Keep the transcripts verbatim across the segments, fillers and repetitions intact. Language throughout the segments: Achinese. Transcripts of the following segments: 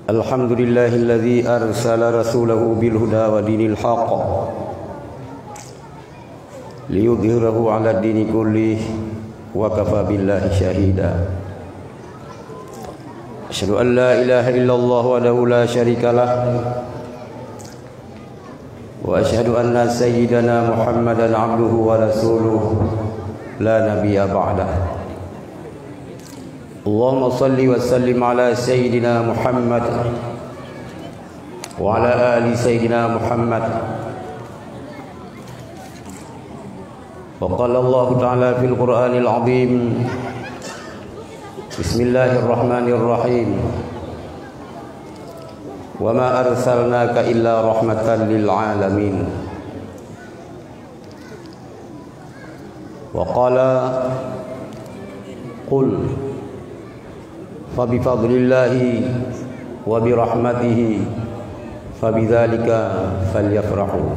Alhamdulillahilladzi arsala rasulahu bil huda wa dinil haq liyudhhirahu 'alad dini kullih wa kafa billahi syahida. Asyhadu an la ilaha illallah wahdahu la syarikalah, wa asyhadu anna sayyidana Muhammadan abduhu wa rasuluh la nabiyya ba'dah. Allahumma shalli wa sallim ala sayyidina Muhammad wa ala ali sayyidina Muhammad. Wa qala Allahu ta'ala fil Qur'anil azim. Bismillahirrahmanirrahim. Wa ma arsalnaka illa rahmatan lil alamin. Wa qala, qul fa bi fadlillahi wa bi rahmatihi fa bidzalika falyafrahu.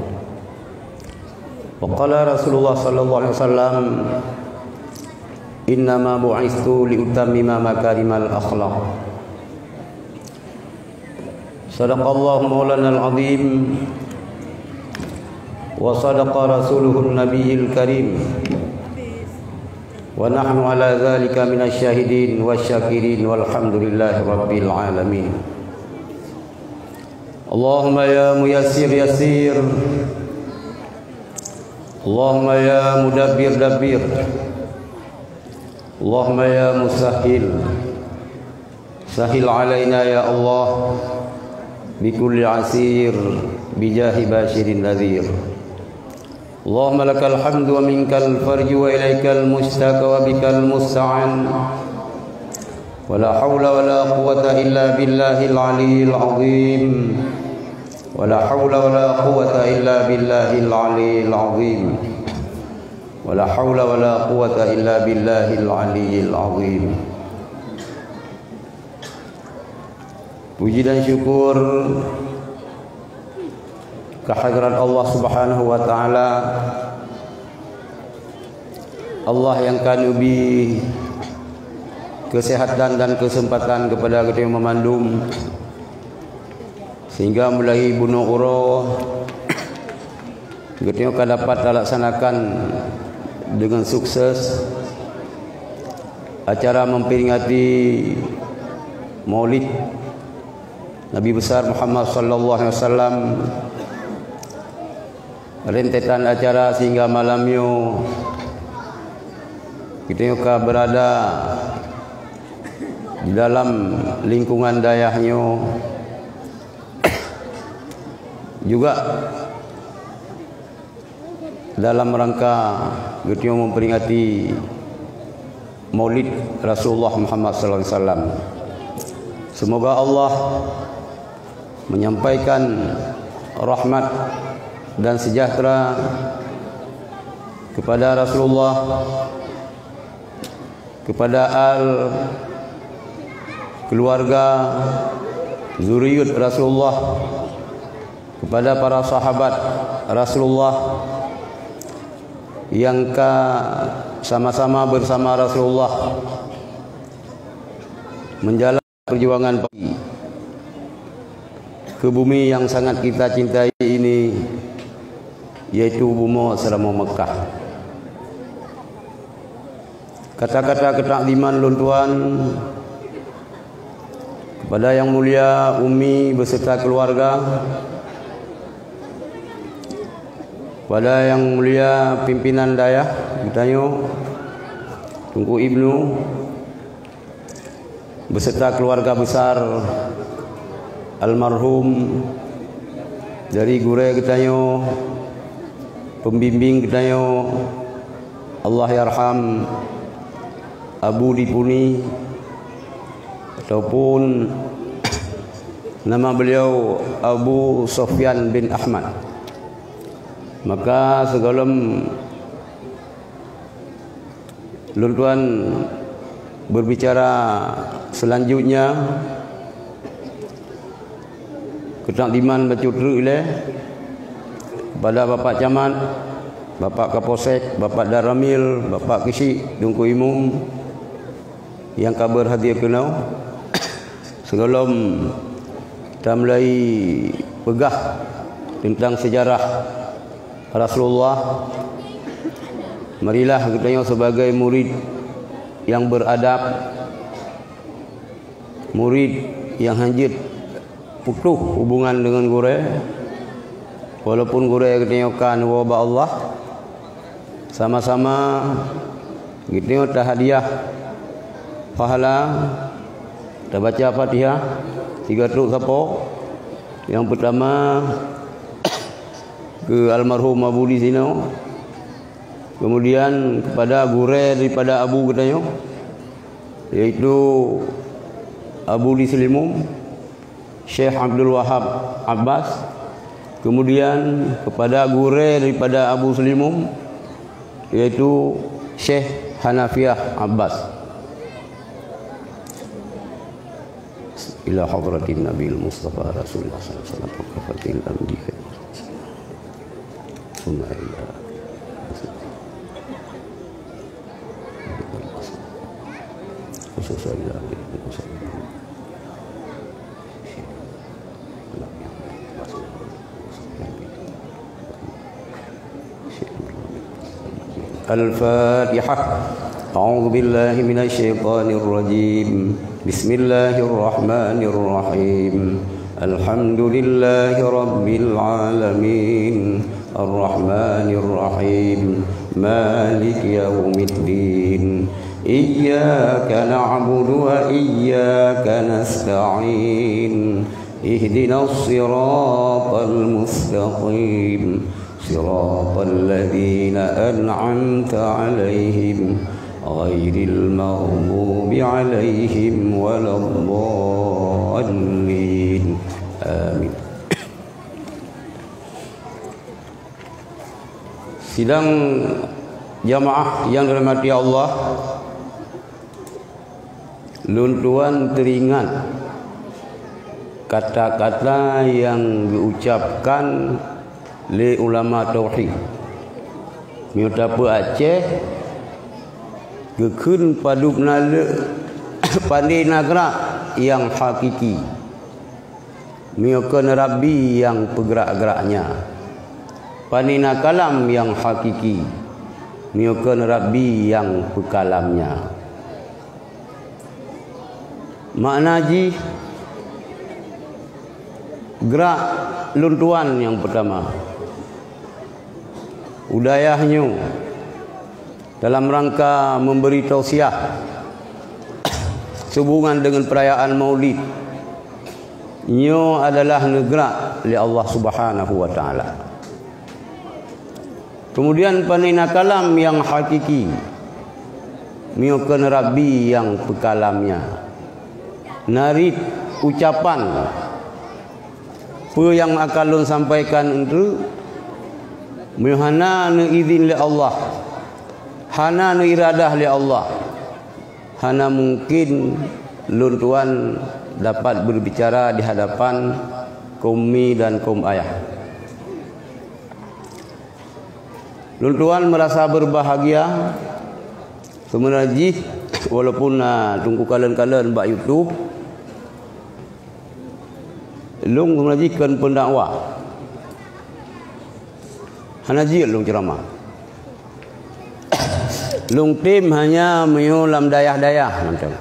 Wa qala Rasulullah sallallahu alaihi wasallam, innama bu'istu li utammima makarimal akhlaq. Sadaqallahu maulanal azim, wa sadaqa rasuluhun nabiyil karim, wa nahnu ala dzalika minasy syahidin wasyakirin, walhamdulillahi rabbil alamin. Allahumma ya muyassir yassir, Allahumma ya mudabbir dabbir, Allahumma ya musahhil sahhil alaina ya Allah, bi kulli asir, bi jahi basyirin nadhir. Allahumma lakal hamdu wa minkal farju wa ilaikal mustaka wa bikal musta'an. Wa la haula wa la quwwata illa billahil aliyyil azim. Wa la haula wa la quwwata illa billahil aliyyil azim. Wa la haula wa la quwwata illa billahil aliyyil azim. Puji dan syukur kehadirat Allah Subhanahu wa Ta'ala. Allah nyang ka neubi keuseuhatan dan keuseumpatan keupada geutanyoe meumandum, sehingga mulai bunoe uroe geutanyoe ka dapat talaksanakan deungon sukses acara memperingati Maulid Nabi Besar Muhammad sallallahu alaihi wasallam. Rentetan acara sehingga malam nyoe geutanyoe ka berada di dalam lingkungan dayah nyoe, juga dalam rangka geutanyoe memperingati Maulid Rasulullah Muhammad sallallahu alaihi wasallam. Semoga Allah menyampaikan rahmat dan sejahtera kepada Rasulullah, kepada al, keluarga, zuriat Rasulullah, kepada para sahabat Rasulullah yang ka sama-sama bersama Rasulullah menjalani perjuangan ke bumi yang sangat kita cintai ini, yaitu bumoe Seuramoe Meukah. Kata-kata keutakziman lôn tuan kepada Yang Mulia Umi beserta keluarga, kepada Yang Mulia Pimpinan Dayah geutanyoe, Teungku Ibnu, beserta keluarga besar almarhum, dari gurée geutanyoe, pembimbing geutanyoe, Allahyarham Abu Dipuni, ataupun nama beliau Abu Sofyan bin Ahmad. Maka sigohlom lôn tuan berbicara selanjutnya, keutakziman bacut treuk ilée kepada Bapak Camat, Bapak Kapolsek, Bapak Danramil, Bapak Keuchik, Teungku Imum nyang ka berhadir keunoe. Sigohlom Tamulai peugah teuntang seujarah Rasulullah, marilah geutanyoe sibagai murid nyang beuradab, murid nyang hanjeuet putôh hubongan deungon gurée, walaupun gurée geutanyoe ka neuwoe bak Allah, sama-sama geutanyoe tahadiah pahala, tabaca Fatihah, sigoe trok sapo. Nyang peutama keu almarhum Abu di sinoe, kemudian kepada gurée daripada Abu geutanyoe, yaitu Abu di Seulimum, Syekh Abdul Wahab Abbas, kemudian kepada gurée daripada Abu Seulimum, yaitu Syekh Hanafiah Abbas. Ila hadratin Nabil Mustafa Rasulullah sallallahu alaihi wasallam wa kafatil anbiya. Summa ila الفاتحة. أعوذ بالله من الشيطان الرجيم. بسم الله الرحمن الرحيم. الحمد لله رب العالمين. الرحمن الرحيم. مالك يوم الدين. إياك نعبد وإياك نستعين. اهدنا الصراط المستقيم. صراط الذين أنعمت عليهم. غير المغضوب عليهم ولا الضالين. آمين. Sidang jamaah yang dirahmati Allah, lôn tuan teuringat kata-kata nyang geuucapkan lé ulama tauhid. Meunyoe tapeu Aceh, geukheun padub na le-, pane na grak nyang hakiki. Meunyoe kon Rabbi nyang peugrak-graknya, pane na kalam nyang hakiki, meunyoe kon Rabbi nyang peukalamnya. Makna jih, grak lôn tuan nyang peutama. U dayah nyoe, dalam rangka memberi tausiah sehubungan dengan perayaan Maulid, nyoe adalah neugrak lé Allah Subhanahu wa Taala. Kemudian, pane na kalam nyang hakiki, meunyoe kon Rabbi nyang peukalamnya. Narit ucapan, peue nyang akan lôn sampaikan eunteuk, meunyoe hana neuizin lé Allah, hana neuiradah lé Allah, hana mungkin lôn tuan dapat berbicara di hadapan kaum mi dan kaum ayah. Lôn tuan merasa berbahagia. Sebenarnya jih, walaupun na Teungku kalon-kalon bak YouTube, lôn sebenarnya jih kon pendakwah. Hana jeuet lôn ceramah. Lôn tem hanya meunyoe lam dayah-dayah mantong.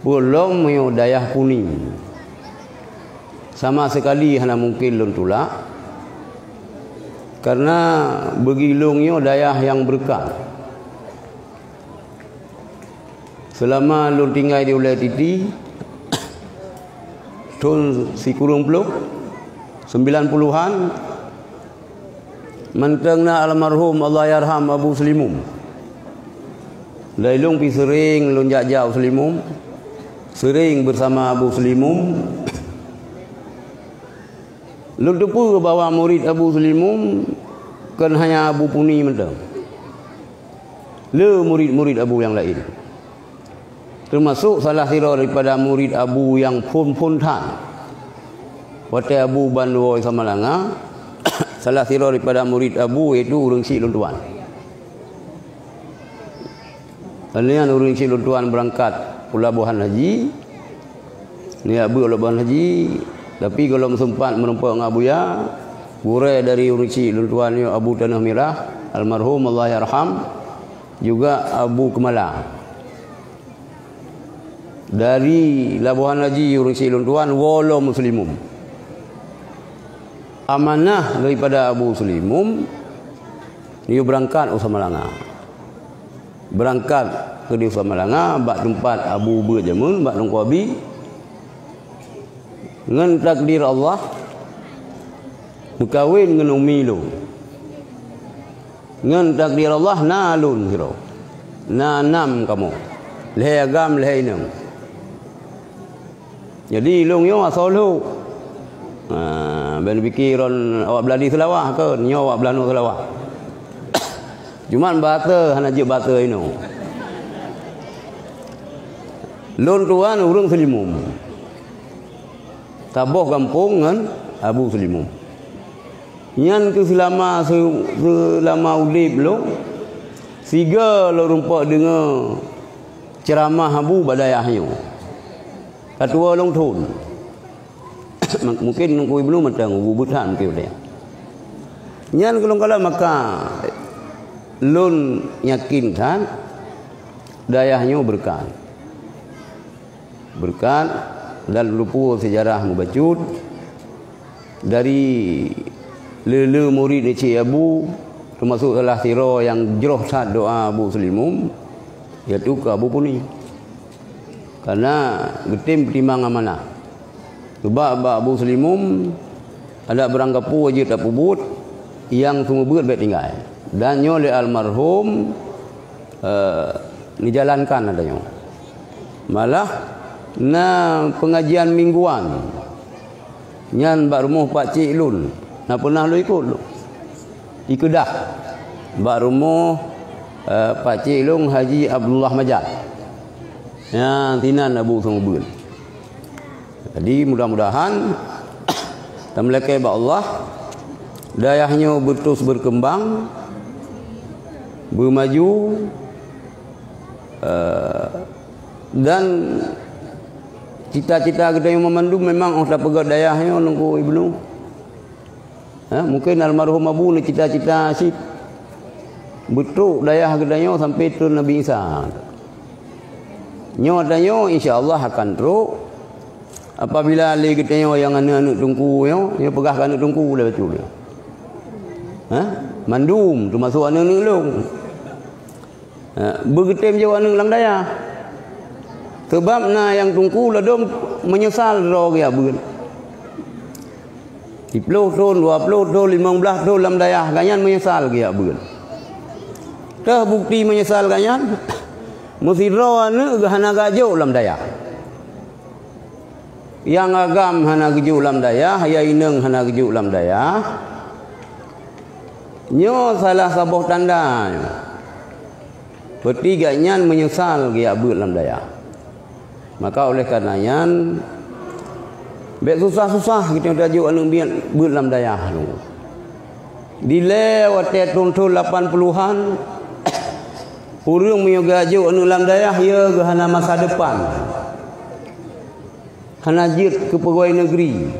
Peue lom meunyoe dayah Puni, sama sekali hana mungkin lôn tulak, karena bagi lôn nyoe dayah nyang beureukat. Seulama lôn tinggai di Ulée Titi, thon sikureueng ploh, sembilan puluhan, mantong na almarhum Allahyarham Abu Seulimum. Lé lôn pi seuring lôn jak-jak u Seulimum, seuring beusama Abu Seulimum. Lôn teupeue bahwa murit Abu Seulimum kon hanya Abu Puni mantong. Le murit-murit Abu nyang laén. Teumasok salah sidroe daripada murit Abu nyang phon-phon that. Watée Abu ban woe Samalanga, salah sidroe daripada murit Abu, yaitu ureuëng chik lôn tuan. Nyan ureuëng chik lôn tuan beurangkat u Labuhan Haji, Nyak beuet lôn ban haji, tapi gohlom seumpat meurumpok ngon Abuya, gurée dari ureuëng chik lôn tuan nyoe Abu Tanoh Mirah, almarhum, Allahyarham, juga Abu Keumala. Dari Labuhan Haji ureuëng chik lôn tuan woe lom Muslimun. Amanah daripada Abu Muslimun, nyoe beurangkat u Samalanga. Beurangkat keudeh u Samalanga bak teumpat Abu beuet jameun bak Teungku Abi. Ngon takdir Allah, meukawen ngon umi lôn. Ngon takdir Allah na lôn sidroe. Na nam kamoe. Lhée agam, lhée inong. Jadi ilôn nyoe asoe Lhok. Ha, ban piké ron awak Beuladi Seulawah kon, nyoe awak Beulanoe Seulawah. Cuman basa hana jeuet basa inoe. Lôn tuan ureuëng Seulimeum. Saboh gampông ngon Abu Seulimeum. Nyan keuh seulama, seulama udeb lôn, sigoe lôn rumpok deungoe ceuramah Abu bak dayah nyoe. Ka tuwoe lôn thon. Mungken Teungku Ibnu mantong beubuet that mungken watée nyan. Nyan keuh lôn kalon maka lôn yakin that dayah nyoe beureukat. Beureukat dan lôn pue seujarah meubacut dari le-le murit Cik Abu, teumasok salah sidroe nyang jroh that doá Abu Seulimeum, yaitu keu Abu Puni. Karena geutem peutimang amanah. Sabab bak Abu Seulimeum, adak beurangkapeue jeuet tapeubuet, nyang seumeubeuet bék tinggai. Dan nyoe lé almarhum, eh, neujalankan ata nyoe. Malah na peungajian mingguan. Nyan bak rumoh pakcik lôn, na peunah lôn ikot lôn. Ikeudah bak rumoh, eh, pakcik lôn Haji Abdullah Majak. Nyan sinan Abu seumeubeuet. Jadi mudah-mudahan tameulakée bak Allah, dayah nyoe beutus beukeumbang, beumaju, eh, dan cita-cita geutanyoe mandum memang óh tapeugét dayah nyoe Teungku Ibnu. Ha, mungken almarhum Abu neucita-cita cit beutrok dayah geutanyoe sampai thon Nabi Isa. Nyoe tanyoe insya Allah akan trok apabila lé geutanyoe nyang aneuëk-aneuëk teungku nyoe, nyoe peugah keu aneuëk teungku lé bacut nyoe. Ha? Mandum teumasok aneuëk-aneuëk lôn. Ha, beugeutem jok aneuëk lam dayah. Sabab na nyang teungku ladôm meunyeusal droe geujak beuet. Siploh thon, dua ploh thon, limong blaih thon lam dayah, gobnyan meunyeusal geujak beuet. Teuh bukeuti meunyeusal gobnyan, meusidroe aneuëk geuhana geujok lam dayah. Nyang agam hana geujok lam dayah, nyang inong hana geujok lam dayah. Nyoe salah saboh tanda nyoe. Peuti gobnyan meunyeusal geujak beuet lam dayah. Maka oleh karena nyan, bék susah-susah geutanyoe tajok aneuëk miet beuet lam dayah nyoe. Dilée watée thon-thon lapan puluhan, ureuëng meunyoe geujok aneuëk lam dayah, ya geuhana masa depan. Hana jeuet keu pegawai negeri,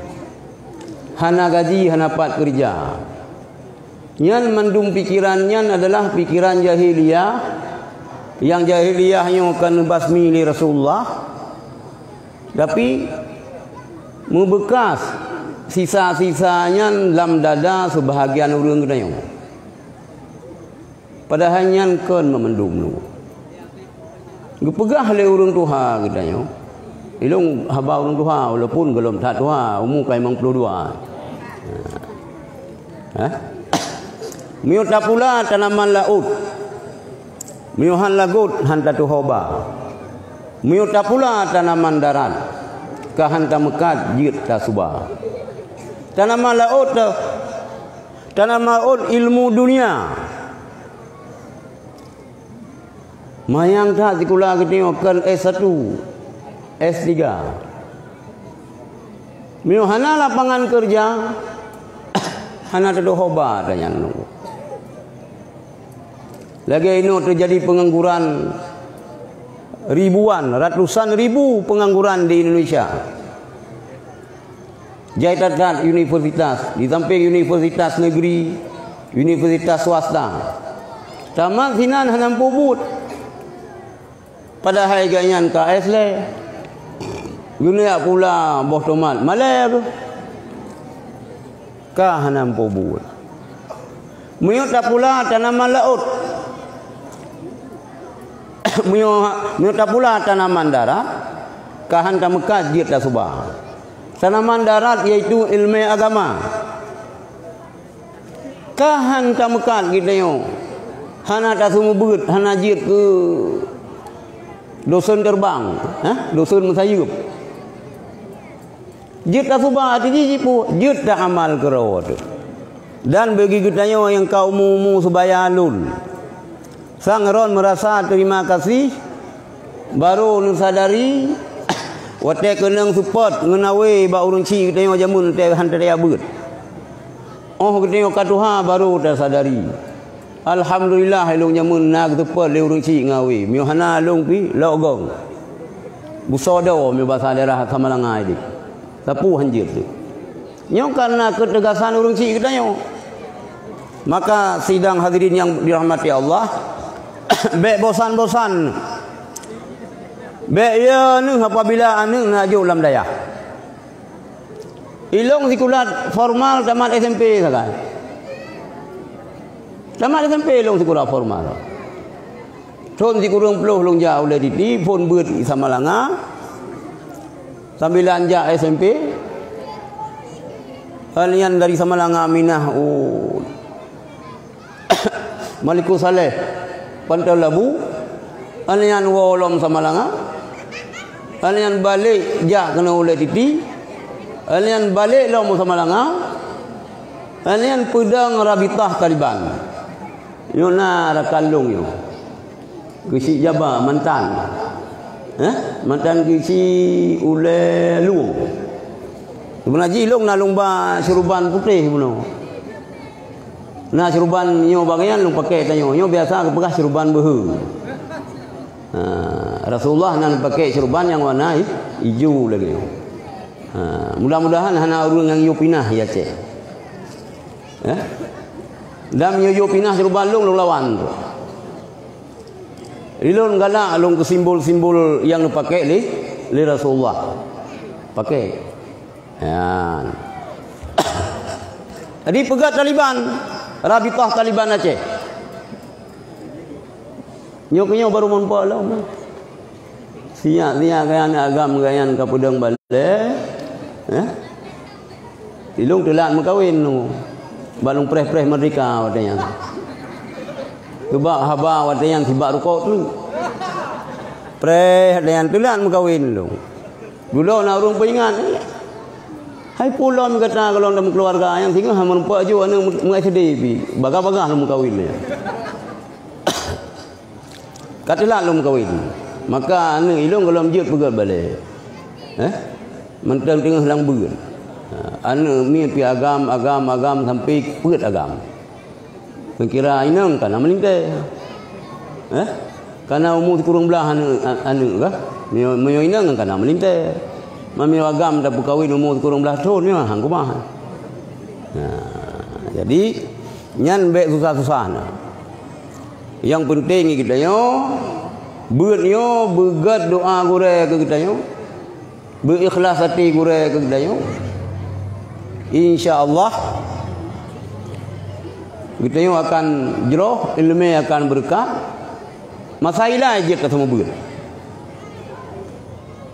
hana gaji, hana pat keureuja. Nyan mandum pikeran nyan adalah pikeran jahiliyah, nyang jahiliyah nyoe ka neubasmi lé Rasulullah, tapi meubeukas sisa-sisa nyan lam dada seubahagian ureuëng geutanyoe. Padahai nyan kon meumandum nyoe. Geupeugah lé ureuëng tuha geutanyoe. Ilôn haba ureuëng tuha, walaupun gohlom that tuha, umu ka limong ploh dua. Hah? Meunyoe tapula tanaman laôt, meunyoe han lagot han tatuho ba. Meunyoe tapula tanaman darat, ka han tameukat jeuet tasuba. Tanaman laôt, tanaman laôt ilmu dunia. Manyang that sikula geutanyoe kon S satu, S tiga. Meunyoe hana lapangan keureuja, hana teudoh hoba tanyan. Lagée inoe teujadi peungangguran ribuan, ratusan ribu peungangguran di Indonesia. Jai that-that universitas, di samping universitas negeri, universitas swasta. Tamat sinan hana muphom buet. Padahai gobnyan ka S lé. Geuneuk pula boh tomat, malée kheueh. Ka hana muphom buet. Meunyoe tapula tanaman laôt, meunyoe, meunyoe tapula tanaman darat, ka han tameukat jeuet tasuba. Tanaman darat yaitu ileumé agama. Ka han tameukat geutanyoe, hana taseumeubeuet, hana jeuet keu dosen teureubang, hah? Dosen meusayeueb. Jeuet tasuba, ateueh jih jipeue, jeuet taamal keudroe teuh. Dan bagi geutanyoe nyang ka umu-umu seubaya lôn, sang ron meurasa terima kasih, barô neusadari, watée keunong seupôt ngon awé bak ureuëng chik geutanyoe jameun watée han tajak beuet. Óh geutanyoe ka tuha, barô tasadari. Alhamdulillah, ilôn jameun na geuteupôt lé ureuëng chik ngon awé. Meunyoe hana lôn pih, lok gong. Busoe doe meunyoe basa daerah Samalanga idéh. Sapeue han jeuet teuh. Nyoe kareuna keutegasan ureuëng chik geutanyoe. Maka sidang hadirin nyang dirahmati Allah, bék bosan-bosan. Bék ya neuh apabila aneuëk na jok lam dayah. Ilôn sikula formal tamat S M P sagai. Tamat S M P ilôn sikula formal. Thon sikureueng ploh lôn jak ulée titi, phon beuet di Samalanga. Sambilan jak S M P. Hal nyan dari Samalanga minah u Malikussaleh, Panton Labu, hal nyan woe lom Samalanga, hal nyan balek jak keunoe ulée titi, hal nyan balek lom Samalanga, hal nyan peudong Rabitah Taliban. Nyoe na rakan lôn nyoe. Keuchik Jaba mantan. Hah? Mantan keuchik ulée lueng. Seubeuna jih lôn na lôn ba syeuruban putéh bunoe. Na syeuruban nyoe bagian lôn paké tanyoe. Nyoe biasa geupeugah syeuruban beuhe. Ha, Rasulullah na lôn paké syeuruban nyang warna i-, ijo lagée nyoe. Ha, mudah-mudahan hana ureuëng nyang yue pinah ya ceh. Eh? Dan meunyoe yue pinah syeuruban lôn, lôn lawan. Ilôn galak lôn keu simbol-simbol nyang neupaké lé, lé Rasulullah. Paké. Nyan. Jadi peugah Taliban, Rabitah Taliban Aceh. Nyoe keu nyoe barô meurumpok lom. Siyak-siyak keu aneuëk agam gobnyan ka peudong balée. Eh? Ilôn teulat meukawen lôn. Bak lôn preh-preh merdeka watée nyan. Teubak haba watée nyan sibak rukok teuk. Preh watée nyan teulat meukawen lôn. Dudoe na ureuëng peuingat. Hai peue lom gata gohlom lam keuluwarga nyang singoh hana meurumpok ju aneuëk meu-, meu-S D pih. Bagah-bagah lôn meukawen nyan. Ka teulat lôn meukawen. Maka aneuëk ilôn gohlom jeuet peugét balée. Eh? Mantong teungoh lam beuet. Ha, aneuëk miet pih agam, agam, agam sampai peuet agam. Meukira inong kana meulintée. Eh? Kana umu sikureueng blaih aneuëk, aneuëk kah? Meunyoe, meunyoe inong kana meulintée. Meunyoe agam tapeukawen umu sikureueng blaih thon nyoe han keumah. Nah, jadi nyan bék susah-susah na. Nyang peunteng geutanyoe, beuet nyoe beugét doa gurée keu geutanyoe, beuikhlas até gurée keu geutanyoe. Insya Allah, geutanyoe akan jroh, iéleumé akan beureukat, masa ilai jeuet ka seumeubeuet.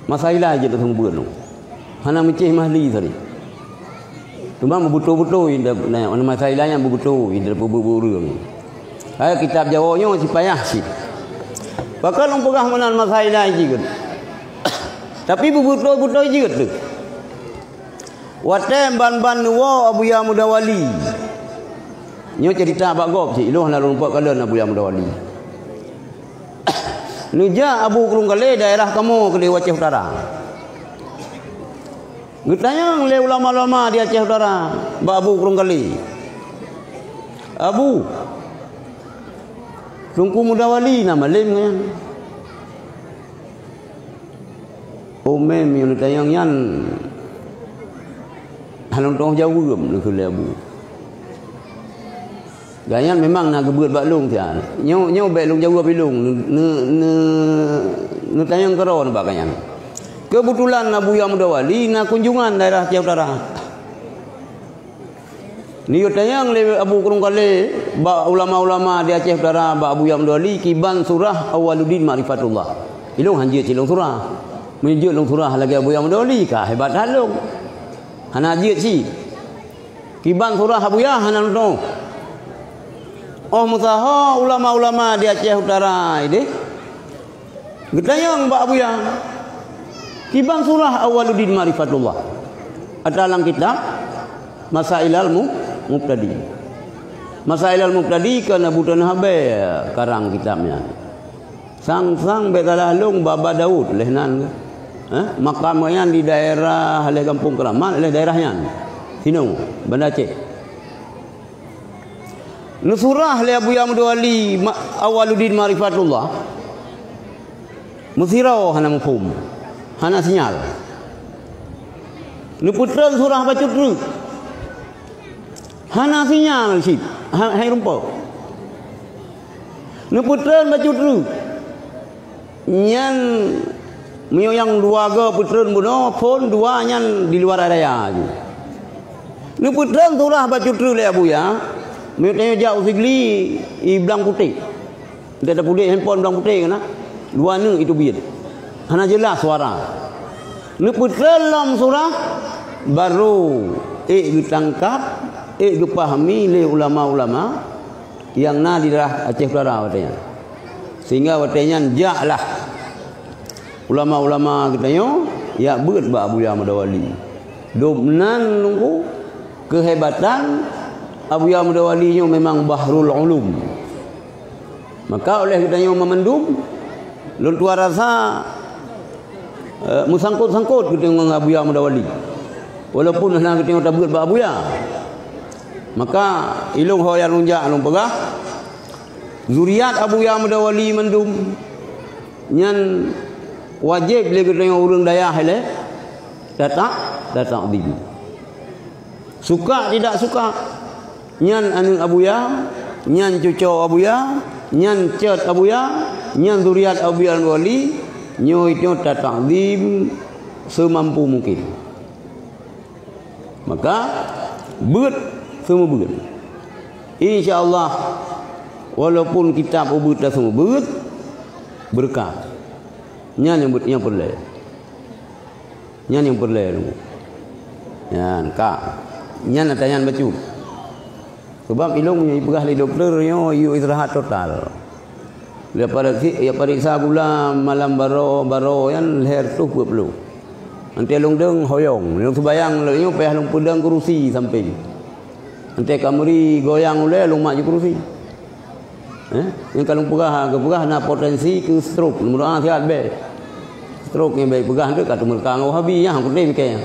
Masa ilai jeuet ka seumeubeuet nyoe. Hana meucéh mahli tadi. Teuma beubeutôi-beutôi, na, na masa ilai nyan beubeutôi, na peubuet-buet ureuëng. Hai kitab Jawoe nyoe sipayah cit. Pakon lôn peugah meunan masa ilai jeuet. Tapi beubeutôi-beutôi jeuet teuh. Watée ban-ban neuwoe Abuya Muda Wali. Nyoe ceurita bak gob cit, ilôn hana lôn peukalon Abuya Muda Wali. Neujak Abu Krueng Galé daerah kamoe keudeh Aceh Utara. Geutanyong lé ulama-ulama di Aceh Utara bak Abu Krueng Galé, "Abu, Teungku Muda Wali na malém nyan?" "Oh mém, nyang neutanyong nyan Hana lôn tu'oh jaweueb," neukheun lé Abu. Gobnyan memang na geubeuet bak lôn siat. Nyoe, nyoe bék lôn jaweueb ilôn, ne-, ne-, ne-, neutanyong keudroe nibak gobnyan. Keubeutulan Abuya Mudawali na kunjungan daerah Aceh Utara. Neuyue tanyong lé Abu Krueng Kalé bak ulama-ulama di Aceh Utara, bak Abuya Mudawali, kiban surah Awwaluddin Ma'rifatullah. Ilôn han jeuet cit lôn surah. Meunyoe jeuet lôn surah lagée Abuya Mudawali, ka hebat that lôn. Hana jeuet cit. Kiban surah Abuya hana lôn tu'oh. Óh meusaho ulama-ulama di Aceh Utara ideh, geutanyong bak Abuya, "Kiban surah Awwaluddin Ma'rifatullah?" Ata lam kitab Masailal Mu-, Mubtadi. Masailal Mubtadi kon Abu Teunoh Abée karang kitab nyan. Sang-sang bék salah lôn, Baba Daud lheueh nan. Eh, makam nyan di daerah lheueh Gampông Keuramat, lheueh daerah nyan. Sinoe, Banda Aceh. Neusurah lé Abuya Mudawali Ma-, Awwaluddin Ma'rifatullah. Meusidroe hana muphom. Hana sinyal. Neupeutreun surah bacut treuk. Hana sinyal cit. Ha-, hai rumpok. Neupeutreun bacut treuk. Nyan meunyoe nyang dua goe peutreun bunoe, phon dua nyan di luwa raya ju. Neupeutreun surah bacut treuk lé Abuya, meunyoe tanyoe jak u Sigli, i blang putéh. Nteuk tapeuduek handphone blang putéh keunan, dua neuk itu biet. Hana jeulaih suara. Neupeutreun lom surah, barô ék geutangkab, ék geupahami lé ulama-ulama nyang na di daerah Aceh Utara watée nyan. Sehingga watée nyan jaklah ulama-ulama geutanyoe jak beuet bak Abuya Mudawali. Dum nan nunggu keuhebatan Abuya Mudawali nyoe memang bahrul ulum. Maka oleh geutanyoe meumandum, lôn tuan rasa, eh, meusangkot-sangkot geutanyoe ngon Abuya Mudawali. Walaupun hana geutanyoe tabeuet bak Abuya. Maka ilôn ho nyang lôn jak lôn peugah, zuriat Abuya Mudawali mandum nyan wajéb lé geutanyoe ureuëng dayah ilée tata-, tatakzim. Suka tidak suka, nyan aneuëk Abuya, nyan cucoe Abuya, nyan cot Abuya, nyan zuriat Abuya Mudawali, nyoe itu tatakzim seumampu mungkin. Maka beuet seumeubeuet. Insya Allah, walaupun kitab ubeuet taseumeubeuet, beureukat. Nyan nyang beut-, nyang peureulée. Nyan nyang peureulée lom. Nyan ka. Nyan ata nyan bacut. Sebab ilôn nyang ipeugah lé dokto nyoe yue istirahat total. Lé parek-, ya pariksa gula malam baroe, baroe nyan lhée reutôh peuet ploh. Nanti lôn dong hoyong, lôn seubayang lé nyoe payah lôn peudong kurusi sampéng. Nanti ka meuri goyang ulée lôn mat ju kurusi. Eh, nyang ka lôn peugah, geupeugah na potensi keu stroke. Lôn meudoa sihat bék. Stroke nyang bék peugah tu ka teumeureuka ngon Wahabi, nyang kudeh mikée.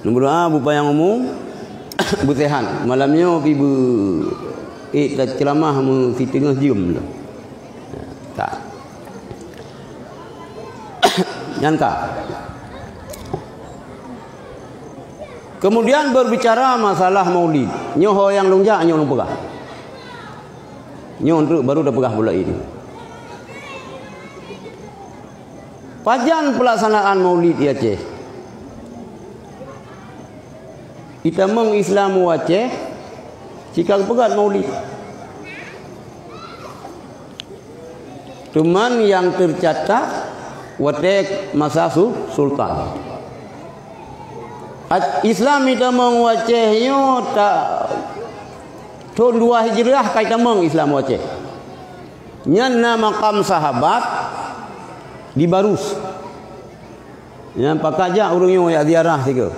Lôn meudoa beupanyang umu, beuseuhat. Malam nyoe pi beu, eh, taceuramah meu siteungoh jeuem tu. Ka. Nyan ka. Kemudian berbicara masalah maulid. Nyoe ho nyang lôn jak, nyoe lôn peugah. Nyoe untuk baru dah peugah pula ini. Pajan pelaksanaan maulid di Aceh? Itamong Islam u Aceh, sika geupeugah maulid. Teuma nyang teucatat watée masa su-, sultan. At-, Islam itamong u Aceh nyoe ta-, thon dua Hijriah ka itamong Islam u Aceh. Nyan na makam sahabat di Barus. Nyan pakat jak ureuëng nyoe jak ziarah sigoe.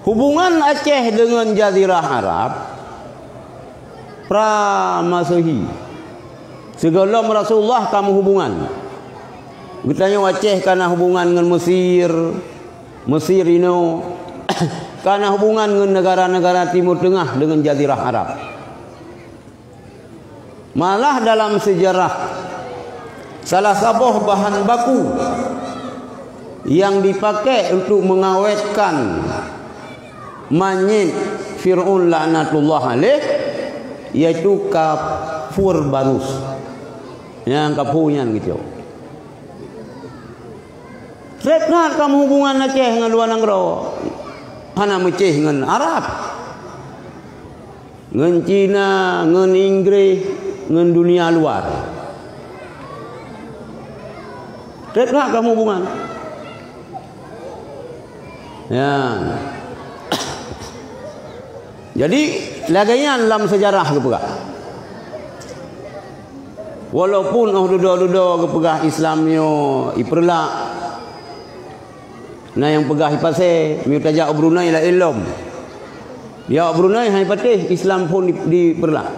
Hubungan Aceh deungon Jazirah Arab pra Masehi. Sigohlom Rasulullah ka meuhubungan. Geutanyoe Aceh ka na hubungan ngon Mesir, Mesir inoe ka na hubungan ngon negara-negara Timur Teungah deungon Jazirah Arab. Malah dalam sejarah, salah saboh bahan baku Nyang dipakai untuk mengawetkan manyét Fir'aun laknatullah alaih, yaitu kafur barus. Nyang kafur nyan gitu. Trép that kamoe hubungan Aceh ngon luwa nanggroe. Hana meucéh ngon Arab. Ngon Cina, ngon Inggréh, ngon dunia luar. Trép that kamoe hubungan. Ya. Jadi, lagée nyan lam seujarah geupeugah. Walaupun óh dudoe-dudoe geupeugah Islam nyoe ipeurlak, na nyang peugah ipasé, meunyoe tajak u Brunei laén lom. Di awak Brunei hai patéh Islam phon di, dipeurlak.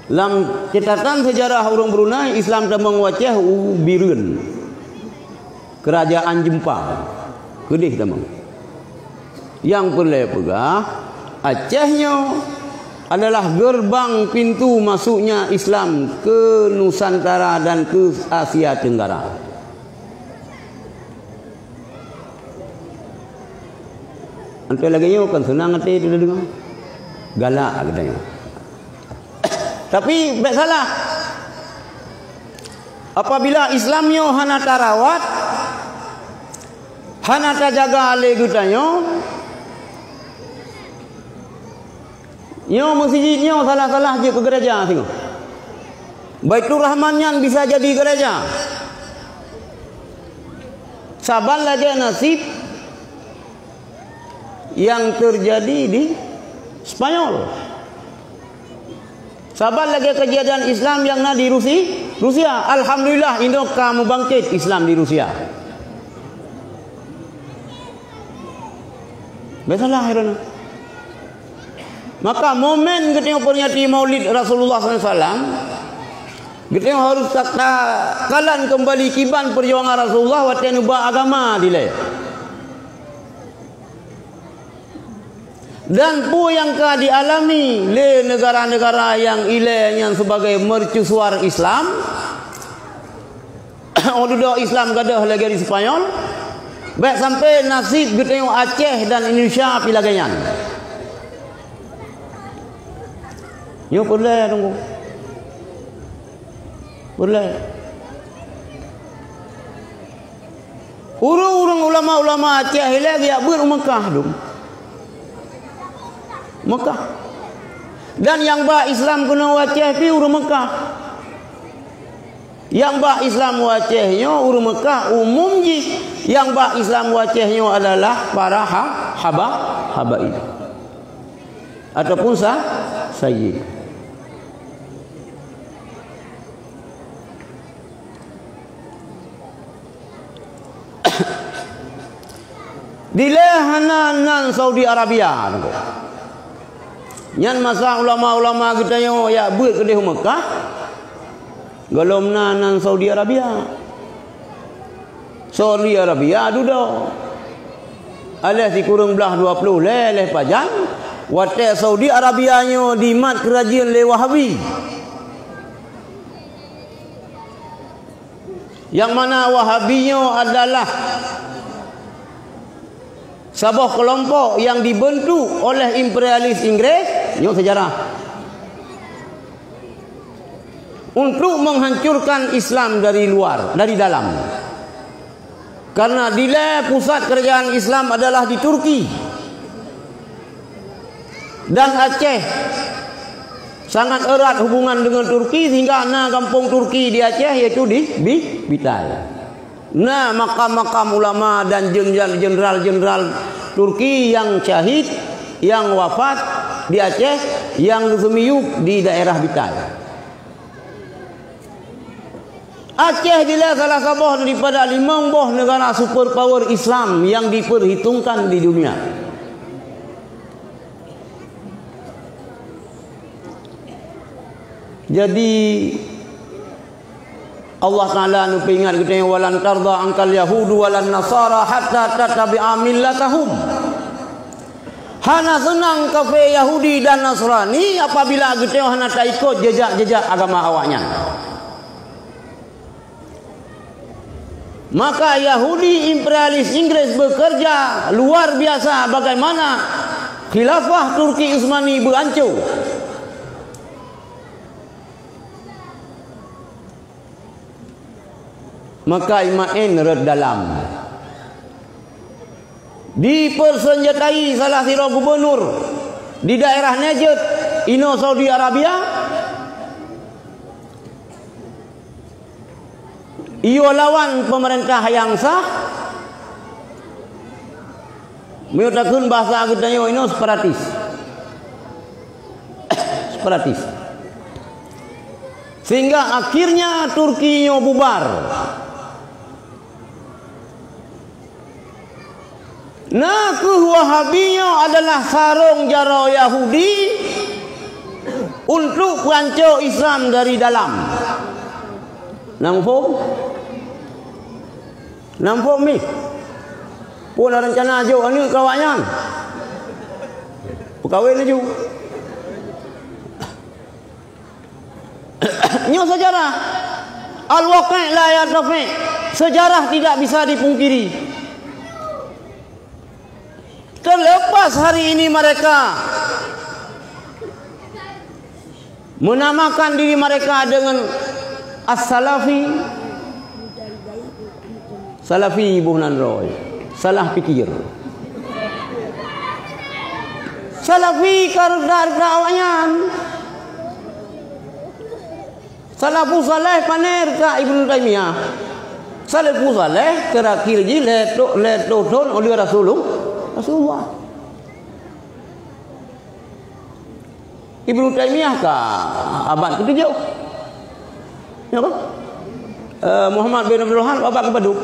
Lam catatan seujarah ureuëng Brunei, Islam tamong u Aceh u Bireuen. Kerajaan Jempa keudeh tamong. Nyang peureulée peugah, Aceh nyoe adalah gerbang pintu masuknya Islam ke Nusantara dan ke Asia Tenggara. Antai lagée nyoe kan seunang até teudeungoe. Galak geutanyoe. Tapi bék salah. Apabila Islam nyoe hana tarawat, hana tajaga lé geutanyoe, nyoe meuseujid nyoe salah-salah jeuet keu gereja singoh. Baiturrahman nyan bisa jadi gereja. Saban lagée nasib yang terjadi di Spanyol. Saban lagée kejadian Islam nyang na di Rusi-, Rusia. Alhamdulillah, inoe ka meubangkét Islam di Rusia. Bék salah, ya. Maka momen geutanyoe peringati Maulid Rasulullah sallallahu alaihi wasallam, geutanyoe harus ta-, takalon kembali kiban perjuangan Rasulullah watée neuba agama dilée. Dan peue nyang ka dialami lé negara-negara nyang ilée nyan sebagai mercusuar Islam, óh dudoe Islam gadôh lagée di Spanyol, bék sampai nasib geutanyoe Aceh dan Indonesia pi lagée nyan. Nyoe peureulée tunggu. Peureulée. Ureuëng-ureuëng ulama-ulama Aceh ilée geujak beuet u Meukah dum. Meukah. Dan nyang ba Islam keunoe u Aceh pi ureuëng Meukah. Nyang ba Islam u Aceh nyoe ureuëng Meukah umum jih. Nyang ba Islam u Aceh nyoe adalah para ha-, haba-, habaib. Ataupun sa-, sayyid. Dilée hana nan Saudi Arabia, nyan masa ulama-ulama geutanyoe jak beuet keudeh u Meukah, gohlom na nan Saudi Arabia. Saudi Arabia dudoe. Aléh sikureueng blaih dua ploh lhée lhée pajan, watée Saudi Arabia nyoe dimat keurajeuen lé Wahabi. Nyang mana Wahabi nyoe adalah saboh keulompok nyang dibeuntuk oleh imperialis Inggréh, nyoe seujarah, untuk menghancurkan Islam dari luar, dari dalam. Karena dilée pusat kerajaan Islam adalah di Turki. Dan Aceh sangat erat hubungan dengan Turki sehingga na gampông Turki di Aceh, yaitu di Bi-, Bitai. Na makam-makam ulama dan jenderal-jenderal Turki yang syahid, yang wafat di Aceh, yang geuseumiyueb di daerah Bitai. Aceh dilée salah saboh daripada limong boh negara superpower Islam yang diperhitungkan di dunia. Jadi, Allah Taala neupeuingat geutanyoe, "Walan tarda angkal yahudu walan nasara hatta tattabi'a millatahum." Hana seunang kafé Yahudi dan Nasrani apabila geutanyoe hana taikot jejak-jejak agama awaknyan. Maka Yahudi imperialis Inggris bekerja luar biasa bagaimana khilafah Turki Utsmani beuancô. Maka Ismail rot dalam. Dipersenjatai salah sidroe gubunur di daerah Najd, inoe Saudi Arabia, iyue lawan pemerintah nyang sah, meunyoe takheun bahasa geutanyoe inoe separatis. Separatis. Sehingga akhirnya Turki nyoe bubar. Na kheueh Wahabi nyoe adalah sarong jaroe Yahudi untuk peuancô Islam dari dalam. Na muphom? Na muphom mi? Peue na reuncana jok aneuk keu awaknyan? Peukawen laju. Nyoe sejarah. Al-waqi' la yartafi'. Sejarah tidak bisa dipungkiri. Terlepas hari ini mereka menamakan diri mereka dengan As-Salafi, Salafi boh nan roh, salah pikir. Salafi ka reuda-reuda awaknyan. Salafus Saleh pané reuda Ibnu Taimiyah. Salafus Saleh terakhir jih lhèe to-, lhèe reutôh thôn oleh Rasulullah. Rasulullah. Ibnu Taimiyah ka abad ketujoh. Ya kan? Eh, Muhammad bin Abdul Wahhab abad kepadum?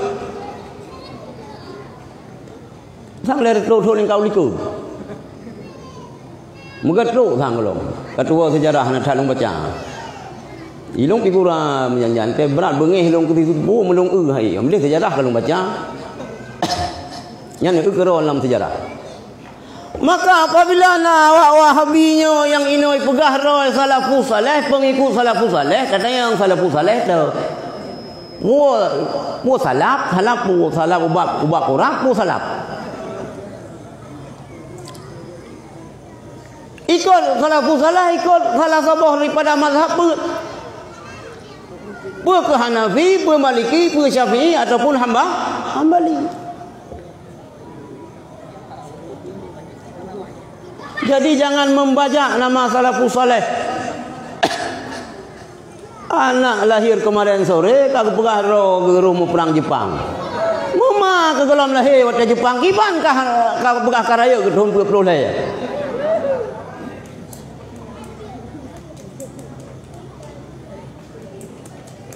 Sang lhèe reutôh thôn nyang ka u likôt. Meugeutôk sang gohlom. Ka tuwoe seujarah na that lôn baca. Ilôn pih gura meujan-jan, teuh brat beungéh lôn keu siteupeu meulôn eu hai. Meudeh seujarah ka lôn baca. Nyan eu keudroe lam seujarah. Maka apabila na awak Wahabi nyoe nyang inoe peugah droe salafus saleh, peungikut salafus saleh, katanya nyang salafus saleh tu. Peue, peue salaf, salaf peue salaf ubat, ubat kurab, peue salaf. Ikot salafus saleh, ikot salah saboh daripada mazhab peue. Peue keu Hanafi, peue Maliki, peue Syafi'i ataupun Hamba-, Hambali. Jadi jangan membajak nama salafus saleh. Anak lahir kemarin sore ka geupeugah droe geuruh muprang Jepang. Muma keu gohlom lahé watèe Jepang kiban kah ka geupeugah ka rayeuk keu thôn peuet ploh lhèe.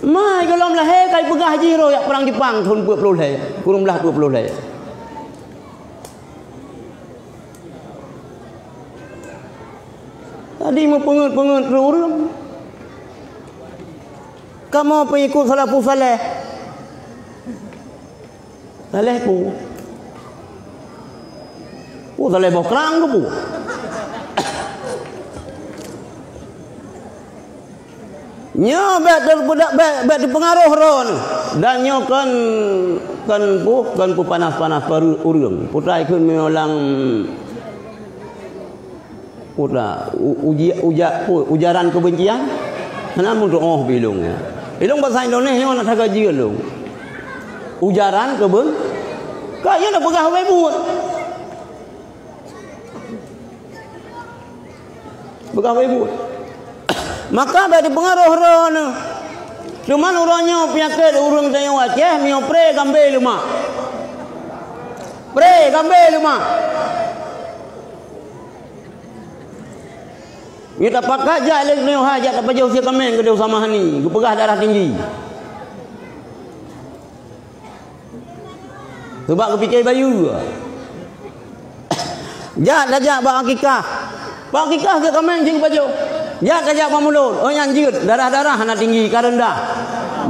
Ma gohlom lahé ka geupeugah jih roh jak prang Jepang thôn peuet ploh lhèe, kureueng blah peuet ploh lhèe. Jadi meupeungeut-peungeut keu ureueng. Kamoe peuikot salafus saleh. Saleh peue? Peue saleh boh krang keu peue? Nyoe bèk teupeugah, bèk, bèk teupeungaroh droeneuh. Dan nyoe kon, kon peue, kon peupanas-panas ureueng. Putai kheun meunyoe lam Udah, u-, uji-, uja-, u-, ujaran kebencian? Hana meutu'oh bak ilôn. Ilôn bahasa Indonesia nyoe na sagai jeuet lôn. Ujaran keben-, ka ié na peugah wai buet. Peugah wai buet. Maka bèk dipeungaroh droeneuh. Cuman uroe nyoe peunyakét ureueng tanyoe Aceh, meunyoe pré gambé leumak. Pré gambé leumak. Nyoe tapakat jak lé nyoe hai jak tapajoh sie kaméng keudéh Usama Hani, geupeugah darah tinggi. Sabab geupike bayeue. Jak tajak bak akikah. Bak akikah sie kaméng jih geupajoh. Jak tajak bak mulod, oh nyan jeuet, darah-darah hana tinggi, ka reundah.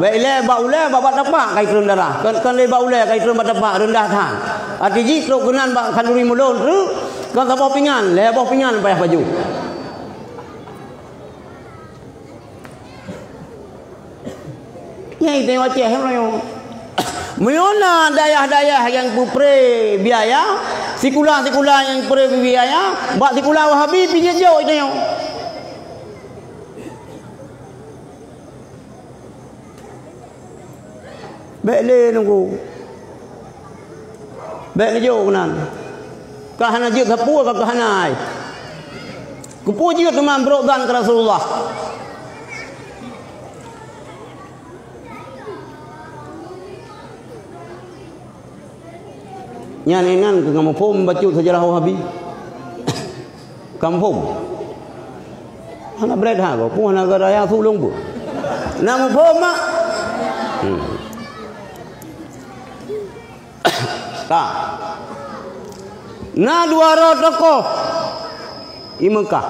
Bèk ilèe bak ulèe, bak, bak tapak ka itreun darah. Kon, kon lé bak ulèe ka itreun bak tapak, reundah that. Até jih trok keunan bak khanduri mulod treuk, Kon saboh pingan, lhèe boh pingan payah pajoh. Nyan itanyoe Aceh nyoe. Meunyoe na dayah-dayah nyang peupre biaya, sikula-sikula nyang peupre biaya, bak sikula Wahabi pih jeuet jok tanyoe. Bék lé nunggu. Bék neujok keunan. Ka hana jeuet sapeue, ka, ka hana ai. Keupeue jeuet teuma brok gan keu Rasulullah? Nyan inan keu kamoe phom bacut seujarah Wahabi. Kamoe phom. Hana bret ha ko, pun hana gaya sulong pun. Na muphom mak? Hmm. Ka. Na dua droe tokoh di Mekah.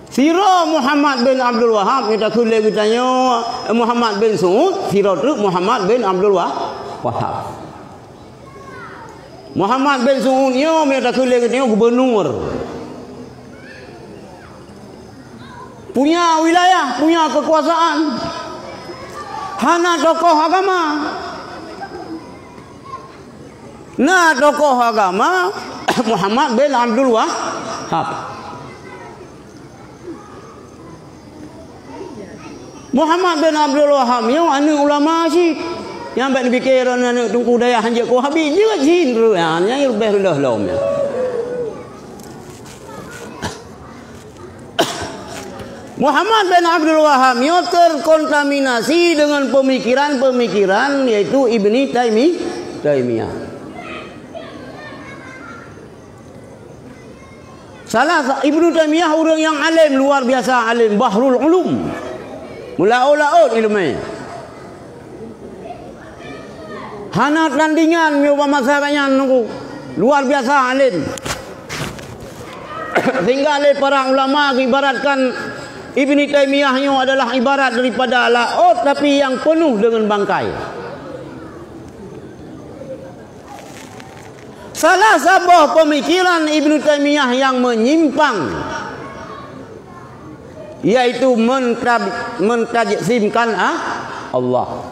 Sidroe Muhammad bin Abdul Wahab, nyang takheun lé geutanyoe, eh, Muhammad bin Saud, sidroe treuk Muhammad bin Abdul Wah-, Wahab. Muhammad bin Saud nyoe, nyang takheun lé geutanyoe, gubernur. Punya wilayah, punya kekuasaan. Hana tokoh agama. Na tokoh agama, Muhammad bin Abdul Wahab. Muhammad bin Abdul Wahab nyoe aneuk ulama cit. Nyang bék neupike droeneuh aneuk teungku dayah hanjeuet keu Wahabi, jeuet jih nyan, nyan leubeh reuloh lom nyan. Muhammad bin Abdul Wahab nyoe terkontaminasi dengan pemikiran-pemikiran yaitu Ibni Taimi-, Taimiyah. Salah sa-, Ibnu Taimiyah ureuëng nyang além, luar biasa além, bahrul ulum. Meulaôt-laôt iéleumé. Hana tandingan meunyoe bak masa geuh nyan nunggu. Luar biasa além. Sehingga lé para ulama geuibaratkan Ibni Taimiyah nyoe adalah ibarat daripada laôt tapi nyang peunoh deungon bangkai. Salah saboh peumikiran Ibnu Taimiyah nyang meunyimpang, yaitu mentab-, mentajsimkan a-, Allah.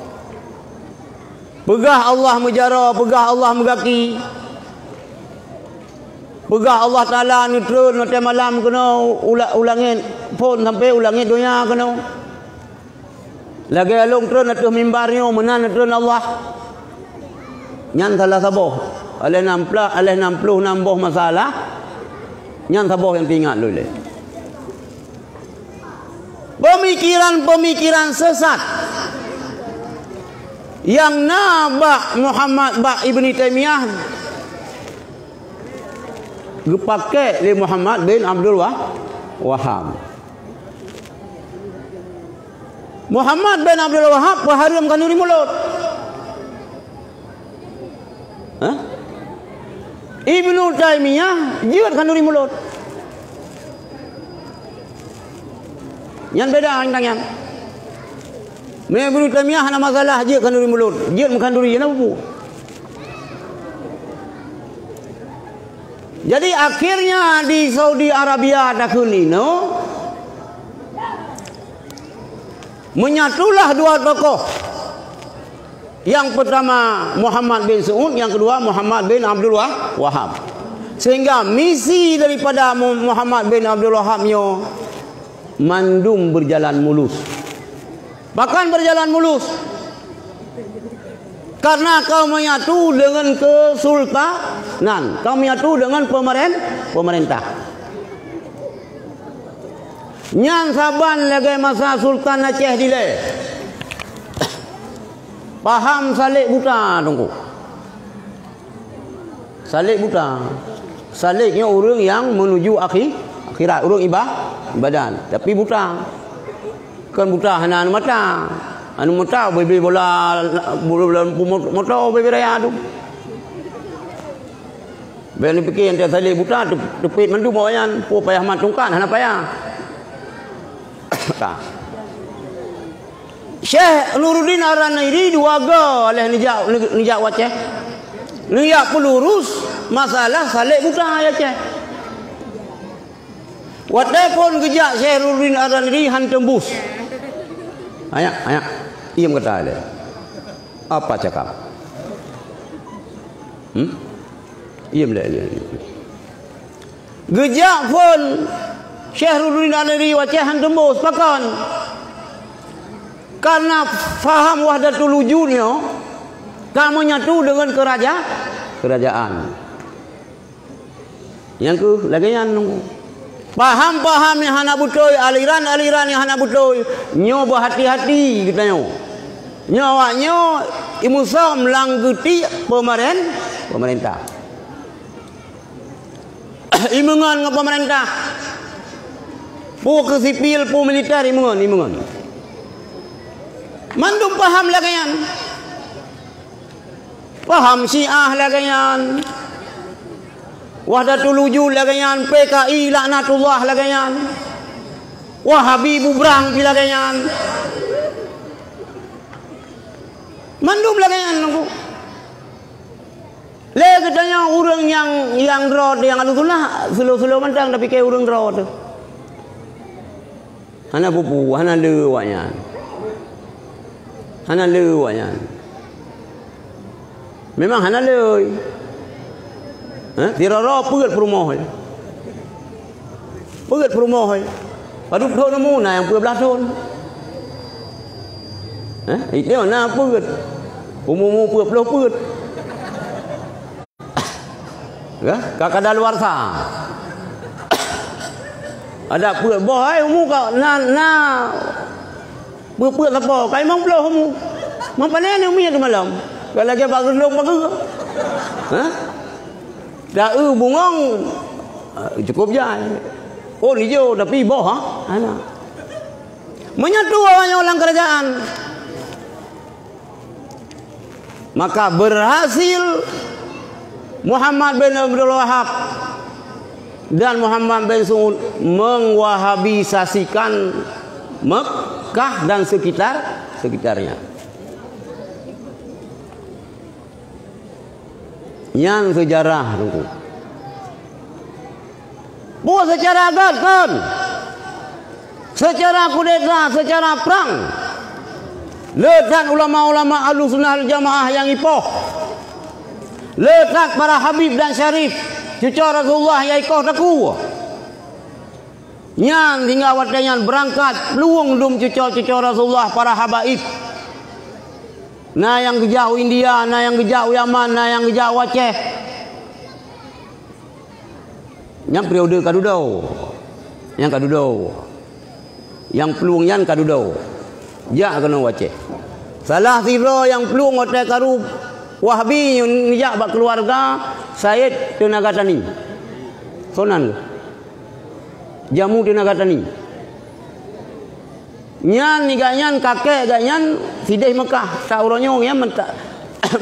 Peugah Allah meujaroe, peugah Allah meugaki. Peugah Allah Taala neutreun watée malam keunoe u la-, u langét phon sampoe u langét donya keunoe. Lagée lôn treun ateueh mimbar nyoe meunan treun Allah. Nyan salah saboh. Aléh nam pla-, aléh nam ploh nam boh masalah. Nyan saboh nyang teuingat lôn lé. Pemikiran-pemikiran sesat nyang na bak Muhammad, bak Ibni Taimiyah, geupakée lé Muhammad bin Abdul Wah-, Wahhab. Muhammad bin Abdul Wahhab peuhareuem khanduri mulod. Hah? Ibnu Taimiyah jeuet khanduri mulod. Nyan beda ngon tangiang. Meunyoe Ibnu Taimiyah hana masalah jeuet khanduri mulod, jeuet meukhanduri, na peue? Jadi, akhirnya di Saudi Arabia takheun inoe menyatulah dua tokoh. Yang pertama Muhammad bin Saud, yang kedua Muhammad bin Abdul Wah-, Wahhab. Sehingga misi daripada Mu-, Muhammad bin Abdul Wahhab nyoe mandum berjalan mulus. Bahkan berjalan mulus. Karena ka menyatu dengan kesultanan, ka menyatu dengan pemeren-, pemerintah. Nyan saban lagée masa Sultan Aceh dilée. Paham salek buta, Teungku. Salek buta. Salek nyoe ureuëng nyang menuju akhi-, akhirat, ureuëng iba-, ibadat, tapi buta. Kon buta hana aneuk mata. Aneuk mata bri-bri bola, bola lampu mo-, moto bri-bri raya tu. Bék neupike nyang salek buta teu-, teupet mandum awaknyan, peue payah mat tungkat, hana payah. Ka. Syekh Nuruddin Ar-Raniri dua go lheueh neujak, neujak u Aceh. Neujak peulurus masalah salek buta di Aceh. Watée phon geujak Syekh Nuruddin Ar-Raniri han teumbus. Ayak, ayak. Iem gata lé. Apa cakap? Hmm? Iem lé, iem lé. Geujak phon Syekh Rudin Al-Iri u Aceh han teumbôh, pakon? Karena faham wahdatul wujud nyoe ka menyatu dengan keraja-, kerajaan. Nyang keuh lagèe nyan nunggu. Paham-paham nyang hana beutôi, aliran-aliran nyang hana beutôi, nyoe beuhati-hati geutanyoe. Nyoe awak nyoe imusöm lam geuti peumaren-, pemerintah. Imeungon ngon pemerintah. Peue keu sipil, peue militer, imeungon, imeungon. Mandum paham lagèe nyan. Paham Syiah lagèe nyan. Wahdatul Wujud lagèe nyan, P K I laknatullah lagèe nyan. Wahabi bubrang pi lagèe nyan. Mandum lagèe nyan, Teungku. Lé geutanyoe ureueng nyang, nyang droe, nyang ahlu sunnah, slow-slow mantong tapike ureueng droe teuh. Hana pupu, hana le awaknyan. Hana le awaknyan. Memang hana le. Hah? Sidroe-droe peuet peurumoh. Peuet peurumoh. Padub thon umu na nyang peuet blaih thon. Hah? Itu na peuet. Umu-umu peuet ploh peuet. Ka, ka kadaluwarsa. Adak peuet boh hai umu ka na, na peuet-peuet sapo, ka limong ploh umu. Meupané ni umi tu malam. Ka lagèe bak geulong bageue. Hah? Taeu bungong, ah, cukup jai. Oh, nijo tapi boh, ha? Anak. Meunyoe tu awaknyoe lam kerajaan. Maka berhasil Muhammad bin Abdul Wahab dan Muhammad bin Saud mengwahabisasikan Mekah dan sekitar, sekitarnya. Nyan seujarah, Teungku. Buet seucara göt kon. Seucara kudeta, seucara prang. Le that ulama-ulama Ahlussunnah wal Jamaah nyang ipoh. Le that para habib dan syarif, cucoe Rasulullah nyang ikoh takue. Nyan sehingga watèe nyan beurangkat plueng dum cucoe-cucoe Rasulullah para habaib. Na nyang geujak u India, na nyang geujak u Yaman, na nyang geujak u Aceh. Nyang periode ka dudoe. Nyang ka dudoe. Nyang plueng nyan ka dudoe. Jak keunoe u Aceh. Salah sidroe nyang plueng watèe karu Wahabi nyoe neujak bak keuluwarga Said Teunaga Tani. Sonan. Jamu Teunaga Tani. Nyan, nigak nyan, kakek gak nyan sideh Mekah. Sa uroe nyoe nyan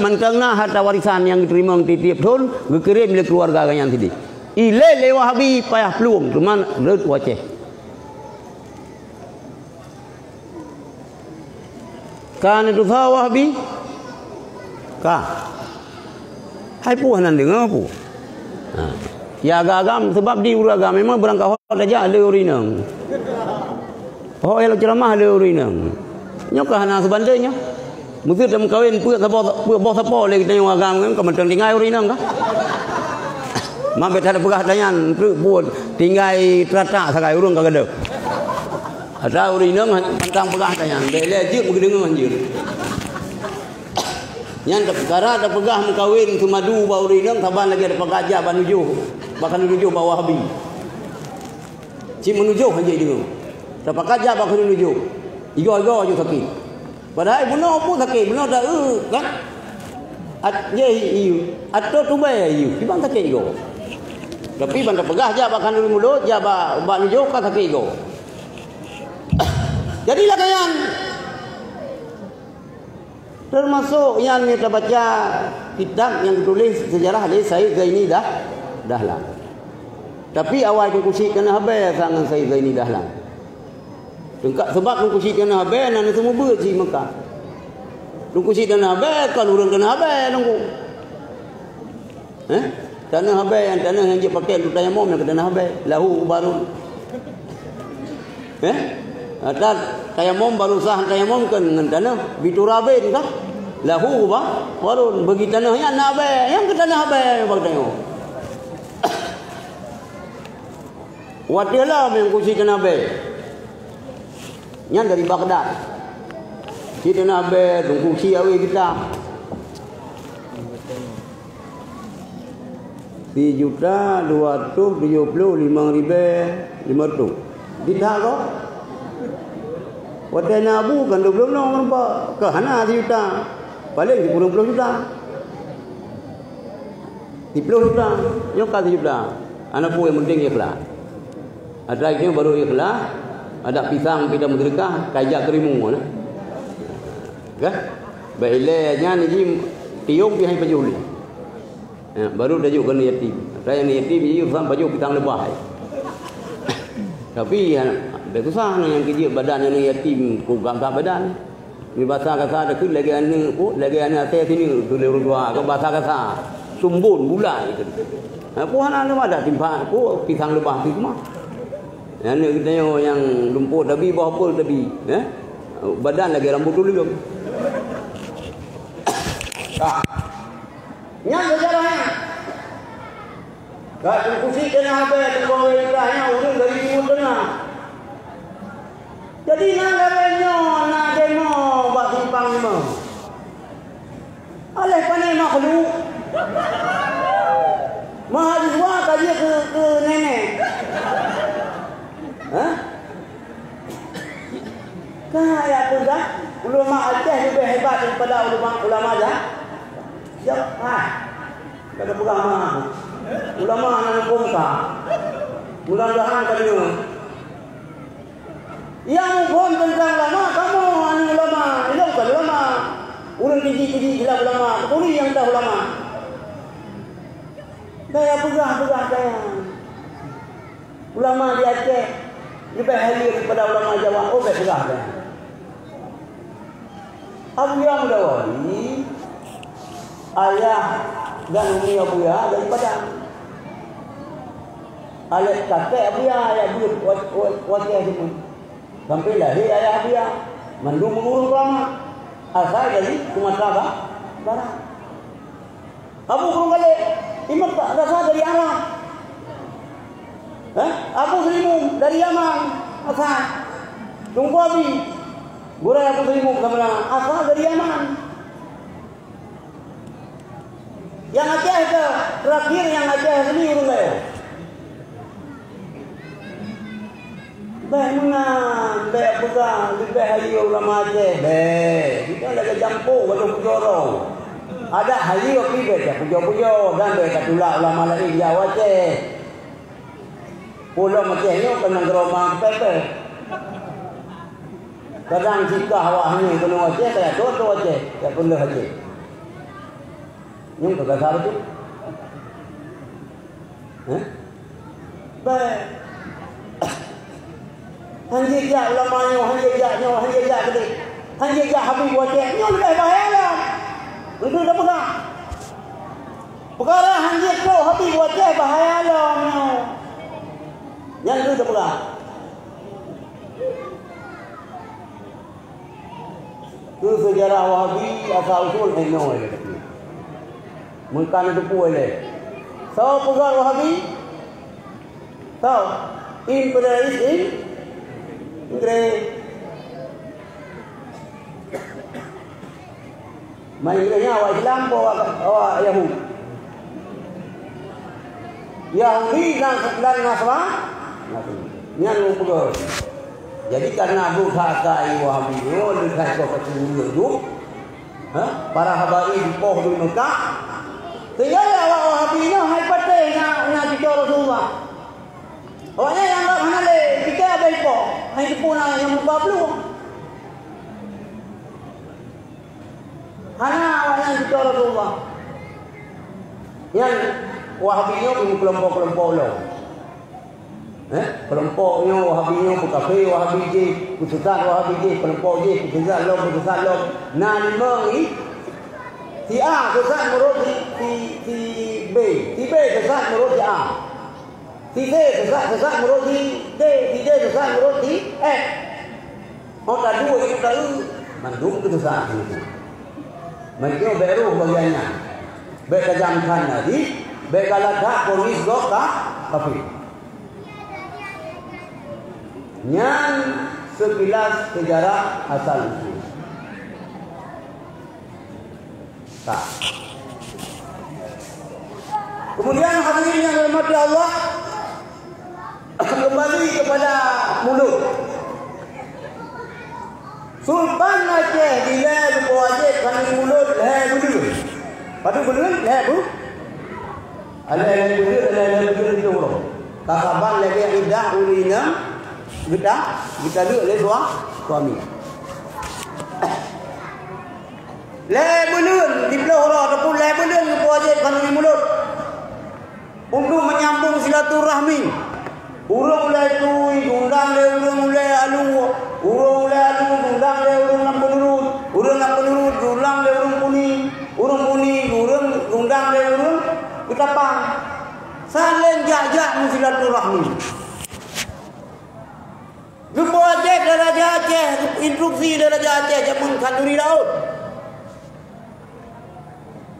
mantong na harta warisan nyang geuteurimong tiep-tiep thon geukirém lé keuluwarga gak nyan sideh. Ilée lé Wahabi payah plueng, teuma rhot u Aceh. Ka neutuha Wahabi? Ka. Hai peue hana deungoe peue? Ha. Ya agam-agam, sebab di ureueng agam memang beurangkaho tajak le ureueng inong. Ho ya ceramah le ureueng inong. Nyoe ka hana seubandéng nyoe. Meuseuti meukawen peuet sapo, peuet boh sapo lé geutanyoe agam ngon ka mantong tinggai ureueng inong ka. Mabét hana peugah tanyan, treuk buet tinggai teuratah sagai ureueng ka gadôh. Ata ureueng inong pantang peugah tanyan, bèk lé jeuet meugeudeueng jeuet. Nyan peukara tapeugah meukawen seumadu bak ureueng inong saban lagèe tapeugah jak bak nujoh, bak kanu nujoh bak Wahabi. Cit meunujoh han jeuet deungoe. Tapakat jak bak kanu nujoh. Igoe-igoe ju sakét. Padahai bunoe pun sakét, bunoe ta eu kan. At jeh ieu, atau tubai ieu, kiban sakét igoe. Tapi ban tapeugah jak bak kanu mulod, jak bak, bak nujoh ka sakét igoe. Jadi lagèe nyan. Teumasok nyan nyang tabaca kitab nyang geutuléh seujarah lé Said Zaini Dah-, Dahlan. Tapi awai Teungku Chik ka na habéh sa ngon Said Zaini Dahlan. Teungka-, seubab Teungku Chik ka na habéh na neuseumeubeuet cit Mekah. Teungku Chik ka na habéh, kon ureueng ka na habéh Teungku. Eh? Tanoh habéh, tanoh nyang jeuet pakai untuk tayamom nyang keu tanoh habéh, lahu barun. Eh? Ata tayamom baru sah tayamom kan ngon tanoh biturabin kah? Lahu bah, warun bagi tanoh nyan na abée, nyang keu tanoh abée bak tanyoe. Watée lom nyang keuci tanoh abée. Nyan dari Baghdad. Ci tanoh abée, Teungku Ci awé kita. Sijuta dua ratus tujoh puluh limong ribée limong ratus. Di that gob. Watée na Abu kan dua puluh lima meureumpok, ka hana sijuta. Paléng sikureueng ploh juta. Siplôh juta, nyoe ka sijuta. Hana peue, nyang penting ikhlas. Atra nyoe baru ikhlas, ada pisang kita meuseudeukah, ka ijak keu rimueng, nah. Kan? Bak ilée nyan jih tiong pih hai pajoh lé. Ya, baru tajok keu aneuk yatim. Atra aneuk yatim jih usah pajoh pisang leubah. Tapi, ya, bèk susah nyan nyang keujeuet badan aneuk yatim, ku gagah badan. Di basa kasa takheun lagèe aneuk, oh, lagèe aneuk asèe sineuk, tu lé ureueng tuha, keu basa kasa. Sumbon, bulat, gitu. Ha, peue hana leumoh ada timpa, peue pisang leubah pih keumah. Aneuk geutanyoe nyang lumpot tabi, boh apel tabi, eh? Badan lagèe rambôt tuleueng. Ah. Nyan seujarah nyan. Ka teukusi keunan abée teungoh wéh nyan ureueng dari Timur Tengah. Jadi na lagèe nyoe na demo bak simpang lima. Aléh pané makhluk. Mahasiswa ka jeuet keu, keu nenek. Hah? Ka ya peugah, ulama Aceh leubeh hebat daripada ulama, ulama ja-, ja-, ah, ka peugah mah. Ulama hana muphom ka. Mudah-mudahan ka deungoe. Nyang muphom teuntang ulama, kamoe aneuk ulama, ilôn bukan ulama. Ureueng tiji-tiji silap ulama, peuturi nyang tah ulama. Gaya peugah-peugah gaya. Ulama di Aceh leubeh hayeue daripada ulama Jawa. Oh, bèk peugah nyan. Abuya Muda Wali, ayah dan umi Abuya dari Padang. Alet kakek Abuya, ayah beuet wa-, wa-, watèe teuma. Sampai lahé ayah Abuya, mandum ureueng ulama. Asai dari Sumatera Ba-, Barat. Abu Gurung Galek, imam asai dari Arab. Eh? Abu Seulimum dari Yaman, asai. Teungku Abi, gurèe Abu Seulimum sama asai dari Yaman. Nyang Aceh tu, terakhir nyang Aceh asli ureueng Gayo. Bèk meunan, bèk peugah leubeh hayeue ulama Aceh. Bèk. Kita lagèe jampo bak pujoe droe. Adak hayeue pih bèk tapujoe-pujoe dan bèk tatulak ulama laén jak u Aceh. Ulôn Aceh nyoe keuneuk geuroma peue-peue. Kadang sikah awak nyoe keuneuk Aceh, kaya tô-tô Aceh, kaya peuleuh Aceh. Nyoe keu kasar tu. Hah? Bèk. Hanjeuet jak ulama nyoe, hanjeuet jak nyoe, hanjeuet jak keudeh. Hanjeuet jak Habib Wacek nyoe leubeh bahaya lom. Untuk tapeugah. Peukara hanjeuet trok Habib Wacek bahaya lom nyoe. Nyan tu tapeugah. Keu seujarah Wahabi asal usul inoe lé. Meukan teupeu lé. Soe peugah Wahabi? Soe? Imperialis Inggris. Mai Inggris nyan awak Islam po awak, awak Yahudi? Yahudi dan, dan Nasra-, Nasrani. Nyan ureueng peugah. Jadi, karena buet that akai Wahabi nyoe, leukai keu kacuri duek, ha? Para habaib poh di Mekah. Sehingga awak Wahabi nyoe hai patéh na, na cucoe Rasulullah. Awaknyan anggap hana lé, pike abéh poh, hai teupeu na nyang meuba plueng. Hana awaknyan cucoe Rasulullah. Nyan Wahabi nyoe meukelompok-kelompok lom. Eh, kelompok nyoe Wahabi nyoe peukafé Wahabi jih, peusesat Wahabi jih, kelompok jih peusesat lom, peusesat lom. Na limong i, si A sesat meunurot si, si, si B, si B sesat meunurot si A. Si C sesat, sesat meunurot si D, si D sesat meunurot si F. Ho taduek, ho taeu, mandum teusesat. Meunyoe bèk rôh bagian nyan, bèk tajam that nadi, bèk galak that ponis gob ka kafé. Nyan seukilas seujarah asal usul. Ka. Kemudian hadirin yang dirahmati Allah, kembali kepada mulod. Sultan Aceh dilèe geupeuwajéb khanduri mulod lhèe buleuen. Padub buleuen? Lhèe bu-, lhèe buleuen, lhèe buleuen di uroe. Ka saban lagèe iddah ureueng inong geuta-, geutaleuek lé sua-, suami. Lhèe buleuen, siplôh uroe ataupun lhèe buleuen geupeuwajéb khanduri mulod. Untuk menyambung silaturahmi. Ureueng ulèe tui geundang lé ureueng ulèe alu, ureueng ulèe alu geundang lé ureueng lam peunurut, ureueng lam peunurut geundang lé ureueng Puning, ureueng Puning geundang lé ureueng Keutapang. Saléng jak-jak meusilaturahmi. Geupeuwajéb dara Aceh, instruksi dara Aceh jameun khanduri laôt.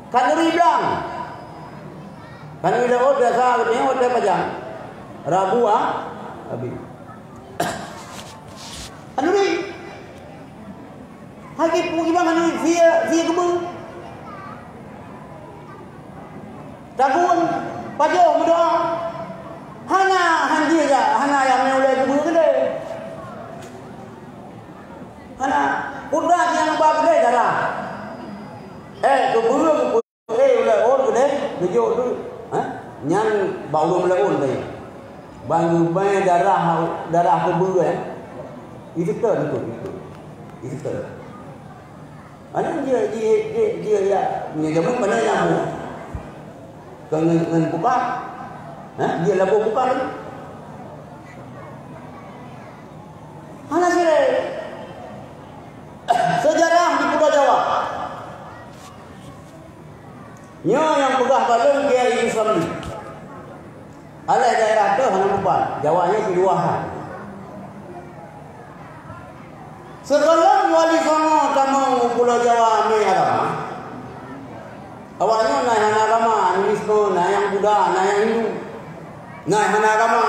Khanduri blang. Khanduri laôt biasa geutanyoe watèe pajan. Rabu, ah, abi. Khanduri. Hai, kiban khanduri sie, sie keubeue. Tagun, pajoh meudoa. Hana, han jeuet jak, hana jak mé ulèe keubeue keudéh. Hana, kudrat nyang ba keudéh darah. Eh, keubeue, keubeue, eh, ulèe ôn keudéh, geujok tu. Hah? Nyan bak ureueng ulèe ôn tadi. Ban geubée darah, darah keubeue, eh. Itu betul, itu, itu. Itu betul. Aneuk jih, jih, jih, jih, ya, nyoe jameun pandai nyang bu. Kon ngon, ngon bukar. Ha? Jih laboh bukar. Hana sirée. Sejarah di Pulo Jawa. Nyoe nyang peugah bak lôn Kiai Yusuf Ramli. Alah daerah teuh hana mupat, Jawa nyoe siluwah that. Sigohlom Wali Songo tamong u Pulo Jawa mé agama. Awaknyoe na nyang hana agama, animisme, na nyang Buddha, na nyang Hindu. Na nyang hana agama.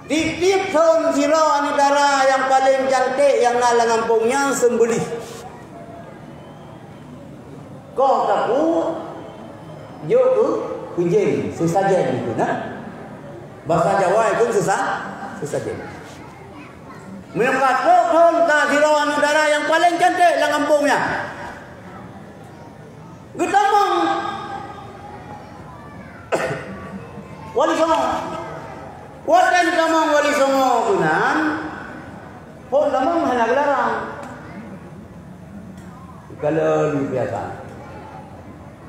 Tiep-tiep thon sidroe aneuk dara nyang paleng canték nyang na lam gampông nyan seumbeuléh. Koh tapue jok keu, keu jén, seusajen keu na. Basa Jawa ikheun seusa-, seusajen. Meunyoe ka trok thon ka sidroe aneuk dara nyang paleng canték lam gampông nyan. Geutamong Wali Songo. Watée geutamong Wali Songo keunan, phon tamong hana geularang. Geukalon biasa.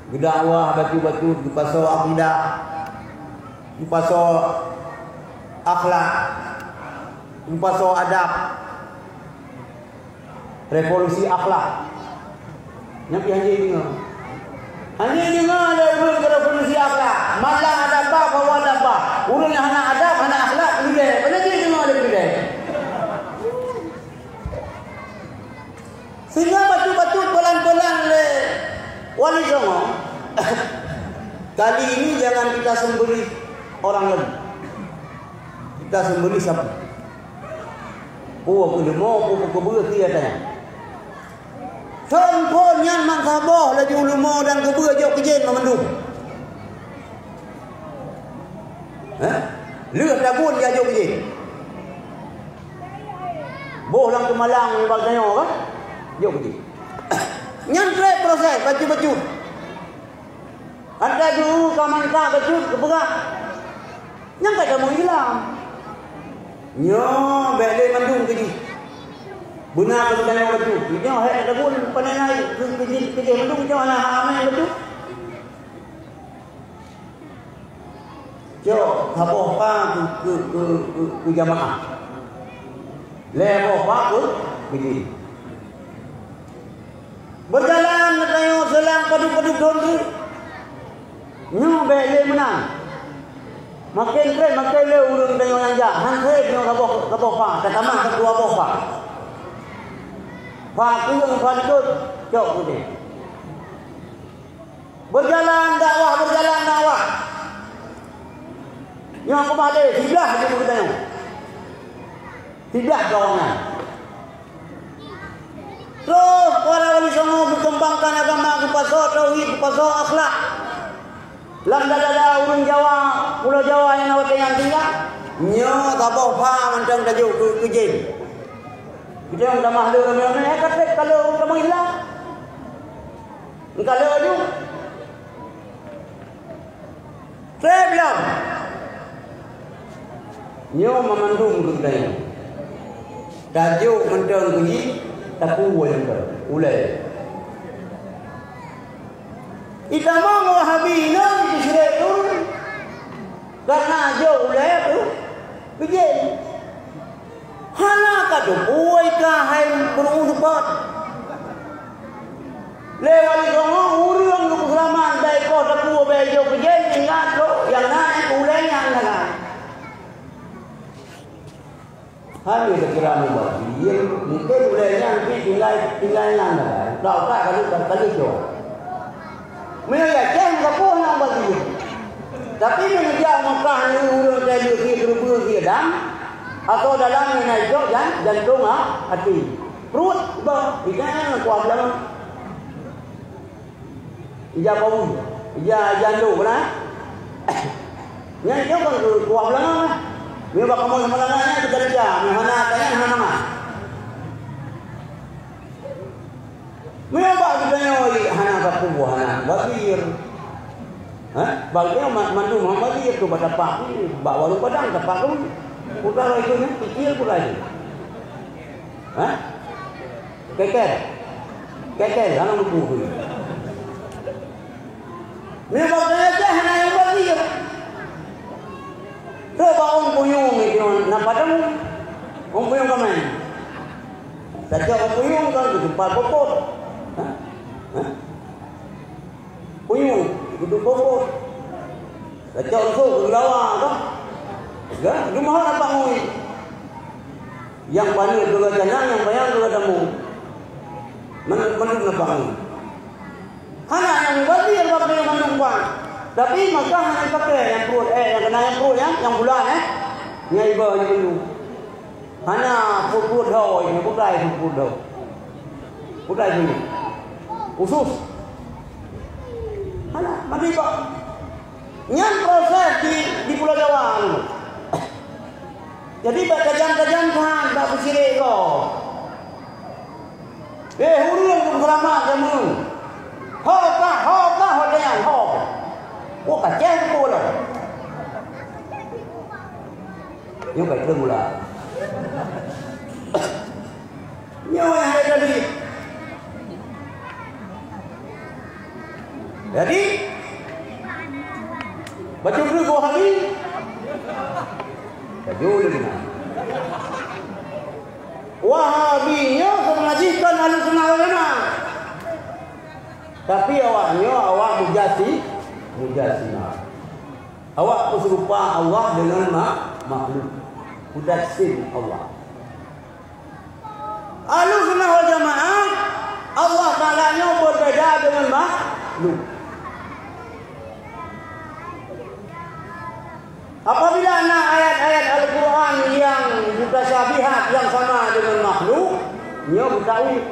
Geudakwah bacut-bacut, geupasoe akidah, geupasoe akhlak, geupasoe adab. Revolusi akhlak. Nyan pih hanjeuet deungoe. Hanjeuet deungoe lé ureueng keu revolusi akhlak. Malah ada bah, bahwa ada bah. Ureueng nyang hana adab, hana akhlak, keudeh. Hana jeuet deungoe lé keudeh. Sehingga bacut-bacut pelan-pelan lé Wali Songo. Kali ini jangan kita sembelih orang lain. Kita sembelih sapi. Peue keu leumo, peue keu keubeue, keu ata nyan. Thon phon nyan mangat saboh laju leumo dan keubeue jok keu jén mandum. Hah? Lheueh tagun jijok keu jén. Boh lam keumalang bak tanyoe kan? Jok keu jén. Nyan trép proses bacut-bacut. Ata jeuet ka mantap bacut geupeugah. Nyang ka tamong Islam. Nyoe bék lé mandum keu jih. Beuna keu geutanyoe bacut. Nyoe hék lagun panai nai keu, keu jih, keu jih mandum nyoe hana hak amai bacut. Cok saboh pa keu, keu, keu, keu, keu jamaah. Lhèe boh pa keu, keu jih. Beujalan geutanyoe seulang padub-padub thon teuk. Nyoe bék lé meunan. Maken trép maken lé ureueng tanyoe nyang jak. Han trép nyoe saboh, saboh pa, tatamah dua boh pa. Pakrieng, pantôt, cok udeb. Berjalan dakwah, berjalan dakwah. Nyoe keumah lé, siblah di geutanyoe. Siblah kawan nyan. Troh para wali songo geukeumbangkan agama, geupasoe tauhid, geupasoe akhlak. Lam dada-dada ureuëng Jawa, Pulo Jawa nyang na watée nyan tinggai, nyoe saboh pha mantong tajok keu, keu jén. Geutanyoe tamah lé ramé-ramé, ka treb ka lheueh ureuëng tamong Islam. Ka lheueh aju. Treb lom. Nyoe mamandum keu geutanyoe. Tajok mantong keu jih, tapuwoe mantong ulée. Itamong Wahabi nyoe jisirek tu, karena jok ulée tu, keu jén. Hana ka teupuwoe ka hai peurumoh seupôt. Lé wali songo ureuëng geupeuseulamat bèk koh teupuwoe bèk jok keu jén, ingat lom, nyang na ulée nyan na. Hana geukira mubazir, mungken ulée nyan pih tinggai, tinggai nyan sagai. Utak-utak ka lheueh, ka lheueh cok. Meunyoe Aceh meugapoh nyang mubazir. Tapi meunyoe jak Mekah nyoe ureuëng teuh leueh sie keureubeuen sie dam, atau dalam nyoe na icok jan-, jantong ha-, até. Pruet bah, ikan kuah beulangong. Ija bau, ija, ija ndok na. Nyan nyoe kan kuah beulangong lah. Nyoe bak kamoe sama lagak nyan kita kerja, nyoe hana tanya hana nama. Nyoe bak kita nyoe hana sapeue hana bazir. Ha? Bak kita ma-, mandum hana bazir tu bak tapak ni, bak warung Padang tapak tu. Putra itu nyan kecil pula itu. Ha? Kekel. Kekel, hana lugu. Memang gaya hana nyang bagi. Coba ôn puyueng itu na padang. Ôn puyueng kamai. Saja ôn puyueng kan di tempat popot. Ha? Ha? Kuyueng, duduk bungkôh. Tacok eusôk keu geulawa, kan? Kan? Rumoh nampak ngui. Nyang paneuk keu gata nyang, nyang panyang keu gata mu. Man-, mandum nampak ngui. Hana nyang bagi nyang bagi mandum ban. Tapi maka hana pakai nyang pruet, eh, nyang kena nyang pruet, nyang, nyang bulan, eh. Nyang iba, nyang indu. Hana peuet-peuet ho, ini bukai peuet-peuet ho. Bukai sini. Khusus. Hana, mati kok. Nyan proses di, di Pulo Jawa ni. Jadi, bak tajam-tajam that, bak peusirék ko. Eh, ureueng pun seulamat jameun. Ho kah, ho kah, ho dayang, ho. Oh, kaceh beutôi lah. Nyoe ka ikheun mula. Nyoe hai tadi. Jadi, bacut dulu boh hari. Baju lagi nah. Wahabi nyoe sebenarnya jih kon Ahlussunnah wal Jamaah. Tapi awak nyoe awak mujasi-, mujassimah. Awak peuserupa Allah dengan ma-, makhluk. Mujassim Allah. Ahlussunnah wal Jamaah, Allah Taala nyoe beubeda dengan makhluk. Apabila na ayat-ayat Al-Quran nyang mutasyabihat, nyang sama dengan makhluk, nyoe geuta'wil.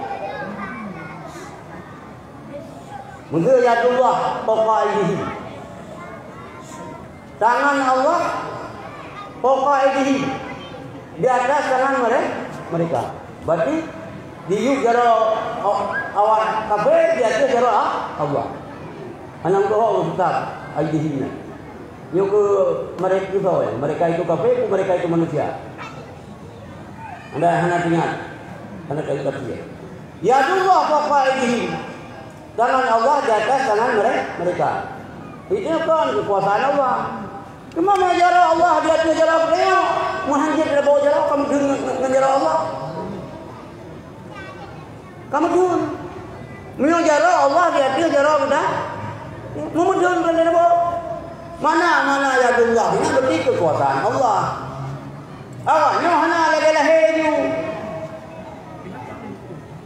Meunyoe yadullah fauqa aidihim. Tangan Allah fauqa aidihim. Di atas tangan mere-, mereka. Berarti di yub jaroe a-, awak kafé, di ateueh jaroe a-, Allah. Hana meutuho tetap aidihim nyan. Nyoe keu mereka itu kafé, mereka itu manusia. Anda hana ingat, hana tahu kafir. Yadullah fauqa aidihim. Tangan Allah di atas tangan mere-, mereka. Itu kan kekuasaan Allah. Cuma meunyoe jaroe Allah di ateueh jaroe geutanyoe, meuhanjeuet lé boh jaroe ka meudeun ngon, ngon jaroe Allah. Ka meudeun. Meunyoe jaroe Allah di ateueh jaroe geutanyoe, meumeudeun kon lé boh. Mana, mana yadullah, ini berarti kekuasaan Allah. Awak nyoe hana lagée lahé nyoe.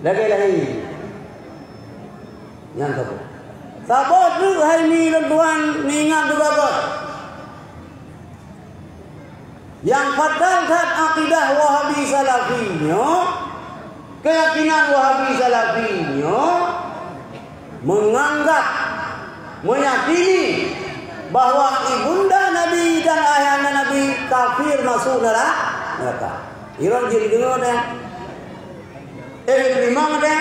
Lagèe lahé. Nyan saboh. Saboh treuk hai mi lôn tuan, neuingat juga gob. Nyang fatal that akidah Wahabi Salafi nyoe, keuyakinan Wahabi Salafi nyoe, meunganggab, meuyakini bahwa ibunda Nabi dan ayahanda Nabi kafir masuk nera-, neraka. Irong jeuet deungoe deh. Eh, jeuet teurimong deh.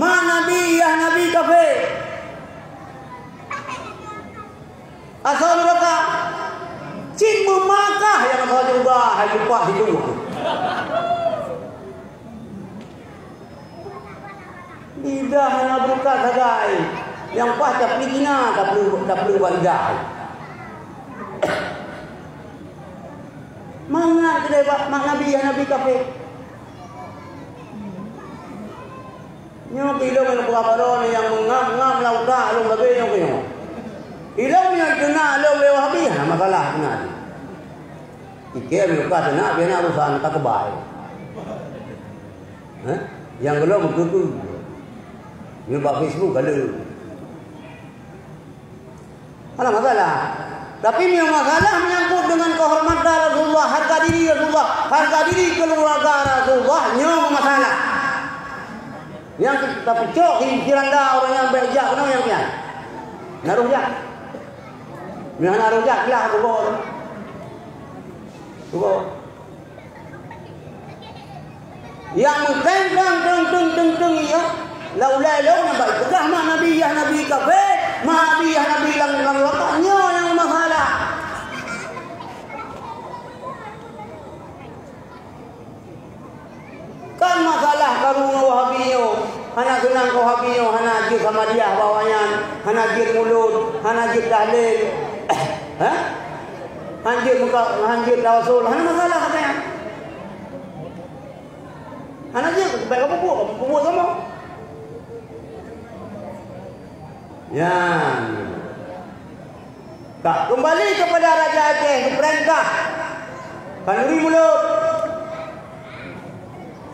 Ma Nabi, yah Nabi kafir. Asoe nuraka. Cit meumakah nyang asoe syeuruga, hai lupa hidup. Lidah hana beureukat sagai. Nyang paih tapli Cina, tapli, tapli bak lidah. Mangat keudeh bak mak Nabi, yah Nabi kafé. Nyoe keu ilôn nyang peugah baroe nyoe nyang meungab-ngab lam utak lôn lagèe nyoe keu nyoe. Ilôn nyang keunan lôn lé Wahabi, ha, masalah keunan. Ikeu meunyoe ka teunak, biar na urusan ka keubai. Hah? Nyang gohlom keu-keu. Nyoe bak Facebook ka lheueh. Hana masalah. Tapi meunyoe masalah menyangkut dengan kehormatan Rasulullah, harga diri Rasulullah, harga diri keluarga Rasulullah, nyoe masalah. Nyang tapeucok di siranda ureueng nyang bèk jak keunoe nyang kian. Na roh jak. Meunyoe hana roh jak, glah teugoe. Teugoe. Nyang meukeunong teung-teung teung-teung nyoe, lam ulèe lôn nyang bak peugah mak Nabi, yah Nabi kafé, mak Nabi, yah Nabi lam, lam nuraka, nyoe nyang masalah. Kan masalah karu ngon Wahabi nyoe, hana seunang keu Wahabi nyoe, hana jeuet Samadiyah bak awaknyan, hana jeuet mulod, hana jeuet tahlil. Hah? Hana jeuet muka, hana jeuet tawasul, hana masalah katanya. Hana jeuet, bèk kapeubuet, kapeubuet kamoe. Nyan. Ka keumbali keupada Raja Aceh geupeurintah. Khanuri mulod.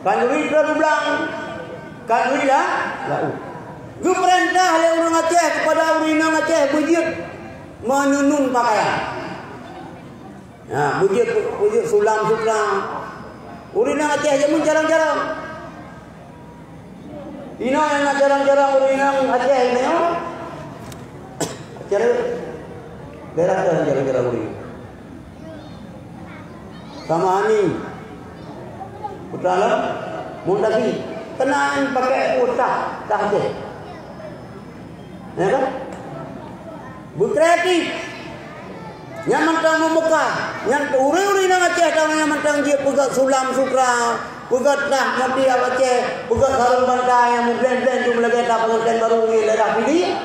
Khanuri treuk blang. Khanuri la-, laôt. Geupeurintah lé ureueng Aceh keupada ureueng inong Aceh beujeuet meununun pakaian. Ha, beujeuet, beujeuet sulam sutra. Ureueng inong Aceh jameun carông-carông. Inoe nyang na carông-carông ureueng inong Aceh nyoe. Aceh daerah tu carông-carông ureueng. Sama Hani. Putra Alam, Muntasi. Keunan pakai utah, tah Aceh. Ya kan? Beukreatif. Nyan mantong meumeukat. Nyan ureueng-ureueng nyang Aceh tahu nyan mantong jeuet peugöt sulam sutra, peugöt tah motif Aceh, peugöt sarong banta nyang meubleng-bleng tu meulagèe tah peunganten barô ngon daerah Pidie.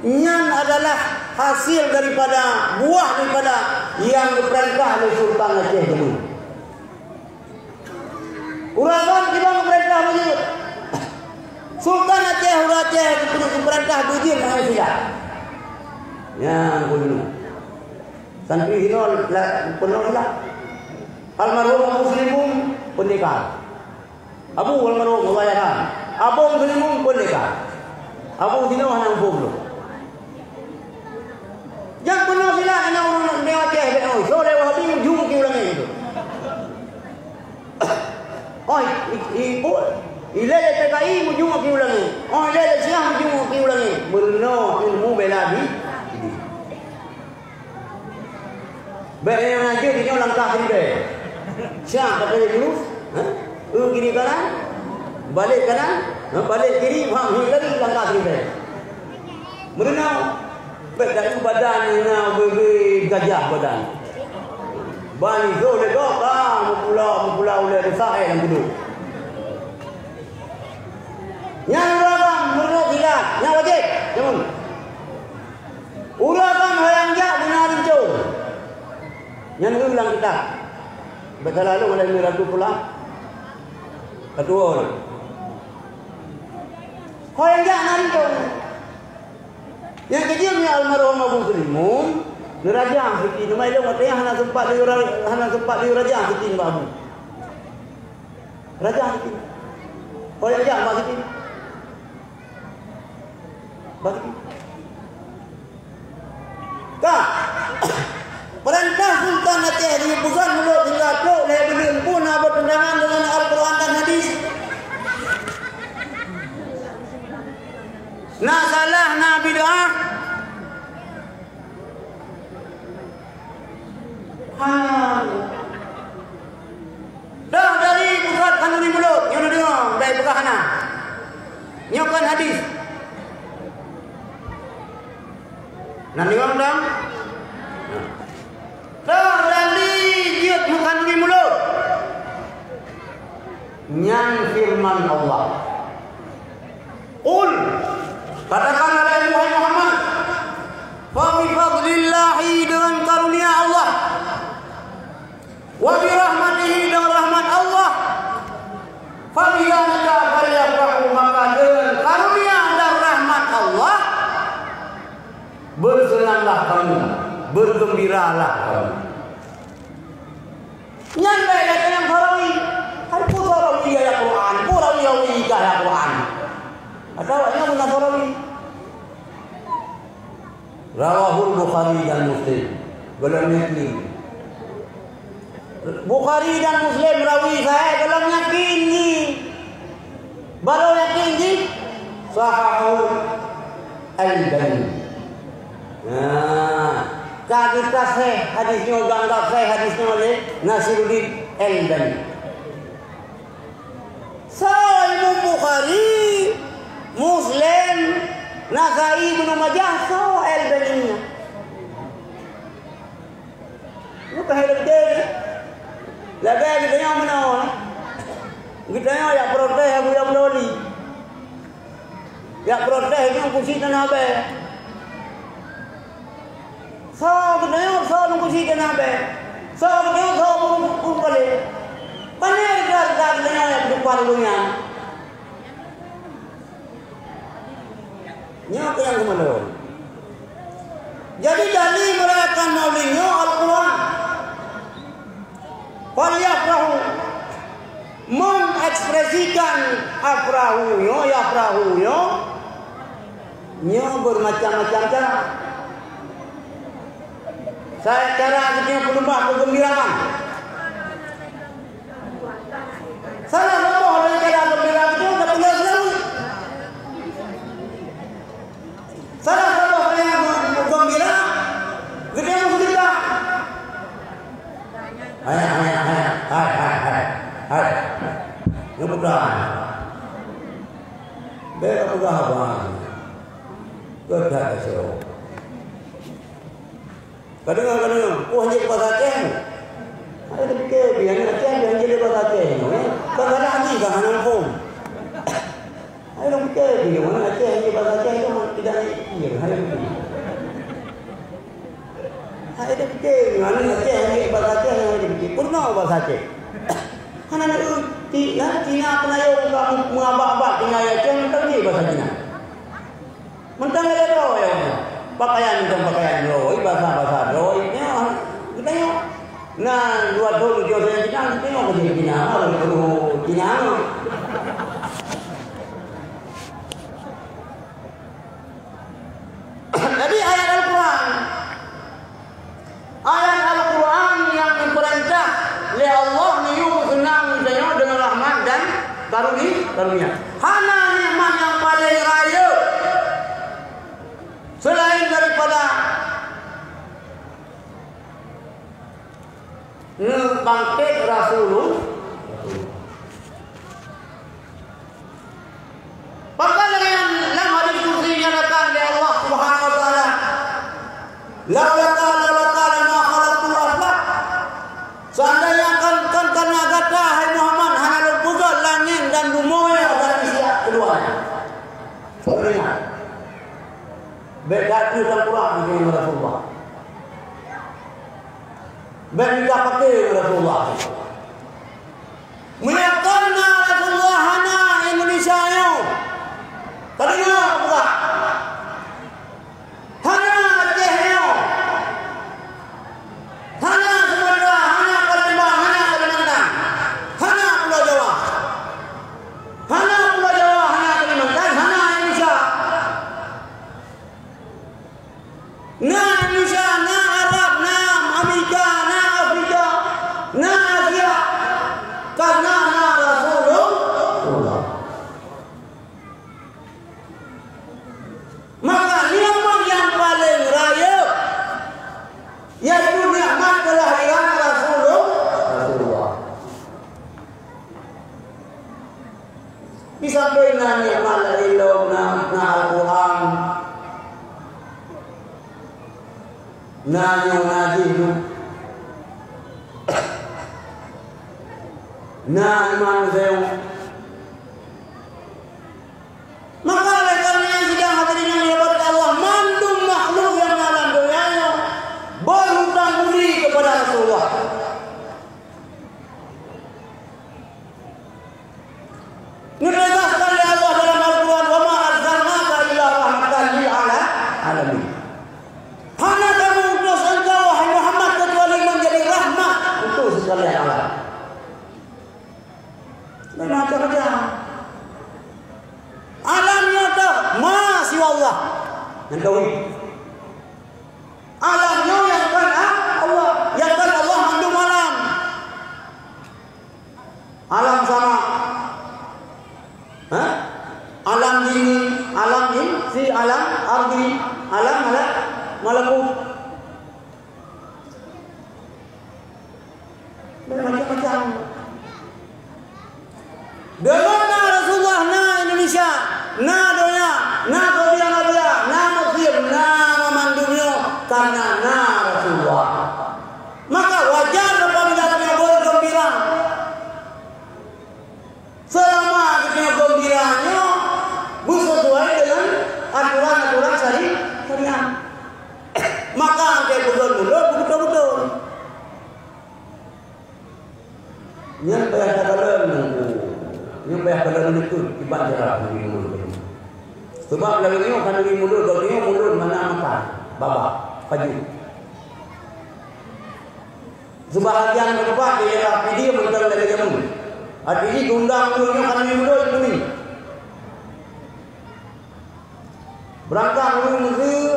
Nyan adalah hasil daripada, buah daripada nyang geupeurintah lé Sultan Aceh dulu. Ureueng agam kiban geupeurintah beujeuet. Sultan Aceh, ureueng Aceh geupeurintah beujeuet ngon silap. Nyan peue dulu. Santri hinoe la-, peunoh silap. Almarhum Abu Muslimun pendekar. Abu almarhum Allah yarham. Abu Muslimun pendekar. Abu sinoe hana muphom lom. Nyang peunoh silap na ureueng dewa Aceh bèk oi. Soe lé Wahabi mujung keu ulangé tu. Oi, i, i, bu, ilèe lé P K I mujung keu ulangé. Oi, ilèe lé Syiah mujung keu ulangé. Meurunoe ilmu bela di-, diri. Bèk nyang na jeuet nyoe langkah ribèe. Siap kata dia dulu. Ha? Eh, kiri kanan. Balik kanan. Ha, balik kiri. Ha, lagi langkah ribèe. Meurunoe. Bèk tayue badan nyang na beu-beu gajah badan. Ban izoh lé gob ka meupula-meupula ulèe rusak eh lam kuduk. Nyan ureueng agam meunurot silap, nyan wajéb. Nyan. Ureueng agam hayang jak beuna rincong. Nyan geuh lam kitab. Bèk salah lôn oleh Miratu Pulang. Ketua. Hayang jak na rincong. Nyang keujeuet nyan almarhum Abu Muslimun, neurajang siti, teuma ilôn watèe nyan hana sempat liyue ra-, hana sempat liyue rajang siti nibak Abu. Rajang siti. Payah jak bak situ. Bak situ. Ka. Peurintah Sultan Aceh di pusat mulut hingga trok lhèe buleuen pun na beutentangan deungon Al-Quran dan hadis. Na salah, na bid'ah. Hana. Dah dari pusat khanuri mulod, nyoe neudeungoe, bèk peugah hana. Nyoe kon hadis. Na neudeungoe dong? Dah dari jeuet meukhanuri mulod. Nyan firman Allah. Qul, katakanlah, wahai Muhammad, fa bi fadlillahi, dengan karunia Allah, wa bi rahmatihi, dengan rahmat Allah, fa bidzalika falyafrahu, maka dengan karunia dan rahmat Allah bersenanglah kamu, bergembiralah kamu. Nyan bèk gata nyang Sarawi. Hai peue Sarawi ayat Quran, peue Sarawi ayat Quran. Ada awaknyan guna Sarawi. Rawahul Bukhari dan Muslim. Gohlom yakin. Bukhari dan Muslim rawi sahih, gohlom yakin jih. Barô yakin jih, sahahahu Albani. Nah, ka geutasih hadis nyoe, geuanggap sahih hadis nyoe lé Nasiruddin Albani. Soe Imam Bukhari, Muslim, Nasai, Ibnu Majah, soe Albani nyan? Nyoe ka hai lagèe nyoe. Lagèe geutanyoe meunoe. Geutanyoe jak protes Abuya Muloli. Jak protes nyoe kusi tanah abèe. Soe geutanyoe, soe nyoe kusi tanah abèe. Soe geutanyoe, soe ureueng, ureueng paleng. Pane geutanyoe jak tumpah di donya. Nyoe keuh nyang keumalon. Jadi, dalil meurayakan Maulid nyoe Al-Quran. Falyafrahu, mengekspresikan afrahu nyoe, yafrahu nyoe, nyoe bermacam-macam cara. Sa-, cara geutanyoe peuleumah keugeumbiraan. Salah saboh dari cara geumbira geutanyoe tapeugah seulalu. Salah saboh dari geumbira geutanyoe meuseudekah. Hai, hai, hai, hai, hai, hai, hai. Nyoe peugah. Bèk peugah haba. Keuh that gaséh. Ka deungoe, ka deungoe, oh, han jeuet basa Aceh. Hai tapike, pih aneuk Aceh, pih han jeuet basa Aceh nyoe, eh. Ka galak jih, ka hana muphom. Hai tapike, pih aneuk Aceh, han jeuet basa Aceh nyoe, tidak naik pikir, hai tapike. Hai tapike, aneuk Aceh, han jeuet basa Aceh nyoe, hai tapike. Peurunoe basa Aceh. Hana neuti, ya, Cina peunayong ka meuabak-abak tinggai Aceh, mantong jih basa Cina. Mantong lagèe droe, ya. Pakaian mantong pakaian droe, basa-basa droe. Nyoe, geutanyoe. Na, dua thôn ujoe sajan Cina, geutanyoe keuh Cina, harôh Cina. Jadi, ayat Al-Quran. Ayat Al-Quran nyang geupeurintah lé Allah neuyue meuseunang geutanyoe deungon rahmat dan karuni-, karunia. Hana nikmat nyang paleng rayeuk seulaén daripada neubangkét Rasulullah. Pakon lagèe nyan lam hadis qudsi dinyatakan lé Allah Subhanahu wa Taala, "Laulaka, laulaka lama khalaqtul aflak." Seandainya kon, kon karena gata, hai Muhammad, hana lôn peugöt langét dan bumoe dan isi keduanya. Bèk that keu tangkurang ngon Rasulullah. Bèk mita paké ngon Rasulullah. Meunyoe kon na Rasulullah, hana Indonesia nyoe. Ka deungoe peugah. Hana Aceh nyoe. Hana Sumatera, hana Palembang, hana Kalimantan. Hana Pulo Jawa. Hana Nikmat lagèe lom na, na Al-Qur'an. Na nyoe, na jih nyoe. Na iman seunyoe. Maka oleh karena nyan sidang hadirin nyang dirahmati Allah, mandum makhluk nyang na lam donya nyoe berhutang budi kepada Rasulullah. Neutegaskan lé Allah dalam Al-Quran, "Wa ma arsalnaka illa rahmatan lil ala-, alamin." Hana Kami utus engkau, wahai Muhammad, kecuali menjadi rahmat untuk sekalian alam. Memang macam-macam. Alam nyoe teuh ma siwa Allah. Nyang tauhid. Alam nyoe nyang kon Allah, nyang kon Allah mandum alam. Alam sama. Ha? Alam jini, alam insi, alam ardi, alam mala-, malakut. Macam-macam. Deungon na Rasulullah, na Indonesia, na donya, na Saudi Arabia, na Mesir, na mandum nyoe karena na Rasulullah. Maka wajar apabila tanyoe bergembira. Selama tanyoe gembira nyoe beusesuai dengan aturan-aturan syari-, syariat, maka engkai buleuen mulod beutôi-beutôi. Nyan payah takalon, nyan payah takalon likot kiban jarak mulod. Sebab lagèe nyoe khanuri mulod, lagèe nyoe mulod mana makan, babah, paju. Seubahagian teumpat di daerah Pidie mantong lagèe jameun. Artinya diundang ureueng nyoe khanuri mulod, kuning. Beurangkat ureueng Mesir,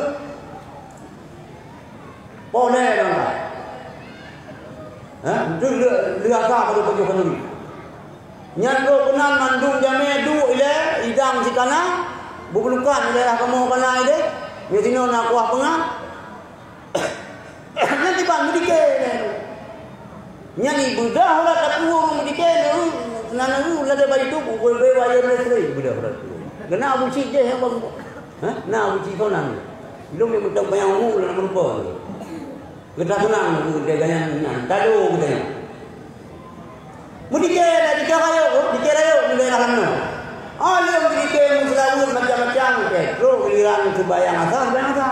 poh lhèe beurangkat. Hah? Enteuk lheueh, lheueh asa baru pajoh khanuri. Nyan trok keunan mandum jamèe duek ilèe, idang sikana, beubulukan ilèe, dah kamoe kana ilèe, nyoe sinoe na kuah peungah. Nyan diban meudike. Nyan ibeudah ulat tapeue ureueng meudike, nyan, na ureueng lagèe bak YouTube, ubé-ubé wayeur listrik, ibeudah ulat tapeue. Keunan Abu Cik jih nyang bagoe. Hah? Na Abu Cik Sonan. Lôn nyang mantong panyang umu lôn meurumpok. Geutanyoe seunang geutanyoe nyan, tado geutanyoe. Meudike, dike rayeuk, dike rayeuk di daerah Lamno. Oh, lheueh meudike meuseulaweuet macam-macam, oke. Trok giliran seubayang asa, seubayang asa.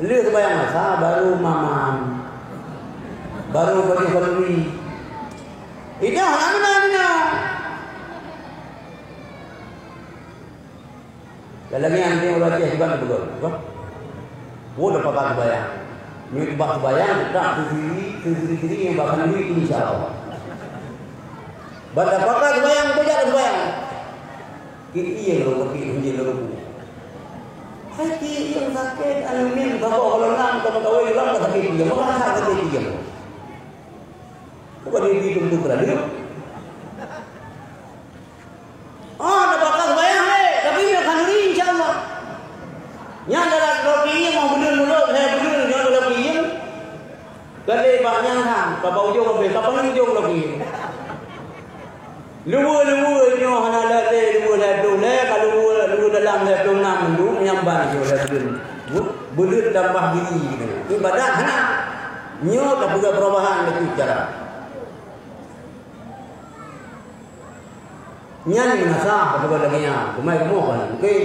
Lheueh seubayang asa, baru mamam. Baru pajoh khanuri. Idah, hana meunan, meunan. Dalam nyan dia orang Aceh juga betul. Apa? Oh, dah pakat seubayang. Nyoe bak seubayang, tak sendiri, sendiri-sendiri nyang bak khanuri, insya Allah. Bak dah pakat seubayang, beujak seubayang. Kiri iya lom, kiri iya lom. Hai kiri iya sakét, anu min, bapak kalau nam, kamu kawin ulang, tak sakét iya. Maka sakét iya. Bukan dia itu, bukan dia. Oh, na bakat seubayang lé, tapi nyoe khanuri, insya Allah. Nyan dalam lagèe nyoe, mau buleuen mulod, hai buleuen nyoe dalam lagèe nyoe. Ka lé bak nyan han, ka bak ujong habéh, ka paneuk ujong lagèe nyoe. Luweue-luweue nyoe hana lé, luweue lhèe ploh lhèe, ka luweue, luweue dalam lhèe ploh nam, mandum nyang ban nyoe lhèe buleuen. Bu-, buleuen tambah giri gitu. Ibadat hana. Nyoe ka peugah perubahan lagèe cara. Nyan meunasah, ka peugah lagèe nyan. Teuma kamoe kan mungkin,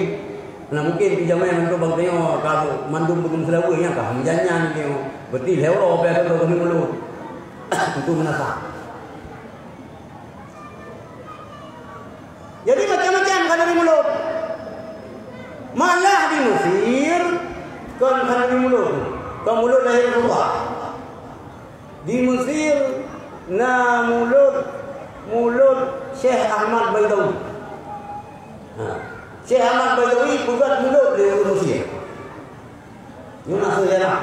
mana mungkin pih jamèe mandum bangsa nyoe ka mandum beugum seulaweue nyan ka meujan nyan nyoe. Berarti lhèe uroe pih ateueh kami mulod. Untuk meunasah. Jadi macam-macam khanuri mulod. Malah di Mesir kon khanuri mulod. Kon mulod lahé Rasulullah. Di Mesir na mulod, mulod Syekh Ahmad Baidawi. Ha. Syekh Ahmad Baidawi peugöt mulod lé ureueng Mesir. Nyoe na seujarah.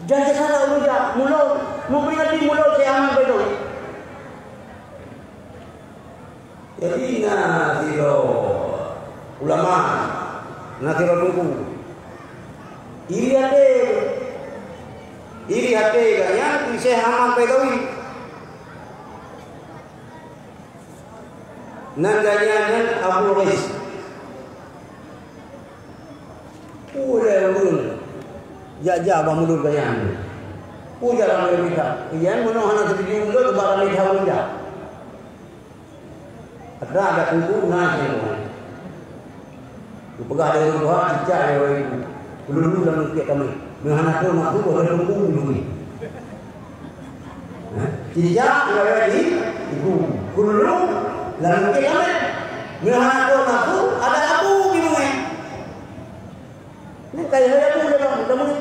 Dan di sana ureueng jak mulod, memperingati mulod Syekh Ahmad Baidawi. Jadi na sidroe ulama, na sidroe teungku. Iri até, iri até gobnyan keu Syekh Ahmad Baidawi. Nan gobnyan nyan Abu Ghais. Ulée ureuëng jak-jak bak mulod gobnyan. Peue jak ramé mita? Iyan meunoe hana seutuju ulôn, teuma ramé that ureuëng jak. Atra adak teungku na nyang geupeugah lé ureuëng tuha, cicak lé ureuëng ibu. Ulôn lam lungkiek kamoe. Meuhana troh nafeusu lé teungku di bumi. Cicak lagée di ibu. Kullu lam keulamé. Meuhana troh nafeusu ada abu di bungéh. Nyan kai hai abu lé bang, kamoe.